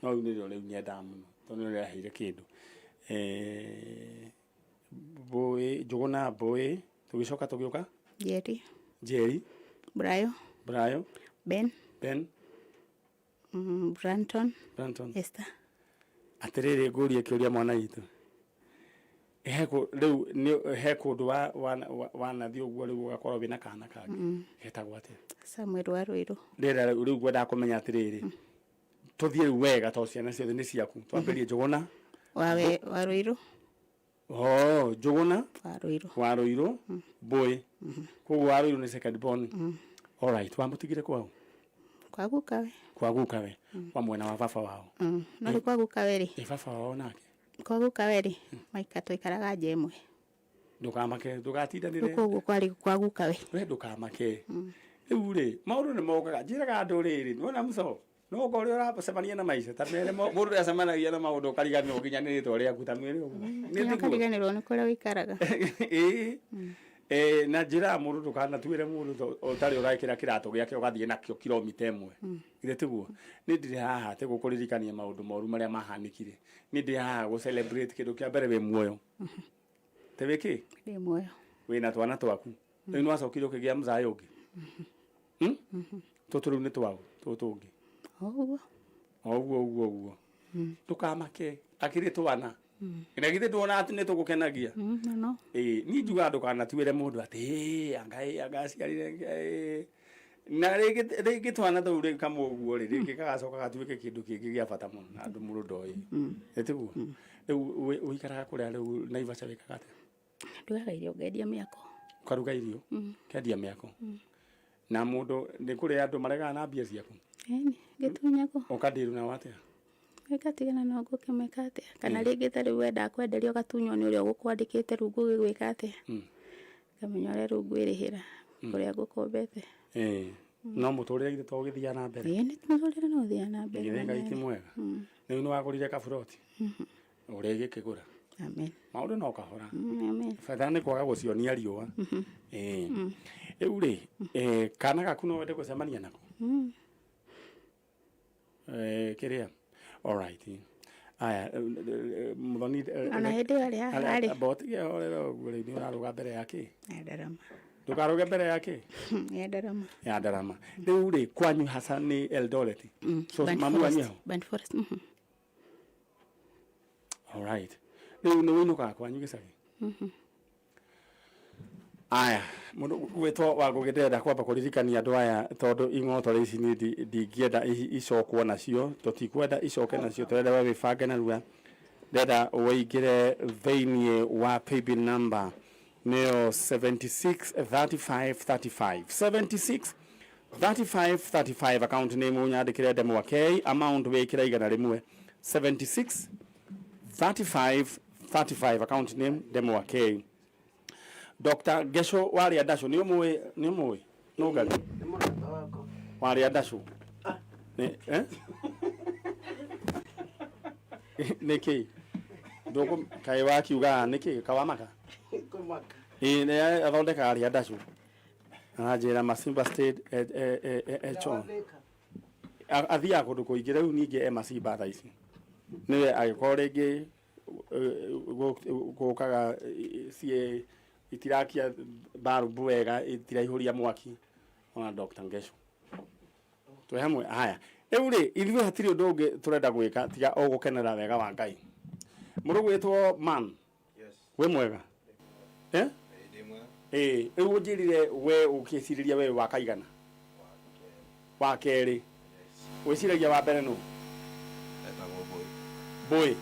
Speaker 1: no rĩu nĩrĩo rĩu nyendaga mũno tondũ nĩrĩo rĩraheire kĩndũ. Mbũĩ, Njũgũna, mbũĩ, tũgĩcoka tũgĩũka
Speaker 13: Njeri.
Speaker 1: Njeri.
Speaker 13: Brayo.
Speaker 1: Brayo.
Speaker 13: Ben.
Speaker 1: Ben.
Speaker 13: Branton.
Speaker 1: Branton.
Speaker 13: Esther.
Speaker 1: Atĩrĩrĩ, ngũrie kĩũria mwana witũ. He rĩu nĩ he kũndũ wanathiĩ ũguo rĩu ũgakorwo wĩna kana kangĩ getagwo atĩa?
Speaker 13: Samuel wa Rũirũ.
Speaker 1: Rĩrĩa rĩu ngwendaga kũmenya atĩrĩrĩ, tũthiĩ rĩu wega tondũ ciana ciothe nĩ ciaku. Twambĩrĩrie Njũgũna.
Speaker 13: Wawe wa Rũirũ.
Speaker 1: Oh, Njũgũna
Speaker 13: wa Rũirũ.
Speaker 1: Wa Rũirũ, mbũĩ. Koguo wa Rũirũ nĩ second born. Alright, wamũtigire kwao?
Speaker 13: Kwa gukawe.
Speaker 1: Kwa gukawe, wa mwena wa baba wao?
Speaker 13: No rĩ, kwa gukawe rĩ.
Speaker 1: Ĩ baba wao nake?
Speaker 13: Kwa gukawe rĩ, maika twaikaraga nja ĩmwe.
Speaker 1: Ndũkamake, ndũgatindanĩre.
Speaker 13: Rĩu koguo kwarĩ kwa gukawe.
Speaker 1: We ndũkamake. Rĩu rĩ, maũndũ nĩ mokaga. Njĩraga andũ rĩrĩ, nĩwona mũco no ũkorwo ũrĩa ũracemania na maica ta mere mũndũ ũrĩa acemanagia na maũndũ ũkariganĩrwo nginya nĩ rĩtwa rĩaku, ta mwĩre ũguo. Nĩ
Speaker 13: nginya
Speaker 1: tiguo?
Speaker 13: ũkariganĩrwo nĩ kũrĩa ũikaraga.
Speaker 1: Ĩĩ. Na njĩraga mũndũ ndũkanatuĩre mũndũ ũtarĩ ũrekĩra kĩratũ gĩake ũgathiĩ nakĩo kilomita 1. Githĩ tiguo? Nĩ ndirĩ haha atĩ gũkũririkania maũndũ moru marĩa mahanĩkire. Nĩ ndĩ haha gũ celebrate kĩndũ kĩa mbere, wĩ muoyo. Te wĩ kĩ?
Speaker 13: Ndĩ muoyo.
Speaker 1: Wĩna twana twaku. Rĩu nĩ wacokire ũkĩgĩa mũzaĩ ũngĩ? Tũtũ rĩu nĩ twaũ tũtũ ũngĩ?
Speaker 13: O ũguo.
Speaker 1: Oguo ũguo ũguo. Ndũkamake akĩrĩ twana. Na githĩ ndwona atĩ nĩ tũgũkenagia?
Speaker 13: Mũno.
Speaker 1: Ĩĩ, niĩ njugaga ndũkanatuĩre mũndũ atĩ "Ĩĩ, anga ĩĩ, anga aciarire ĩĩ." Na rĩngĩ rĩngĩ twana tũu rĩ kamwe ũguo rĩ, rĩngĩ gagacoka gatuĩke kĩndũ kĩngĩ gĩa bata mũno na andũ mũndũ ndoĩ. Ĩ tiguo? Rĩu ũikaraga kũrĩa rĩu Naivasha wĩkaga atĩa?
Speaker 13: Ndugaga irio ngendia mĩako.
Speaker 1: Ũkaruga irio? Kendia mĩako? Na mũndũ nĩ kũrĩ andũ maregaga na mbia ciaku?
Speaker 13: Ĩni, ngĩtunyagwo.
Speaker 1: Ũkandiru nao atĩa?
Speaker 13: Ngatigana nao ngũkĩmeka atĩa? Kana rĩngĩ ta rĩu wenda kwenderia ũgatunywo nĩ ũrĩa ũgũkwandĩkĩte rĩu ngũgĩgwĩka atĩa? Ngamenya ũrĩa rĩu ngwĩrĩhĩra kũrĩa ngũkombete.
Speaker 1: Ĩĩ. No mũtũrĩre githĩ to ũgĩthiaga na mbere?
Speaker 13: Ĩĩ nĩ mũtũrĩre no ũthiaga na mbere.
Speaker 1: Githĩ Ngai ti mwega? Rĩu nĩ wagũrire kaburoti? Ũrĩgĩkĩgũra?
Speaker 13: Amen.
Speaker 1: Maũndũ no kahora.
Speaker 13: Amen.
Speaker 1: Bata nĩ kwaga gũcionia riũa. Ĩĩ. Rĩu rĩ, kana gaku no wende gũcemania nako? Kĩrĩa? All right. Aya, Muthoni.
Speaker 13: Ona hĩndĩ ĩyo rĩ, haha rĩ.
Speaker 1: Amba ũtige horera ũguo rĩu nĩ ũrarũga mbere ya kĩ?
Speaker 13: Ya ndarama.
Speaker 1: Ndũkarũge mbere ya kĩ?
Speaker 13: Ya ndarama.
Speaker 1: Ya ndarama. Rĩu rĩ, kwanyu hasa nĩ Eldoret. So
Speaker 13: Burnt
Speaker 1: mamu wanyu
Speaker 13: Forest.
Speaker 1: ho?
Speaker 13: Burnt Forest.
Speaker 1: All right. Rĩu nĩ wĩinũkaga kwanyu gĩcagi? Aya, mũndũ gwĩtwo wa Ngũgĩ ndĩrenda kwamba kũririkania andũ aya tondũ ing'otore ici niĩ ndingĩenda icokwo nacio, tũtikwenda icoke nacio, tũrenda we wĩbange narua. Ndĩrenda ũingĩre thĩiniĩ wa paybill number nĩyo 76 35 35 76 35 35 account name ũnyandĩkĩre ndemwa K amount wĩkĩre 100 76 35 35 account name ndemwa K. Dr. Gesho warĩa ndacũ nĩ ũmũĩ nĩ ũmũĩ nũngari warĩa ndacũ nĩ eh? nĩ kĩ ndũkũ kaĩ wakiuga nĩ kĩ kawamaka
Speaker 19: Kũmaka.
Speaker 1: ĩĩ nĩ athondekaga rĩa ndacũ aranjĩra Masimba State echo athiaga kũndũ kũingĩ rĩu ningĩ e Masimba thaa ici nĩwe agĩkorwo rĩngĩ gũkaga ciĩ itirakia mbarubu wega itiraihũria mwaki ona Dr. Ngesho twĩ hamwe. Haya, rĩu rĩ ithuĩ hatirĩ ũndũ ũngĩ tũrenda gwĩka tiga o gũkenera wega wa Ngai. Mũrũ gwĩtwo man wĩ mwega eh? Ĩĩ, rĩu ũnjĩrire we ũkĩcirĩria we wa kaigana wa kerĩ, wĩciragia wa mbere nũ?
Speaker 11: Etagwo Mbũĩ.
Speaker 1: Mbũĩ.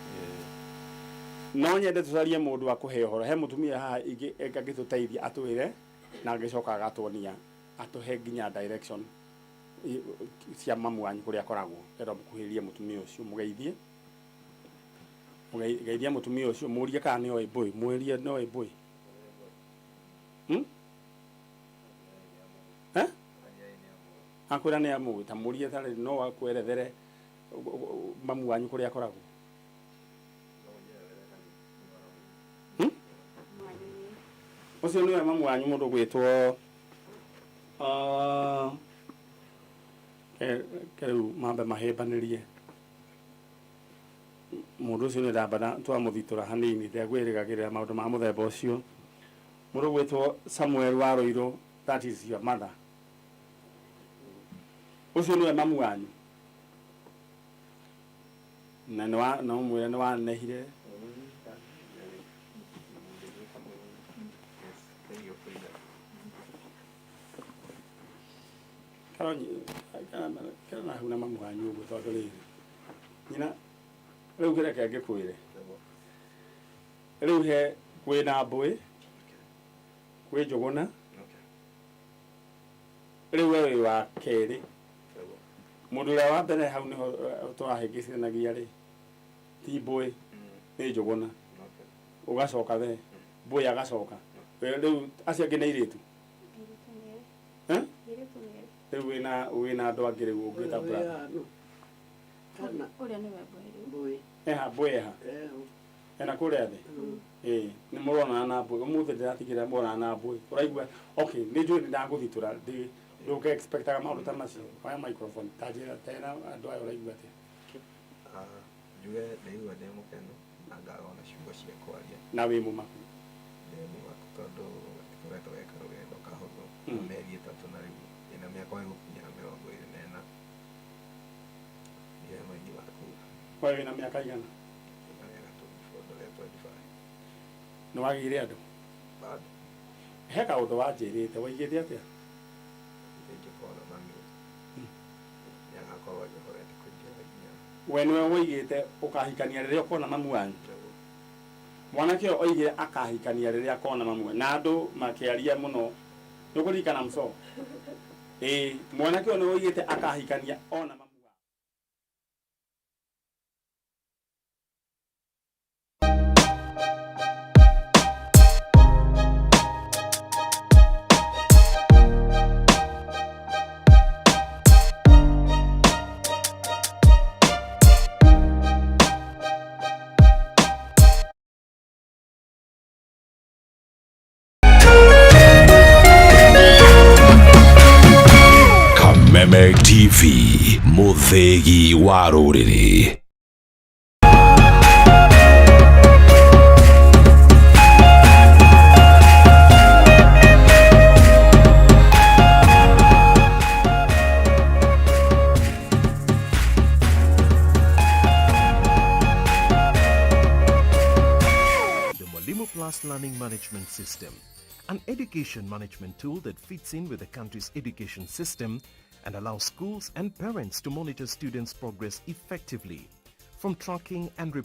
Speaker 1: No nyende tũcarie mũndũ wa kũhe ũhoro. He mũtumia haha angĩtũteithia atwĩre na angĩcoka agatuonia atũhe nginya direction cia mamu wanyu kũrĩa akoragwo. Ndĩrenda mũkuhĩrĩrie mũtumia ũcio mũgeithie. Mũgeithie mũtumia ũcio mũrie kana nĩ oĩ Mbũĩ, mwĩrie nĩ oĩ Mbũĩ. Eh? Akwĩra nĩ amũĩ, ta mũrie tarĩ no akwerethere mamu wanyu kũrĩa akoragwo. Ũcio nĩwe mamu wanyu mũndũ gwĩtwo rĩu mambe mahĩmbanĩrie mũndũ ũcio nĩ ndamba twamũthitũra hanini ndegwĩrĩgagĩrĩra maũndũ ma mũthemba ũcio. Mũndũ gwĩtwo Samuel wa Rũirũ, that is your mother. Ũcio nĩwe mamu wanyu na nĩ wa no mwĩre nĩ wanehire. Kero na hau na mamu wanyu ũguo tondũ rĩrĩ nyina rĩu kĩreke ngĩkwĩre rĩu he kwĩna Mbũĩ kwĩ Njũgũna rĩu we wĩ wa kerĩ mũndũ ũrĩa wa mbere hau nĩho tũrahĩngĩcanagia rĩ ti Mbũĩ nĩ Njũgũna ũgacoka we Mbũĩ agacoka rĩu acio angĩ nĩ airĩtu. Rĩu wĩna andũ angĩ rĩu ũngĩta brother.
Speaker 13: Ũrĩa nĩwe Mbũĩ.
Speaker 1: Eha Mbũĩ eha ena kũrĩa thĩ. Ĩĩ nĩ mũronana na Mbũĩ ũmũthĩ ndĩratigĩrĩra mũronana na Mbũĩ ũraigua. Okay, nĩ njũĩ nĩ ndagũthitũra ndũke expectaga maũndũ ta macio. Oya microphone ta njĩra tera andũ aya ũraigua atĩa.
Speaker 11: Njuge ndaigua ndĩ mũkenu na ngaga ona ciugo cia kwaria.
Speaker 1: Na wĩ mũmaku?
Speaker 11: Ndĩ mũmaku tondũ gatikoretwo ge karũgendo kahũthũ. Mĩeri 3 na rĩu ndĩna mĩaka ĩgũkinyĩra 24. Ndiramaiga.
Speaker 1: We wĩna mĩaka igana?
Speaker 11: Na mĩaka 24, ndore 25.
Speaker 1: Nĩ wagĩire andũ?
Speaker 11: Bado.
Speaker 1: He kaũndũ wanjĩrĩte, waigĩte atĩa?
Speaker 11: Ingĩkona mami nĩagakorwo anjohorete kũingĩra nginya.
Speaker 1: We nĩwe woigĩte ũkahikania rĩrĩa ũkona mamu wanyu. Mwanake ũyũ oigire akahikania rĩrĩa akona mamu wanyu, na andũ makĩaria mũno. Nĩ ũkũririkana mũco? Ĩĩ, mwanake ũyũ nĩwe oigĩte akahikania ona mamu.
Speaker 12: Kameme TV, mũthĩgi wa rũrĩrĩ.
Speaker 22: The Mwalimu Plus Learning Management System, an education management tool that fits in with the country's education system and allows schools and parents to monitor students' progress effectively. From tracking and reporting